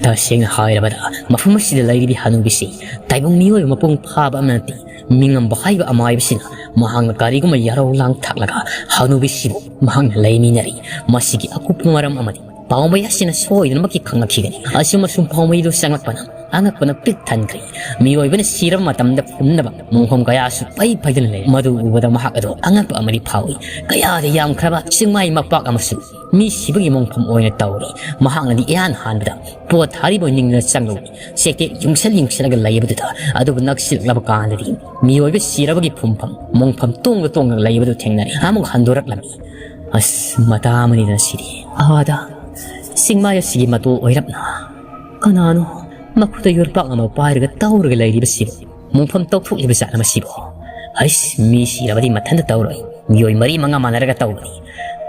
ꯇꯁꯦꯡꯅ ꯍꯥꯏꯔꯕꯗ, ꯃꯐꯝ ꯑꯁꯤꯗ ꯂꯩꯔꯤꯕꯤ ꯍꯅꯨꯕꯤꯁꯤ ꯇꯥꯏꯕꯪ ꯃꯤꯑꯣꯏꯕ ꯃꯄꯨꯡ ꯐꯥꯕ ꯑꯃ ꯅꯠꯇꯦ꯫ ꯃꯤꯉꯝꯕ ꯍꯥꯏꯕ ꯑꯃꯥꯏꯕꯁꯤꯅ ꯃꯍꯥꯛꯅ ꯀꯔꯤꯒꯨꯝꯕ ꯌꯥꯔꯧ ꯂꯥꯡ ꯊꯥꯛꯂꯒ ꯍꯅꯨꯕꯤꯁꯤꯕꯨ ꯃꯍꯥꯛꯅ ꯂꯩꯃꯤꯟꯅꯔꯤ꯫ ꯃꯁꯤꯒꯤ ꯑꯀꯨꯞꯄ ꯃꯔꯝ ꯑꯃꯗꯤ ꯄꯥꯎꯃꯩ ꯑꯁꯤꯅ ꯁꯣꯏꯗꯅꯃꯛꯀꯤ ꯈꯪꯂꯛꯈꯤꯒꯅꯤ꯫ ꯑꯁꯨꯝ ꯑꯁꯨꯝ ꯄꯥꯎꯃꯩꯗꯨ ꯆꯪꯂꯛꯄꯅ ꯑꯉꯛꯄꯅ ꯄꯤꯛ ꯊꯟꯈ꯭ꯔꯦ꯫ ꯃꯤꯑꯣꯏꯕꯅ ꯁꯤꯔꯕ ꯃꯇꯝꯗ ꯐꯨꯝꯅꯕ ꯃꯣꯡꯐꯝ ꯀꯌꯥꯁꯨ ꯄꯩ ꯄꯩꯗꯨꯅ ꯂꯩ꯫ ꯃꯗꯨ ꯎꯕꯗ ꯃꯍꯥꯛ ꯑꯗꯨ ꯑꯉꯛꯄ ꯑꯃꯗꯤ ꯐꯥꯎꯏ꯫ ꯀꯌꯥꯗ ꯌꯥꯝꯈ꯭ꯔꯕ ꯆꯤꯡꯃꯥꯏ ꯃꯄꯥꯛ ꯑꯃꯁꯨ ꯃꯤ ꯁꯤꯕꯒꯤ ꯃꯣꯡꯐꯝ ꯑꯣꯏꯅ ꯇꯧꯔꯤ꯫ ꯃꯍꯥꯛꯅꯗꯤ ꯏꯍꯥꯟ ꯍꯥꯟꯕꯗ ꯄꯣꯠ ꯊꯥꯔꯤꯕ ꯑꯣꯏꯅ ꯅꯤꯡꯗꯨꯅ ꯆꯪꯂꯨꯕꯅꯤ꯫ ꯆꯦꯛꯇꯦꯛ ꯌꯨꯡꯁꯜ ꯌꯨꯡꯁꯜꯂꯒ ꯂꯩꯕꯗꯨꯗ, ꯑꯗꯨꯕꯨ ꯅꯛꯁꯤꯜꯂꯛꯂꯕ ꯀꯥꯟꯗꯗꯤ ꯃꯤꯑꯣꯏꯕ ꯁꯤꯔꯕꯒꯤ ꯐꯨꯝꯐꯝ, ꯃꯣꯡꯐꯝ ꯇꯣꯡꯒ ꯇꯣꯡꯒ ꯂꯩꯕꯗꯨ ꯊꯦꯡꯅꯔꯦ꯫ ꯑꯃꯨꯛ ꯍꯟꯗꯣꯔꯛꯂꯝꯃꯤ꯫ ꯑꯁ, ꯃꯇꯥ ꯑꯃꯅꯤꯗꯅ ꯁꯤꯗꯤ꯫ ꯑꯥꯗ ꯆꯤꯡꯃꯥꯏ ꯑꯁꯤꯒꯤ ꯃꯇꯣꯜ ꯑꯣꯏꯔꯞꯅ ꯀꯅꯥꯅꯣ ꯃꯈꯨꯠꯇ ꯌꯣꯠꯄꯥꯛ ꯑꯃ ꯄꯥꯏꯔꯒ ꯇꯧꯔꯒ ꯂꯩꯔꯤꯕꯁꯤꯕꯨ? ꯃꯣꯡꯐꯝ ꯇꯧꯊꯣꯛꯂꯤꯕ ꯖꯥꯠꯂ ꯃꯁꯤꯕꯨ? ꯍꯩꯁ, ꯃꯤ ꯁꯤꯔꯕꯗꯤ ꯃꯊꯟꯇ ꯇꯧꯔꯣꯏ꯫ ꯃꯤꯑꯣꯏ ꯃꯔꯤ ꯃꯉꯥ ꯃꯥꯟꯅꯔꯒ ꯇꯧꯕꯅꯤ꯫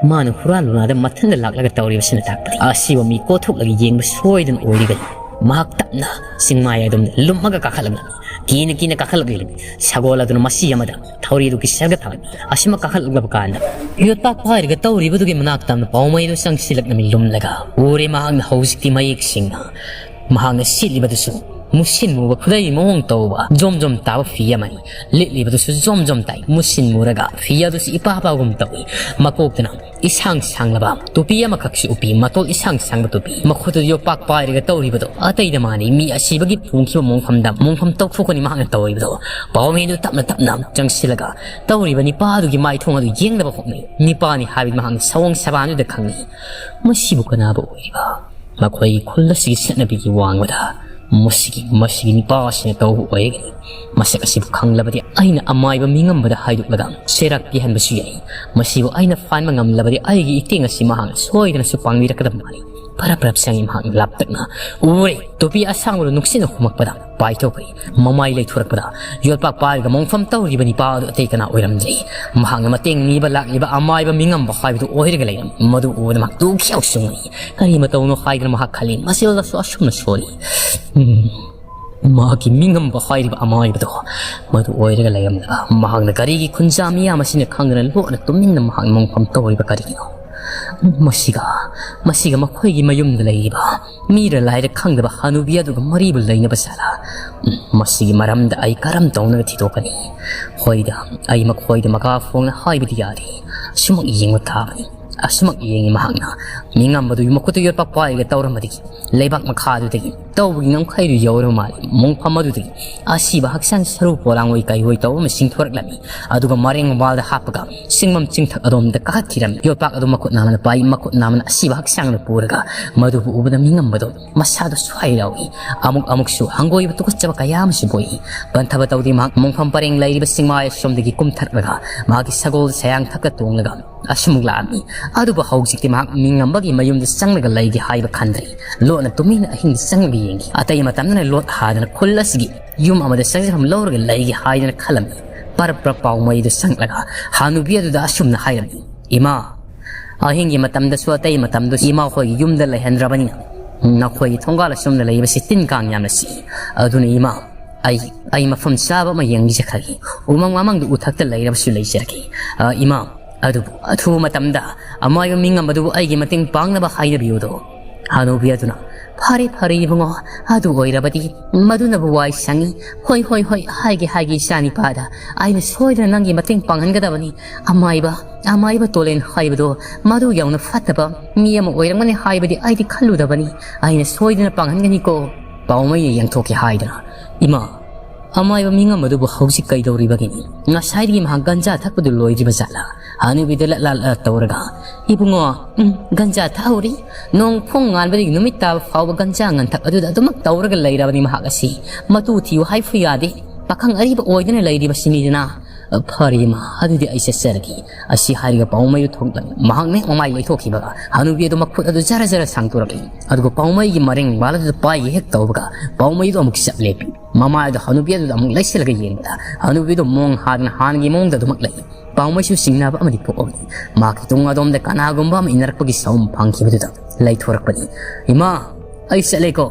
ꯃꯥꯅ ꯍꯨꯔꯥꯟ ꯂꯨꯅꯥꯗ ꯃꯊꯟꯇ ꯂꯥꯛꯂꯒ ꯇꯧꯔꯤꯕꯁꯤꯅ ꯇꯥꯛꯄꯗꯤ ꯑꯁꯤꯕꯨ ꯃꯤ ꯀꯣꯊꯣꯛꯂꯒ ꯌꯦꯡꯕ ꯁꯣꯏꯗꯅ ꯑꯣꯏꯔꯤꯒꯅꯤ꯫ ꯃꯍꯥꯛ ꯇꯞꯅ ꯆꯤꯡꯃꯥꯏ ꯑꯗꯨꯝꯗ ꯂꯨꯝꯃꯒ ꯀꯥꯈꯠꯂꯛꯂꯝꯃꯤ꯫ ꯀꯤꯅ ꯀꯤꯅ ꯀꯥꯈꯠꯂꯛꯂꯤꯕꯅꯤ꯫ ꯁꯒꯣꯜ ꯑꯗꯨꯅ ꯃꯁꯤ ꯑꯃꯗ ꯊꯧꯔꯤ ꯑꯗꯨ ꯀꯤꯁꯜꯂꯒ ꯊꯝꯂꯝꯃꯤ꯫ ꯑꯁꯤꯃ ꯀꯥꯈꯠꯂꯛꯂꯕ ꯀꯥꯟꯗ ꯌꯣꯠꯄꯥꯛ ꯄꯥꯏꯔꯒ ꯇꯧꯔꯤꯕꯗꯨꯒꯤ ꯃꯅꯥꯛꯇ ꯄꯥꯎꯃꯩꯗꯨ ꯆꯪꯁꯤꯜꯂꯛꯂꯝꯃꯤ ꯂꯨꯝꯂꯒ꯫ ꯎꯔꯦ ꯃꯍꯥꯛꯅ ꯍꯧꯖꯤꯛꯇꯤ ꯃꯌꯦꯛ ꯁꯦꯡꯅ꯫ ꯃꯍꯥꯛꯅ ꯁꯦꯠꯂꯤꯕꯗꯨꯁꯨ ꯃꯨꯁꯤꯟ ꯃꯨꯕ ꯈꯨꯗꯩ ꯃꯑꯣꯡ ꯇꯧꯕ ꯖꯣꯝ ꯖꯣꯝ ꯇꯥꯕ ꯐꯤ ꯑꯃꯅꯤ꯫ ꯂꯤꯠꯂꯤꯕꯗꯨꯁꯨ ꯖꯣꯝ ꯖꯣꯝ ꯇꯥꯏ, ꯃꯨꯁꯤꯟ ꯃꯨꯔꯒ ꯐꯤ ꯑꯗꯨꯁꯨ ꯏꯄꯥ ꯄꯥꯒꯨꯝ ꯇꯧꯏ꯫ ꯃꯀꯣꯛꯇꯅ ꯏꯁꯥꯡ ꯁꯥꯡꯂꯕ ꯇꯨꯄꯤ ꯑꯃꯈꯛꯁꯨ ꯎꯞꯄꯤ, ꯃꯇꯣꯜ ꯏꯁꯥꯡ ꯁꯥꯡꯕ ꯇꯨꯄꯤ꯫ ꯃꯈꯨꯠꯇ ꯌꯣꯠꯄꯥꯛ ꯄꯥꯏꯔꯒ ꯇꯧꯔꯤꯕꯗꯣ ꯑꯇꯩꯗ ꯃꯥꯟꯅꯩ꯫ ꯃꯤ ꯑꯁꯤꯕꯒꯤ ꯐꯨꯝꯈꯤꯕ ꯃꯣꯡꯐꯝꯗ ꯃꯣꯡꯐꯝ ꯇꯧꯊꯣꯛꯀꯅꯤ ꯃꯍꯥꯛꯅ ꯇꯧꯔꯤꯕꯗꯣ꯫ ꯄꯥꯎꯃꯤꯗꯨ ꯇꯞꯅ ꯇꯞꯅ ꯆꯪꯁꯤꯜꯂꯒ ꯇꯧꯔꯤꯕ ꯅꯤꯄꯥꯗꯨꯒꯤ ꯃꯥꯏꯊꯣꯡ ꯑꯗꯨ ꯌꯦꯡꯅꯕ ꯍꯣꯠꯅꯩ꯫ ꯅꯤꯄꯥꯅꯤ ꯍꯥꯏꯕꯗꯤ ꯃꯍꯥꯛꯅ ꯁꯑꯣꯡ ꯁꯕꯥꯟꯗꯨꯗ ꯈꯪꯏ꯫ ꯃꯁꯤꯕꯨ ꯀꯅꯥꯕꯨ ꯑꯣꯏꯔꯤꯕ? ꯃꯈꯣꯏꯒꯤ ꯈꯨꯜ ꯑꯁꯤꯒꯤ ꯆꯠꯅꯕꯤꯒꯤ ꯋꯥꯡꯃꯗ ꯃꯁꯤꯒꯤ ꯃꯁꯤꯒꯤ ꯅꯨꯄꯥ ꯑꯁꯤꯅ ꯇꯧꯕ ꯑꯣꯏꯔꯒꯅꯤ꯫ ꯃꯁꯛ ꯑꯁꯤꯕꯨ ꯈꯪꯂꯕꯗꯤ ꯑꯩꯅ ꯑꯃꯥꯏꯕ ꯃꯤꯉꯝꯕꯗ ꯍꯥꯏꯗꯣꯛꯂꯒ ꯆꯩꯔꯥꯛ ꯄꯤꯍꯟꯕꯁꯨ ꯌꯥꯏ꯫ ꯃꯁꯤꯕꯨ ꯑꯩꯅ ꯐꯥꯟꯕ ꯉꯝꯂꯕꯗꯤ ꯑꯩꯒꯤ ꯏꯇꯦꯡ ꯑꯁꯤ ꯃꯍꯥꯛꯅ ꯁꯣꯏꯗꯅꯁꯨ ꯄꯥꯡꯕꯤꯔꯛꯀꯗꯕ ꯃꯥꯜꯂꯤ꯫ ꯐꯔꯞ ꯐꯔꯞ ꯁꯪꯉꯤ ꯃꯍꯥꯛꯅ ꯂꯥꯞꯇꯛꯅ꯫ ꯎꯔꯦ, ꯇꯨꯄꯤ ꯑꯁꯥꯡꯕꯗꯨ ꯅꯨꯡꯁꯤꯠꯅ ꯍꯨꯝꯃꯛꯄꯗ ꯄꯥꯏꯊꯣꯛꯈ꯭ꯔꯦ꯫ ꯃꯃꯥꯏ ꯂꯩꯊꯣꯔꯛꯄꯗ ꯌꯣꯠꯄꯥꯛ ꯄꯥꯏꯔꯒ ꯃꯣꯡꯐꯝ ꯇꯧꯔꯤꯕ ꯅꯤꯄꯥ ꯑꯗꯨ ꯑꯇꯩ ꯀꯅꯥ ꯑꯣꯏꯔꯝꯗ꯭ꯔꯦ꯫ ꯃꯍꯥꯛꯅ ꯃꯇꯦꯡ ꯅꯤꯕ ꯂꯥꯛꯂꯤꯕ ꯑꯃꯥꯏꯕ ꯃꯤꯉꯝꯕ ꯍꯥꯏꯕꯗꯨ ꯑꯣꯏꯔꯒ ꯂꯩꯔꯝꯃꯤ꯫ ꯃꯗꯨ ꯎꯕꯗ ꯃꯍꯥꯛ ꯇꯨ ꯈꯤꯌꯥꯎ ꯆꯨꯡꯉꯤ꯫ ꯀꯔꯤ ꯃꯇꯧꯅꯣ ꯍꯥꯏꯗꯅ ꯃꯍꯥꯛ ꯈꯜꯂꯤ꯫ ꯃꯆꯤꯜꯗꯁꯨ ꯑꯁꯨꯝꯅ ꯁꯣꯜꯂꯤ꯫ ꯎꯝ, ꯃꯍꯥꯛꯀꯤ ꯃꯤꯉꯝꯕ ꯍꯥꯏꯔꯤꯕ ꯑꯃꯥꯏꯕꯗꯣ ꯃꯗꯨ ꯑꯣꯏꯔꯒ ꯂꯩꯔꯝꯂꯒ ꯃꯍꯥꯛꯅ ꯀꯔꯤꯒꯤ ꯈꯨꯟꯖꯥ ꯃꯤꯌꯥꯝ ꯑꯁꯤꯅ ꯈꯪꯗꯅ ꯂꯣꯠꯅ ꯇꯨꯃꯤꯟꯅ ꯃꯍꯥꯛ ꯃꯣꯡꯐꯝ ꯇꯧꯔꯤꯕ ꯀꯔꯤꯒꯤꯅꯣ? ꯃꯁꯤꯒ, ꯃꯁꯤꯒ ꯃꯈꯣꯏꯒꯤ ꯃꯌꯨꯝꯗ ꯂꯩꯔꯤꯕ ꯃꯤꯔ ꯂꯥꯏꯔ ꯈꯪꯗꯕ ꯍꯅꯨꯕꯤ ꯑꯗꯨꯒ ꯃꯔꯤꯕꯨ ꯂꯩꯅꯕ ꯁꯥꯂꯥ꯫ ꯎꯝ, ꯃꯁꯤꯒꯤ ꯃꯔꯝꯗ ꯑꯩ ꯀꯔꯝ ꯇꯧꯅꯒ ꯊꯤꯗꯣꯛꯀꯅꯤ? ꯍꯣꯏꯗ, ꯑꯩ ꯃꯈꯣꯏꯗ ꯃꯈꯥ ꯐꯣꯡꯅ ꯍꯥꯏꯕꯗꯤ ꯌꯥꯗꯦ꯫ ꯑꯁꯨꯃꯛ ꯌꯦꯡꯕ ꯇꯥꯕꯅꯤ꯫ ꯑꯁꯨꯃꯛ ꯌꯦꯡꯉꯤ ꯃꯍꯥꯛꯅ꯫ ꯃꯤꯉꯝꯕꯗꯨ ꯃꯈꯨꯠꯇ ꯌꯣꯠꯄꯥꯛ ꯄꯥꯏꯔꯒ ꯇꯧꯔꯝꯕꯗꯒꯤ ꯂꯩꯕꯥꯛ ꯃꯈꯥꯗꯨꯗꯒꯤ ꯇꯧꯕꯒꯤ ꯉꯝꯈꯩꯗꯨ ꯌꯧꯔꯕ ꯃꯥꯜꯂꯤ꯫ ꯃꯣꯡꯐꯝ ꯑꯗꯨꯗꯒꯤ ꯑꯁꯤꯕ ꯍꯛꯆꯥꯡ ꯁꯔꯨ ꯄꯣꯂꯥꯡ ꯑꯣꯏ ꯀꯩ ꯑꯣꯏ ꯇꯧꯕ ꯑꯃ ꯆꯤꯡꯊꯣꯔꯛꯂꯝꯃꯤ꯫ ꯑꯗꯨꯒ ꯃꯔꯦꯡ ꯃꯄꯥꯜꯗ ꯍꯥꯞꯄꯒ ꯆꯤꯡꯕꯝ ꯆꯤꯡꯊꯛ ꯑꯗꯣꯝꯗ ꯀꯥꯈꯠꯈꯤꯔꯝꯃꯤ꯫ ꯌꯣꯠꯄꯥꯛ ꯑꯗꯨ ꯃꯈꯨꯠ ꯅꯥꯝꯃꯅ ꯄꯥꯏ, ꯃꯈꯨꯠ ꯅꯥꯝꯃꯅ ꯑꯁꯤꯕ ꯍꯛꯆꯥꯡꯗꯨ ꯄꯨꯔꯒ ꯃꯗꯨꯕꯨ ꯎꯕꯗ ꯃꯤꯉꯝꯕꯗꯣ ꯃꯁꯥꯗꯣ ꯁ꯭ꯋꯥꯏ ꯂꯥꯎꯏ꯫ ꯑꯃꯨꯛ ꯑꯃꯨꯛꯁꯨ ꯍꯪꯒꯣꯏꯕ ꯇꯨꯀꯠꯆꯕ ꯀꯌꯥ ꯑꯃꯁꯨ ꯄꯣꯛꯏ꯫ ꯄꯟꯊꯕ ꯇꯧꯗꯦ ꯃꯍꯥꯛ꯫ ꯃꯣꯡꯐꯝ ꯄꯔꯦꯡ ꯂꯩꯔꯤꯕ ꯆꯤꯡꯃꯥꯏ ꯑꯁꯣꯝꯗꯒꯤ ꯀꯨꯝꯊꯔꯛꯂꯒ ꯃꯍꯥꯛꯀꯤ ꯁꯒꯣꯜ ꯁꯌꯥꯡ ꯊꯛꯇ ꯇꯣꯡꯂꯒ ꯑꯁꯨꯃꯨꯛ ꯂꯥꯛꯑꯝꯃꯤ꯫ ꯑꯗꯨꯕꯨ ꯍꯧꯖꯤꯛꯇꯤ ꯃꯍꯥꯛ ꯃꯤꯉꯝꯕꯒꯤ ꯃꯌꯨꯝꯗ ꯆꯪꯂꯒ ꯂꯩꯒꯦ ꯍꯥꯏꯕ ꯈꯟꯗ꯭ꯔꯦ꯫ ꯂꯣꯠꯅ ꯇꯨꯃꯤꯟꯅ ꯑꯍꯤꯡꯗ ꯆꯪꯂꯒ ꯌꯦꯡꯈꯤ꯫ ꯑꯇꯩ ꯃꯇꯝꯗꯅ ꯂꯣꯠ ꯍꯥꯗꯅ ꯈꯨꯜ ꯑꯁꯤꯒꯤ ꯌꯨꯝ ꯑꯃꯗ ꯆꯪꯖꯐꯝ ꯂꯧꯔꯒ ꯂꯩꯒꯦ ꯍꯥꯏꯗꯅ ꯈꯜꯂꯝꯃꯤ꯫ ꯄꯔꯞ ꯄꯔꯞ ꯄꯥꯎꯃꯩꯗꯨ ꯆꯪꯂꯒ ꯍꯥꯅꯨꯕꯤ ꯑꯗꯨꯗ ꯑꯁꯨꯝꯅ ꯍꯥꯏꯔꯝꯃꯤ, "ꯏꯃꯥ, ꯑꯍꯤꯡꯒꯤ ꯃꯇꯝꯗꯁꯨ ꯑꯇꯩ ꯃꯇꯝꯗꯁꯨ ꯏꯃꯥ ꯍꯣꯏꯒꯤ ꯌꯨꯝꯗ ꯂꯩꯍꯟꯗ꯭ꯔꯕꯅꯤꯅ ꯅꯈꯣꯏꯒꯤ ꯊꯣꯡꯒꯥꯜ ꯑꯁꯨꯝꯅ ꯂꯩꯕꯁꯤ ꯇꯤꯟ ꯀꯥꯡ ꯌꯥꯝꯅ ꯆꯤꯛꯏ꯫ ꯑꯗꯨꯅ ꯏꯃꯥ, ꯑꯩ, ꯑꯩ ꯃꯐꯝ ꯆꯥꯕ ꯑꯃ ꯌꯦꯡꯖꯈ꯭ꯔꯒꯦ꯫ ꯎꯃꯪ ꯋꯥꯃꯪꯗ ꯎꯊꯛꯇ ꯂꯩꯔꯕꯁꯨ ꯂꯩꯖꯔꯒꯦ꯫ ꯑ, ꯏꯃꯥ, ꯑꯗꯨꯕꯨ ꯑꯊꯨꯕ ꯃꯇꯝꯗ ꯑꯃꯥꯏꯕ ꯃꯤꯉꯝꯕꯗꯨꯕꯨ ꯑꯩꯒꯤ ꯃꯇꯦꯡ ꯄꯥꯡꯅꯕ ꯍꯥꯏꯅꯕꯤꯌꯨꯗꯣ꯫" ꯍꯅꯨꯕꯤ ꯑꯗꯨꯅ, "ꯐꯔꯦ, ꯐꯔꯦ ꯏꯕꯨꯡꯉꯣ, ꯑꯗꯨ ꯑꯣꯏꯔꯕꯗꯤ ꯃꯗꯨꯅꯕꯨ ꯋꯥꯏ ꯁꯪꯉꯤ꯫ ꯍꯣꯏ, ꯍꯣꯏ, ꯍꯣꯏ, ꯍꯥꯏꯒꯦ, ꯍꯥꯏꯒꯦ ꯏꯆꯥꯅꯤꯄꯥꯗ꯫ ꯑꯩꯅ ꯁꯣꯏꯗꯅ ꯅꯪꯒꯤ ꯃꯇꯦꯡ ꯄꯥꯡꯍꯟꯒꯗꯕꯅꯤ꯫ ꯑꯃꯥꯏꯕ, ꯑꯃꯥꯏꯕ ꯇꯣꯂꯦꯟ ꯍꯥꯏꯕꯗꯣ ꯃꯗꯨ ꯌꯧꯅ ꯐꯠꯇꯕ ꯃꯤ ꯑꯃ ꯑꯣꯏꯔꯝꯒꯅꯤ ꯍꯥꯏꯕꯗꯤ ꯑꯩꯗꯤ ꯈꯜꯂꯨꯗꯕꯅꯤ꯫ ꯑꯩꯅ ꯁꯣꯏꯗꯅ ꯄꯥꯡꯍꯟꯒꯅꯤꯀꯣ꯫" ꯄꯥꯎꯃꯩꯅ ꯌꯦꯡꯊꯣꯛꯀꯦ ꯍꯥꯏꯗꯅ, "ꯏꯃꯥ, ꯑꯃꯥꯏꯕ ꯃꯤꯉꯝ ꯑꯗꯨꯕꯨ ꯍꯧꯖꯤꯛ ꯀꯩꯗꯧꯔꯤꯕꯒꯤꯅꯤ? ꯉꯁꯥꯏꯗꯒꯤ ꯃꯍꯥꯛ ꯒꯟꯖꯥ ꯊꯛꯄꯗꯨ ꯂꯣꯏꯗ꯭ꯔꯤꯕ ꯖꯥꯠꯂꯥ? ꯍꯅꯨꯕꯤꯗ ꯂꯠ ꯂꯥꯠ ꯂꯠ ꯇꯧꯔꯒ, "ꯏꯕꯨꯡꯉꯣ, ꯎꯝ, ꯒꯟꯖꯥ ꯊꯛꯍꯧꯔꯤ꯫ ꯅꯣꯡ ꯐꯣꯡ ꯉꯥꯟꯕꯗꯒꯤ ꯅꯨꯃꯤꯠ ꯇꯥꯕ ꯐꯥꯎꯕ ꯒꯟꯖꯥ ꯉꯟꯊꯛ ꯑꯗꯨꯗ ꯑꯗꯨꯃꯛ ꯇꯧꯔꯒ ꯂꯩꯔꯕꯅꯤ ꯃꯍꯥꯛ ꯑꯁꯤ꯫ ꯃꯇꯨ ꯊꯤꯌꯨ ꯍꯥꯏꯐꯨ ꯌꯥꯗꯦ꯫ ꯄꯥꯈꯪ ꯑꯔꯤꯕ ꯑꯣꯏꯗꯨꯅ ꯂꯩꯔꯤꯕꯁꯤꯅꯤꯗꯅ꯫ ꯐꯔꯦ ꯏꯃꯥ, ꯑꯗꯨꯗꯤ ꯑꯩ ꯆꯠꯆꯔꯒꯦ"꯫ ꯑꯁꯤ ꯍꯥꯏꯔꯒ ꯄꯥꯎꯃꯩꯗꯨ ꯊꯣꯛꯂꯛꯂꯝꯃꯤ꯫ ꯃꯍꯥꯛꯅ ꯍꯦꯛ ꯃꯃꯥꯏ ꯂꯩꯊꯣꯛꯈꯤꯕꯒ ꯍꯅꯨꯕꯤ ꯑꯗꯨ ꯃꯈꯨꯠ ꯑꯗꯨ ꯖꯔ ꯖꯔ ꯁꯥꯡꯗꯣꯔꯛꯂꯤ꯫ ꯑꯗꯨꯒ ꯄꯥꯎꯃꯩꯒꯤ ꯃꯔꯦꯡ ꯕꯥꯜ ꯑꯗꯨꯗ ꯄꯥꯏꯒꯦ ꯍꯦꯛ ꯇꯧꯕꯒ ꯄꯥꯎꯃꯩꯗꯨ ꯑꯃꯨꯛ ꯆꯞ ꯂꯦꯞꯄꯤ꯫ ꯃꯃꯥꯏ ꯑꯗꯨ ꯍꯅꯨꯕꯤ ꯑꯗꯨꯗ ꯑꯃꯨꯛ ꯂꯩꯁꯤꯜꯂꯒ ꯌꯦꯡꯕꯗ ꯍꯅꯨꯕꯤꯗꯨ ꯃꯑꯣꯡ ꯍꯥꯗꯅ ꯍꯥꯟꯅꯒꯤ ꯃꯑꯣꯡꯗ ꯑꯗꯨꯃꯛ ꯂꯩ꯫ ꯄꯥꯎꯃꯩꯁꯨ ꯆꯤꯡꯅꯕ ꯑꯃꯗꯤ ꯄꯣꯛꯍꯧꯏ꯫ ꯃꯍꯥꯛꯀꯤ ꯇꯨꯡ ꯑꯗꯣꯝꯗ ꯀꯅꯥꯒꯨꯝꯕ ꯑꯃ ꯏꯟꯅꯔꯛꯄꯒꯤ ꯁꯥꯎꯝ ꯐꯪꯈꯤꯕꯗꯨꯗ ꯂꯩꯊꯣꯔꯛꯄꯅꯤ꯫ "ꯏꯃꯥ, ꯑꯩ ꯆꯠꯂꯦꯀꯣ"꯫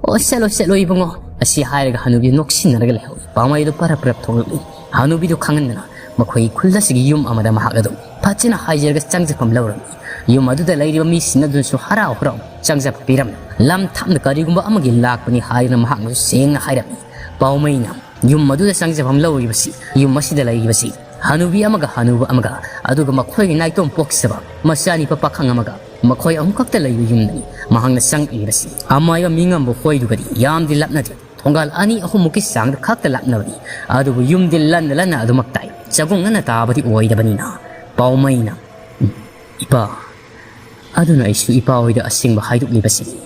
"ꯑꯣ, ꯆꯠꯂꯣ, ꯆꯠꯂꯣ ꯏꯕꯨꯡꯉꯣ"꯫ ꯑꯁꯤ ꯍꯥꯏꯔꯒ ꯍꯅꯨꯕꯤ ꯅꯣꯛꯁꯤꯟꯅꯔꯒ ꯂꯩꯍꯧꯏ꯫ ꯄꯥꯎꯃꯩꯗꯨ ꯄꯔꯞ ꯄꯔꯞ ꯊꯣꯛꯂꯛꯂꯤ꯫ ꯍꯅꯨꯕꯤꯗꯨ ꯈꯪꯍꯟꯗꯅ ꯃꯈꯣꯏꯒꯤ ꯈꯨꯜ ꯑꯁꯤꯒꯤ ꯌꯨꯝ ꯑꯃꯗ ꯃꯍꯥꯛ ꯑꯗꯨ ꯐꯖꯅ ꯍꯥꯏꯖꯔꯒ ꯆꯪꯖꯐꯝ ꯂꯧꯔꯝꯃꯤ꯫ ꯌꯨꯝ ꯑꯗꯨꯗ ꯂꯩꯔꯤꯕ ꯃꯤꯁꯤꯡ ꯑꯗꯨꯅꯁꯨ ꯍꯔꯥꯎ ꯍꯔꯥꯎ ꯆꯪꯖꯐꯝ ꯄꯤꯔꯝꯃꯤ꯫ ꯂꯝ ꯊꯥꯞꯅ ꯀꯔꯤꯒꯨꯝꯕ ꯑꯃꯒꯤ ꯂꯥꯛꯄꯅꯤ ꯍꯥꯏꯗꯨꯅ ꯃꯍꯥꯛꯅꯁꯨ ꯁꯦꯡꯅ ꯍꯥꯏꯔꯝꯃꯤ꯫ ꯄꯥꯎꯃꯩꯅ ꯌꯨꯝ ꯑꯗꯨꯗ ꯆꯪꯖꯐꯝ ꯂꯧꯔꯤꯕꯁꯤ, ꯌꯨꯝ ꯑꯁꯤꯗ ꯂꯩꯔꯤꯕꯁꯤ ꯍꯅꯨꯕꯤ ꯑꯃꯒ ꯍꯅꯨꯕ ꯑꯃꯒ, ꯑꯗꯨꯒ ꯃꯈꯣꯏꯒꯤ ꯅꯥꯏꯇꯣꯝ ꯄꯣꯛꯆꯕ ꯃꯆꯥꯅꯤꯄꯥ ꯄꯥꯈꯪ ꯑꯃꯒ, ꯃꯈꯣꯏ ꯑꯍꯨꯝꯈꯛꯇ ꯂꯩꯕ ꯌꯨꯝꯗꯅꯤ ꯃꯍꯥꯛꯅ ꯆꯪꯂꯤꯕꯁꯤ꯫ ꯑꯃꯥꯏꯕ ꯃꯤꯉꯝꯕ ꯍꯣꯏꯗꯨꯒꯗꯤ ꯌꯥꯝꯗꯤ ꯂꯥꯞꯅꯗꯦ꯫ ꯊꯣꯡꯒꯥꯜ ꯑꯅꯤ ꯑꯍꯨꯝꯃꯨꯛꯀꯤ ꯆꯥꯡꯗ ꯈꯛꯇ ꯂꯥꯞꯅꯕꯅꯤ꯫ ꯑꯗꯨꯕꯨ ꯌꯨꯝꯗꯤ ꯂꯟꯅ ꯂꯟꯅ ꯑꯗꯨꯃꯛ ꯇꯥꯏ꯫ ꯆꯒꯨꯡꯅꯅ ꯇꯥꯕꯗꯤ ꯑꯣꯏꯗꯕꯅꯤꯅ ꯄꯥꯎꯃꯩꯅ, "ꯎꯝ, ꯏꯄꯥ, ꯑꯗꯨꯅ ꯑꯩꯁꯨ ꯏꯄꯥ ꯍꯣꯏꯗ ꯑꯁꯦꯡꯕ ꯍꯥꯏꯗꯣꯛꯂꯤꯕꯁꯤꯅꯤ꯫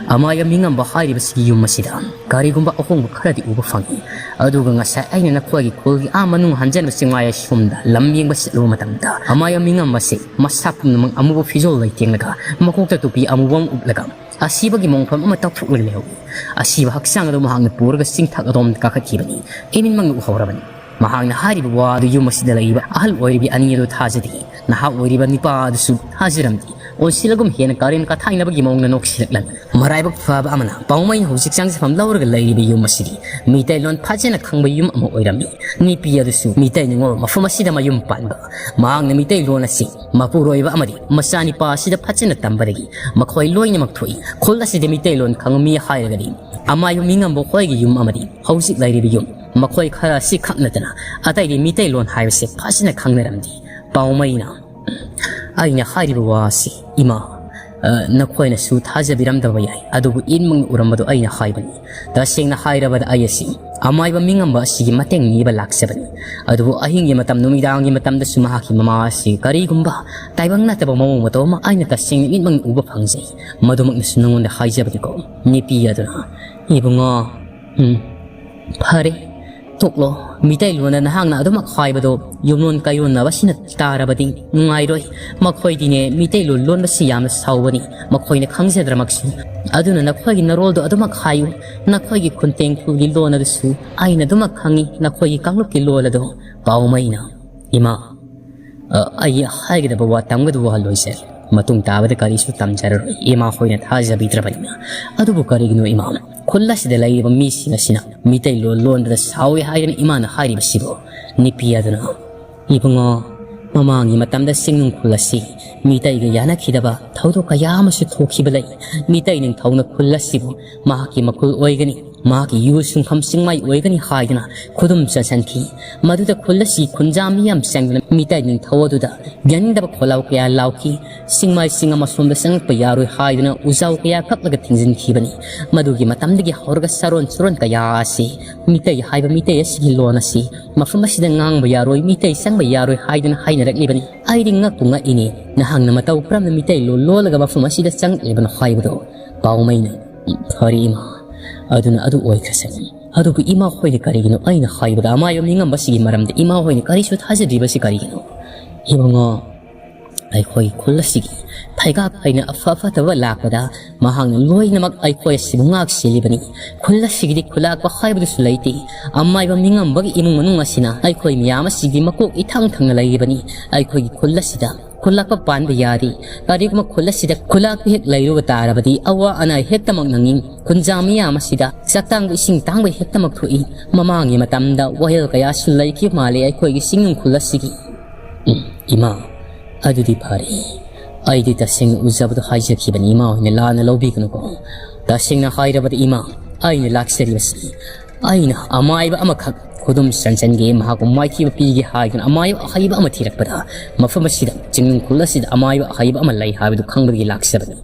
ꯑꯃꯥꯏꯕ ꯃꯤꯉꯝꯕ ꯍꯥꯏꯔꯤꯕꯁꯤꯒꯤ ꯌꯨꯝ ꯑꯁꯤꯗ ꯀꯔꯤꯒꯨꯝꯕ ꯑꯍꯣꯡꯕ ꯈꯔꯗꯤ ꯎꯕ ꯐꯪꯏ꯫ ꯑꯗꯨꯒ ꯉꯁꯥꯏ ꯑꯩꯅ ꯅꯈꯣꯏꯒꯤ ꯈꯨꯜꯒꯤ ꯑꯥ ꯃꯅꯨꯡ ꯍꯟꯖꯟꯕ ꯆꯤꯡꯃꯥꯏ ꯑꯁꯣꯝꯗ ꯂꯝ ꯌꯦꯡꯕ ꯆꯠꯂꯨꯕ ꯃꯇꯝꯗ ꯑꯃꯥꯏꯕ ꯃꯤꯉꯝꯕꯁꯤ ꯃꯁꯥ ꯄꯨꯝꯅꯃꯛ ꯑꯃꯨꯕ ꯐꯤꯖꯣꯜ ꯂꯩꯇꯦꯡꯂꯒ ꯃꯀꯣꯛꯇ ꯇꯨꯄꯤ ꯑꯃꯨꯕ ꯑꯃ ꯎꯞꯂꯒ ꯑꯁꯤꯕꯒꯤ ꯃꯣꯡꯐꯝ ꯑꯃ ꯇꯧꯊꯣꯛꯂꯒ ꯂꯩꯍꯧꯏ꯫ ꯑꯁꯤꯕ ꯍꯛꯆꯥꯡ ꯑꯗꯨ ꯃꯍꯥꯛꯅ ꯄꯨꯔꯒ ꯆꯤꯡꯊꯛ ꯑꯗꯣꯝꯗ ꯀꯥꯈꯠꯈꯤꯕꯅꯤ꯫ ꯏꯃꯤꯠꯃꯛꯅ ꯎꯍꯧꯔꯕꯅꯤ"꯫ ꯃꯍꯥꯛꯅ ꯍꯥꯏꯔꯤꯕ ꯋꯥ ꯑꯗꯨ ꯌꯨꯝ ꯑꯁꯤꯗ ꯂꯩꯔꯤꯕ ꯑꯍꯜ ꯑꯣꯏꯔꯤꯕꯤ ꯑꯅꯤ ꯑꯗꯨ ꯊꯥꯖꯗꯦ꯫ ꯅꯍꯥ ꯑꯣꯏꯔꯤꯕ ꯅꯤꯄꯥ ꯑꯗꯨꯁꯨ ꯊꯥꯖꯔꯝꯗꯦ꯫ ꯑꯣꯟꯁꯤꯜꯂꯒꯨꯝ ꯍꯦꯟꯅ ꯀꯥꯔꯦꯟ ꯀꯊꯥꯏꯅꯕꯒꯤ ꯃꯑꯣꯡꯗ ꯅꯣꯛꯁꯤꯜꯂꯛꯂꯝꯃꯤ꯫ ꯃꯔꯥꯏꯕꯛ ꯐꯕ ꯑꯃꯅ ꯄꯥꯎꯃꯩꯅ ꯍꯧꯖꯤꯛ ꯆꯪꯖꯐꯝ ꯂꯧꯔꯒ ꯂꯩꯔꯤꯕ ꯌꯨꯝ ꯑꯁꯤꯗꯤ ꯃꯤꯇꯩꯂꯣꯟ ꯐꯖꯅ ꯈꯪꯕ ꯌꯨꯝ ꯑꯃ ꯑꯣꯏꯔꯝꯃꯤ꯫ ꯅꯤꯄꯤ ꯑꯗꯨꯁꯨ ꯃꯤꯇꯩ ꯅꯤꯉꯣꯜ ꯃꯐꯝ ꯑꯁꯤꯗ ꯃꯌꯨꯝ ꯄꯥꯟꯕ꯫ ꯃꯍꯥꯛꯅ ꯃꯤꯇꯩꯂꯣꯟ ꯑꯁꯤ ꯃꯄꯨꯔꯣꯏꯕ ꯑꯃꯗꯤ ꯃꯆꯥꯅꯤꯄꯥ ꯑꯁꯤꯗ ꯐꯖꯅ ꯇꯝꯕꯗꯒꯤ ꯃꯈꯣꯏ ꯂꯣꯏꯅꯃꯛ ꯊꯣꯛꯏ꯫ ꯈꯨꯜ ꯑꯁꯤꯗ ꯃꯤꯇꯩꯂꯣꯟ ꯈꯪꯕ ꯃꯤ ꯍꯥꯏꯔꯒꯗꯤ ꯑꯃꯥꯏꯕ ꯃꯤꯉꯝꯕ ꯍꯣꯏꯒꯤ ꯌꯨꯝ ꯑꯃꯗꯤ ꯍꯧꯖꯤꯛ ꯂꯩꯔꯤꯕ ꯌꯨꯝ, ꯃꯈꯣꯏ ꯈꯔ ꯑꯁꯤ ꯈꯛ ꯅꯠꯇꯅ ꯑꯇꯩꯗꯤ ꯃꯤꯇꯩꯂꯣꯟ ꯍꯥꯏꯕꯁꯦ ꯐꯖꯅ ꯈꯪꯅꯔꯝꯗꯦ꯫ ꯄꯥꯎꯃꯩꯅ, "ꯑꯩꯅ ꯍꯥꯏꯔꯤꯕ ꯋꯥ ꯑꯁꯤ ꯏꯃꯥ, ꯑ, ꯅꯈꯣꯏꯅꯁꯨ ꯊꯥꯖꯕꯤꯔꯝꯗꯕ ꯌꯥꯏ, ꯑꯗꯨꯕꯨ ꯏꯠꯃꯛꯅ ꯎꯔꯝꯕꯗꯣ ꯑꯩꯅ ꯍꯥꯏꯕꯅꯤ꯫ ꯇꯁꯦꯡꯅ ꯍꯥꯏꯔꯕꯗ ꯑꯩ ꯑꯁꯤ ꯑꯃꯥꯏꯕ ꯃꯤꯉꯝꯕ ꯑꯁꯤꯒꯤ ꯃꯇꯦꯡ ꯅꯤꯕ ꯂꯥꯛꯆꯕꯅꯤ꯫ ꯑꯗꯨꯕꯨ ꯑꯍꯤꯡꯒꯤ ꯃꯇꯝ, ꯅꯨꯃꯤꯗꯥꯡꯒꯤ ꯃꯇꯝꯗꯁꯨ ꯃꯍꯥꯛꯀꯤ ꯃꯃꯥ ꯑꯁꯤ ꯀꯔꯤꯒꯨꯝꯕ ꯇꯥꯏꯕꯪ ꯅꯠꯇꯕ ꯃꯑꯣꯡ ꯃꯇꯧ ꯑꯃ ꯑꯩꯅ ꯇꯁꯦꯡꯅ ꯃꯤꯠꯃꯛꯅ ꯎꯕ ꯐꯪꯖꯩ꯫ ꯃꯗꯨꯃꯛꯅꯁꯨ ꯅꯉꯣꯟꯗ ꯍꯥꯏꯖꯕꯅꯤꯀꯣ꯫ ꯅꯨꯄꯤ ꯑꯗꯨꯅ, "ꯏꯕꯨꯡꯉꯣ, ꯎꯝ, ꯐꯔꯦ, ꯇꯣꯛꯂꯣ꯫ ꯃꯤꯇꯩꯂꯣꯟꯗ ꯅꯍꯥꯛꯅ ꯑꯗꯨꯃꯛ ꯍꯥꯏꯕꯗꯣ ꯌꯨꯝꯂꯣꯟ ꯀꯩꯔꯣꯟꯅꯕꯁꯤꯅ ꯇꯥꯔꯕꯗꯤ ꯅꯨꯡꯉꯥꯏꯔꯣꯏ꯫ ꯃꯈꯣꯏꯗꯤꯅꯦ, ꯃꯤꯇꯩꯂꯣꯟ ꯂꯣꯟꯕꯁꯤ ꯌꯥꯝꯅ ꯁꯥꯎꯕꯅꯤ, ꯃꯈꯣꯏꯅ ꯈꯪꯖꯗ꯭ꯔꯃꯛꯁꯨ꯫ ꯑꯗꯨꯅ ꯅꯈꯣꯏꯒꯤ ꯅꯔꯣꯜꯗꯣ ꯑꯗꯨꯃꯛ ꯍꯥꯏꯌꯨ꯫ ꯅꯈꯣꯏꯒꯤ ꯈꯨꯟꯇꯦꯡ ꯈꯨꯜꯒꯤ ꯂꯣꯟ ꯑꯗꯨꯁꯨ ꯑꯩꯅ ꯑꯗꯨꯃꯛ ꯈꯪꯏ, ꯅꯈꯣꯏꯒꯤ ꯀꯥꯡꯂꯨꯞꯀꯤ ꯂꯣꯟ ꯑꯗꯣ꯫" ꯄꯥꯎꯃꯩꯅ, "ꯏꯃꯥ, ꯑ, ꯑꯩ ꯍꯥꯏꯒꯗꯕ ꯋꯥ, ꯇꯝꯒꯗꯕ ꯋꯥ ꯂꯣꯏꯖꯔꯦ꯫ ꯃꯇꯨꯡ ꯇꯥꯕꯗ ꯀꯔꯤꯁꯨ ꯇꯝꯖꯔꯔꯣꯏ, ꯏꯃꯥ ꯍꯣꯏꯅ ꯊꯥꯖꯕꯤꯗ꯭ꯔꯕꯅꯤꯅ꯫ ꯑꯗꯨꯕꯨ ꯀꯔꯤꯒꯤꯅꯣ ꯏꯃꯥ, ꯈꯨꯜ ꯑꯁꯤꯗ ꯂꯩꯔꯤꯕ ꯃꯤꯁꯤꯡ ꯑꯁꯤꯅ ꯃꯤꯇꯩꯂꯣꯟ ꯂꯣꯟꯕꯗ ꯁꯥꯎꯏ ꯍꯥꯏꯗꯅ ꯏꯃꯥꯅ ꯍꯥꯏꯔꯤꯕꯁꯤꯕꯨ?" ꯅꯨꯄꯤ ꯑꯗꯨꯅ, "ꯏꯕꯨꯡꯉꯣ, ꯃꯃꯥꯡꯒꯤ ꯃꯇꯝꯗ ꯆꯤꯡꯅꯨꯡ ꯈꯨꯜ ꯑꯁꯤ ꯃꯤꯇꯩꯒ ꯌꯥꯅꯈꯤꯗꯕ ꯊꯧꯗꯣꯛ ꯀꯌꯥ ꯑꯃꯁꯨ ꯊꯣꯛꯈꯤꯕ ꯂꯩ꯫ ꯃꯤꯇꯩ ꯅꯤꯡꯊꯧꯅ ꯈꯨꯜ ꯑꯁꯤꯕꯨ ꯃꯍꯥꯛꯀꯤ ꯃꯈꯨꯜ ꯑꯣꯏꯒꯅꯤ, ꯃꯍꯥꯛꯀꯤ ꯌꯨ ꯁꯨꯡꯐꯝ ꯆꯤꯡꯃꯥꯏ ꯑꯣꯏꯒꯅꯤ ꯍꯥꯏꯗꯨꯅ ꯈꯨꯗꯨꯝ ꯆꯟꯁꯤꯟꯈꯤ꯫ ꯃꯗꯨꯗ ꯈꯨꯜ ꯑꯁꯤ ꯈꯨꯟꯖꯥ ꯃꯤꯌꯥꯝ ꯆꯪꯗꯨꯅ ꯃꯤꯇꯩ ꯅꯤꯡꯊꯧ ꯑꯗꯨꯗ ꯌꯥꯅꯤꯡꯗꯕ ꯈꯣꯜꯂꯥꯎ ꯀꯌꯥ ꯂꯥꯎꯈꯤ꯫ ꯆꯤꯡꯃꯥꯏ ꯆꯤꯡꯉꯝ ꯑꯁꯣꯝꯗ ꯆꯪꯂꯛꯄ ꯌꯥꯔꯣꯏ ꯍꯥꯏꯗꯨꯅ ꯎꯖꯥꯎ ꯀꯌꯥ ꯀꯛꯂꯒ ꯊꯤꯡꯖꯤꯟꯈꯤꯕꯅꯤ꯫ ꯃꯗꯨꯒꯤ ꯃꯇꯝꯗꯒꯤ ꯍꯧꯔꯒ ꯆꯥꯔꯣꯟ ꯁꯨꯔꯣꯟ ꯀꯌꯥ ꯑꯁꯤ ꯃꯤꯇꯩ ꯍꯥꯏꯕ ꯃꯤꯇꯩ ꯑꯁꯤꯒꯤ ꯂꯣꯟ ꯑꯁꯤ ꯃꯐꯝ ꯑꯁꯤꯗ ꯉꯥꯡꯕ ꯌꯥꯔꯣꯏ, ꯃꯤꯇꯩ ꯆꯪꯕ ꯌꯥꯔꯣꯏ ꯍꯥꯏꯗꯨꯅ ꯍꯥꯏꯅꯔꯛꯂꯤꯕꯅꯤ꯫ ꯑꯩꯗꯤ ꯉꯛꯄꯨ ꯉꯛꯏꯅꯦ, ꯅꯍꯥꯛꯅ ꯃꯇꯧ ꯀꯔꯝꯅ ꯃꯤꯇꯩ ꯂꯣꯟ ꯂꯣꯜꯂꯒ ꯃꯐꯝ ꯑꯁꯤꯗ ꯆꯪꯂꯛꯂꯤꯕꯅꯣ ꯍꯥꯏꯕꯗꯣ?" ꯄꯥꯎꯃꯩꯅ, "ꯐꯔꯦ ꯏꯃꯥ, ꯑꯗꯨꯅ ꯑꯗꯨ ꯑꯣꯏꯈ꯭ꯔꯁꯅꯨ꯫ ꯑꯗꯨꯕꯨ ꯏꯃꯥ ꯍꯣꯏꯅ ꯀꯔꯤꯒꯤꯅꯣ ꯑꯩꯅ ꯍꯥꯏꯕꯗ ꯑꯃꯥꯏꯕ ꯃꯤꯉꯝꯕꯁꯤꯒꯤ ꯃꯔꯝꯗ ꯏꯃꯥ ꯍꯣꯏꯅ ꯀꯔꯤꯁꯨ ꯊꯥꯖꯗ꯭ꯔꯤꯕꯁꯤ ꯀꯔꯤꯒꯤꯅꯣ?" "ꯏꯕꯨꯡꯉꯣ, ꯑꯩꯈꯣꯏ ꯈꯨꯜ ꯑꯁꯤꯒꯤ ꯐꯩꯒꯥꯛ ꯐꯩꯅ ꯑꯐ ꯑꯐꯠꯇꯕ ꯂꯥꯛꯄꯗ ꯃꯍꯥꯛꯅ ꯂꯣꯏꯅꯃꯛ ꯑꯩꯈꯣꯏ ꯑꯁꯤꯕꯨ ꯉꯥꯛ ꯁꯦꯜꯂꯤꯕꯅꯤ꯫ ꯈꯨꯜ ꯑꯁꯤꯒꯤꯗꯤ ꯈꯨꯂꯥꯛꯄ ꯍꯥꯏꯕꯗꯨꯁꯨ ꯂꯩꯇꯦ꯫ ꯑꯃꯥꯏꯕ ꯃꯤꯉꯝꯕꯒꯤ ꯏꯃꯨꯡ ꯃꯅꯨꯡ ꯑꯁꯤꯅ ꯑꯩꯈꯣꯏ ꯃꯌꯥꯝ ꯑꯁꯤꯒꯤ ꯃꯀꯣꯛ ꯏꯊꯪ ꯊꯪꯅ ꯂꯩꯔꯤꯕꯅꯤ꯫ ꯑꯩꯈꯣꯏꯒꯤ ꯈꯨꯜ ꯑꯁꯤꯗ ꯈꯨꯂꯥꯛꯄ ꯄꯥꯟꯕ ꯌꯥꯗꯦ꯫ ꯀꯔꯤꯒꯨꯝꯕ ꯈꯨꯜ ꯑꯁꯤꯗ ꯈꯨꯂꯥꯛꯄ ꯍꯦꯛ ꯂꯩꯔꯨꯕ ꯇꯥꯔꯕꯗꯤ ꯑꯋꯥ ꯑꯅꯥ ꯍꯦꯛꯇꯃꯛ ꯅꯪꯏ꯫ ꯈꯨꯟꯖꯥ ꯃꯤꯌꯥꯝ ꯑꯁꯤꯗ ꯆꯥꯛꯇꯥꯡꯕ ꯏꯁꯤꯡ ꯇꯥꯡꯕ ꯍꯦꯛꯇꯃꯛ ꯊꯣꯛꯏ꯫ ꯃꯃꯥꯡꯒꯤ ꯃꯇꯝꯗ ꯋꯥꯌꯦꯜ ꯀꯌꯥꯁꯨ ꯂꯩꯈꯤꯕ ꯃꯥꯜꯂꯦ ꯑꯩꯈꯣꯏꯒꯤ ꯆꯤꯡꯅꯨꯡ ꯈꯨꯜ ꯑꯁꯤꯒꯤ꯫" "ꯎꯝ, ꯏꯃꯥ, ꯑꯗꯨꯗꯤ ꯐꯔꯦ꯫ ꯑꯩꯗꯤ ꯇꯁꯦꯡꯅ ꯎꯖꯕꯗꯣ ꯍꯥꯏꯖꯈꯤꯕꯅꯤ, ꯏꯃꯥ ꯍꯣꯏꯅ ꯂꯥꯟꯅ ꯂꯧꯕꯤꯒꯅꯨꯀꯣ꯫ ꯇꯁꯦꯡꯅ ꯍꯥꯏꯔꯕꯗ ꯏꯃꯥ, ꯑꯩꯅ ꯂꯥꯛꯆꯔꯤꯕꯁꯤ ꯑꯩꯅ ꯑꯃꯥꯏꯕ ꯑꯃꯈꯛ ꯈꯨꯗꯨꯝ ꯆꯟꯁꯟꯒꯦ, ꯃꯍꯥꯛꯄꯨ ꯃꯥꯏꯊꯤꯕ ꯄꯤꯒꯦ ꯍꯥꯏꯗꯨꯅ ꯑꯃꯥꯏꯕ ꯑꯍꯩꯕ ꯑꯃ ꯊꯤꯔꯛꯄꯗ, ꯃꯐꯝ ꯑꯁꯤꯗ, ꯆꯤꯡꯅꯨꯡ ꯈꯨꯜ ꯑꯁꯤꯗ ꯑꯃꯥꯏꯕ ꯑꯍꯩꯕ ꯑꯃ ꯂꯩ ꯍꯥꯏꯕꯗꯨ ꯈꯪꯕꯗꯒꯤ ꯂꯥꯛꯆꯕꯅꯤ꯫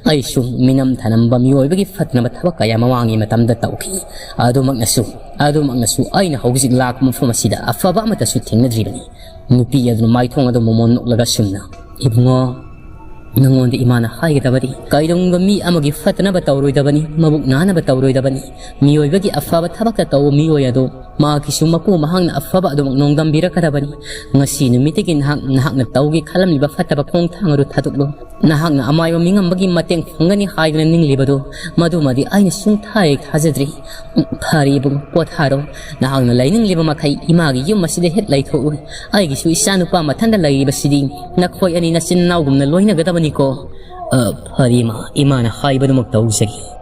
ꯑꯩꯁꯨ ꯃꯤꯅꯝ ꯊꯅꯝꯕ ꯃꯤꯑꯣꯏꯕꯒꯤ ꯐꯠꯇꯅꯕ ꯊꯕꯛ ꯀꯌꯥ ꯃꯃꯥꯡꯒꯤ ꯃꯇꯝꯗ ꯇꯧꯈꯤ꯫ ꯑꯗꯨꯃꯛꯅꯁꯨ, ꯑꯗꯨꯃꯛꯅꯁꯨ ꯑꯩꯅ ꯍꯧꯖꯤꯛ ꯂꯥꯛꯄ ꯃꯐꯝ ꯑꯁꯤꯗ ꯑꯐꯕ ꯑꯃꯠꯇꯁꯨ ꯊꯦꯡꯅꯗ꯭ꯔꯤꯕꯅꯤ꯫ ꯅꯨꯄꯤ ꯑꯗꯨꯅ ꯃꯥꯏꯊꯣꯡ ꯑꯗꯨ ꯃꯣꯃꯣꯟ ꯅꯣꯛꯂꯒ ꯁꯨꯝꯅ, "ꯏꯕꯨꯡꯉꯣ, ꯅꯉꯣꯟꯗ ꯏꯃꯥꯅ ꯍꯥꯏꯒꯗꯕꯗꯤ, ꯀꯩꯗꯧꯅꯨꯡꯗ ꯃꯤ ꯑꯃꯒꯤ ꯐꯠꯇꯅꯕ ꯇꯧꯔꯣꯏꯗꯕꯅꯤ, ꯃꯕꯨꯛ ꯅꯥꯅꯕ ꯇꯧꯔꯣꯏꯗꯕꯅꯤ꯫ ꯃꯤꯑꯣꯏꯕꯒꯤ ꯑꯐꯕ ꯊꯕꯛꯇ ꯇꯧꯕ ꯃꯤꯑꯣꯏ ꯑꯗꯨ ꯃꯍꯥꯛꯀꯤꯁꯨ ꯃꯄꯨ ꯃꯍꯥꯛꯅ ꯑꯐꯕ ꯑꯗꯨꯃꯛ ꯅꯣꯡꯗꯝꯕꯤꯔꯛꯀꯗꯕꯅꯤ꯫ ꯉꯁꯤ ꯅꯨꯃꯤꯠꯇꯒꯤ ꯅꯍꯥꯛ, ꯅꯍꯥꯛꯅ ꯇꯧꯒꯦ ꯈꯜꯂꯝꯂꯤꯕ ꯐꯠꯇꯕ ꯈꯣꯡꯊꯥꯡ ꯑꯗꯨ ꯊꯥꯗꯣꯛꯂꯨ꯫ ꯅꯍꯥꯛꯅ ꯑꯃꯥꯏꯕ ꯃꯤꯉꯝꯕꯒꯤ ꯃꯇꯦꯡ ꯐꯪꯒꯅꯤ ꯍꯥꯏꯗꯨꯅ ꯅꯤꯡꯂꯤꯕꯗꯨ, ꯃꯗꯨꯃꯗꯤ ꯑꯩꯅ ꯁꯨꯡꯊꯥ ꯍꯦꯛ ꯊꯥꯖꯗ꯭ꯔꯤ꯫ ꯐꯔꯦ ꯏꯕꯨꯡ, ꯄꯣꯊꯥꯔꯣ꯫ ꯅꯍꯥꯛꯅ ꯂꯩꯅꯤꯡꯂꯤꯕ ꯃꯈꯩ ꯏꯃꯥꯒꯤ ꯌꯨꯝ ꯑꯁꯤꯗ ꯍꯦꯛ ꯂꯩꯊꯣꯛꯎ꯫ ꯑꯩꯒꯤꯁꯨ ꯏꯆꯥꯅꯨꯄꯥ ꯃꯊꯟꯇ ꯂꯩꯔꯤꯕꯁꯤꯗꯤ ꯅꯈꯣꯏ ꯑꯅꯤ ꯅꯆꯤꯟ ꯅꯅꯥꯎꯒꯨꯝꯅ ꯂꯣꯏꯅꯒꯗꯕꯅꯤꯀꯣ꯫ ꯑ, ꯐꯔꯦ ꯏꯃꯥ, ꯏꯃꯥꯅ ꯍꯥꯏꯕꯗꯨꯃꯛ ꯇꯧꯖꯒꯦ꯫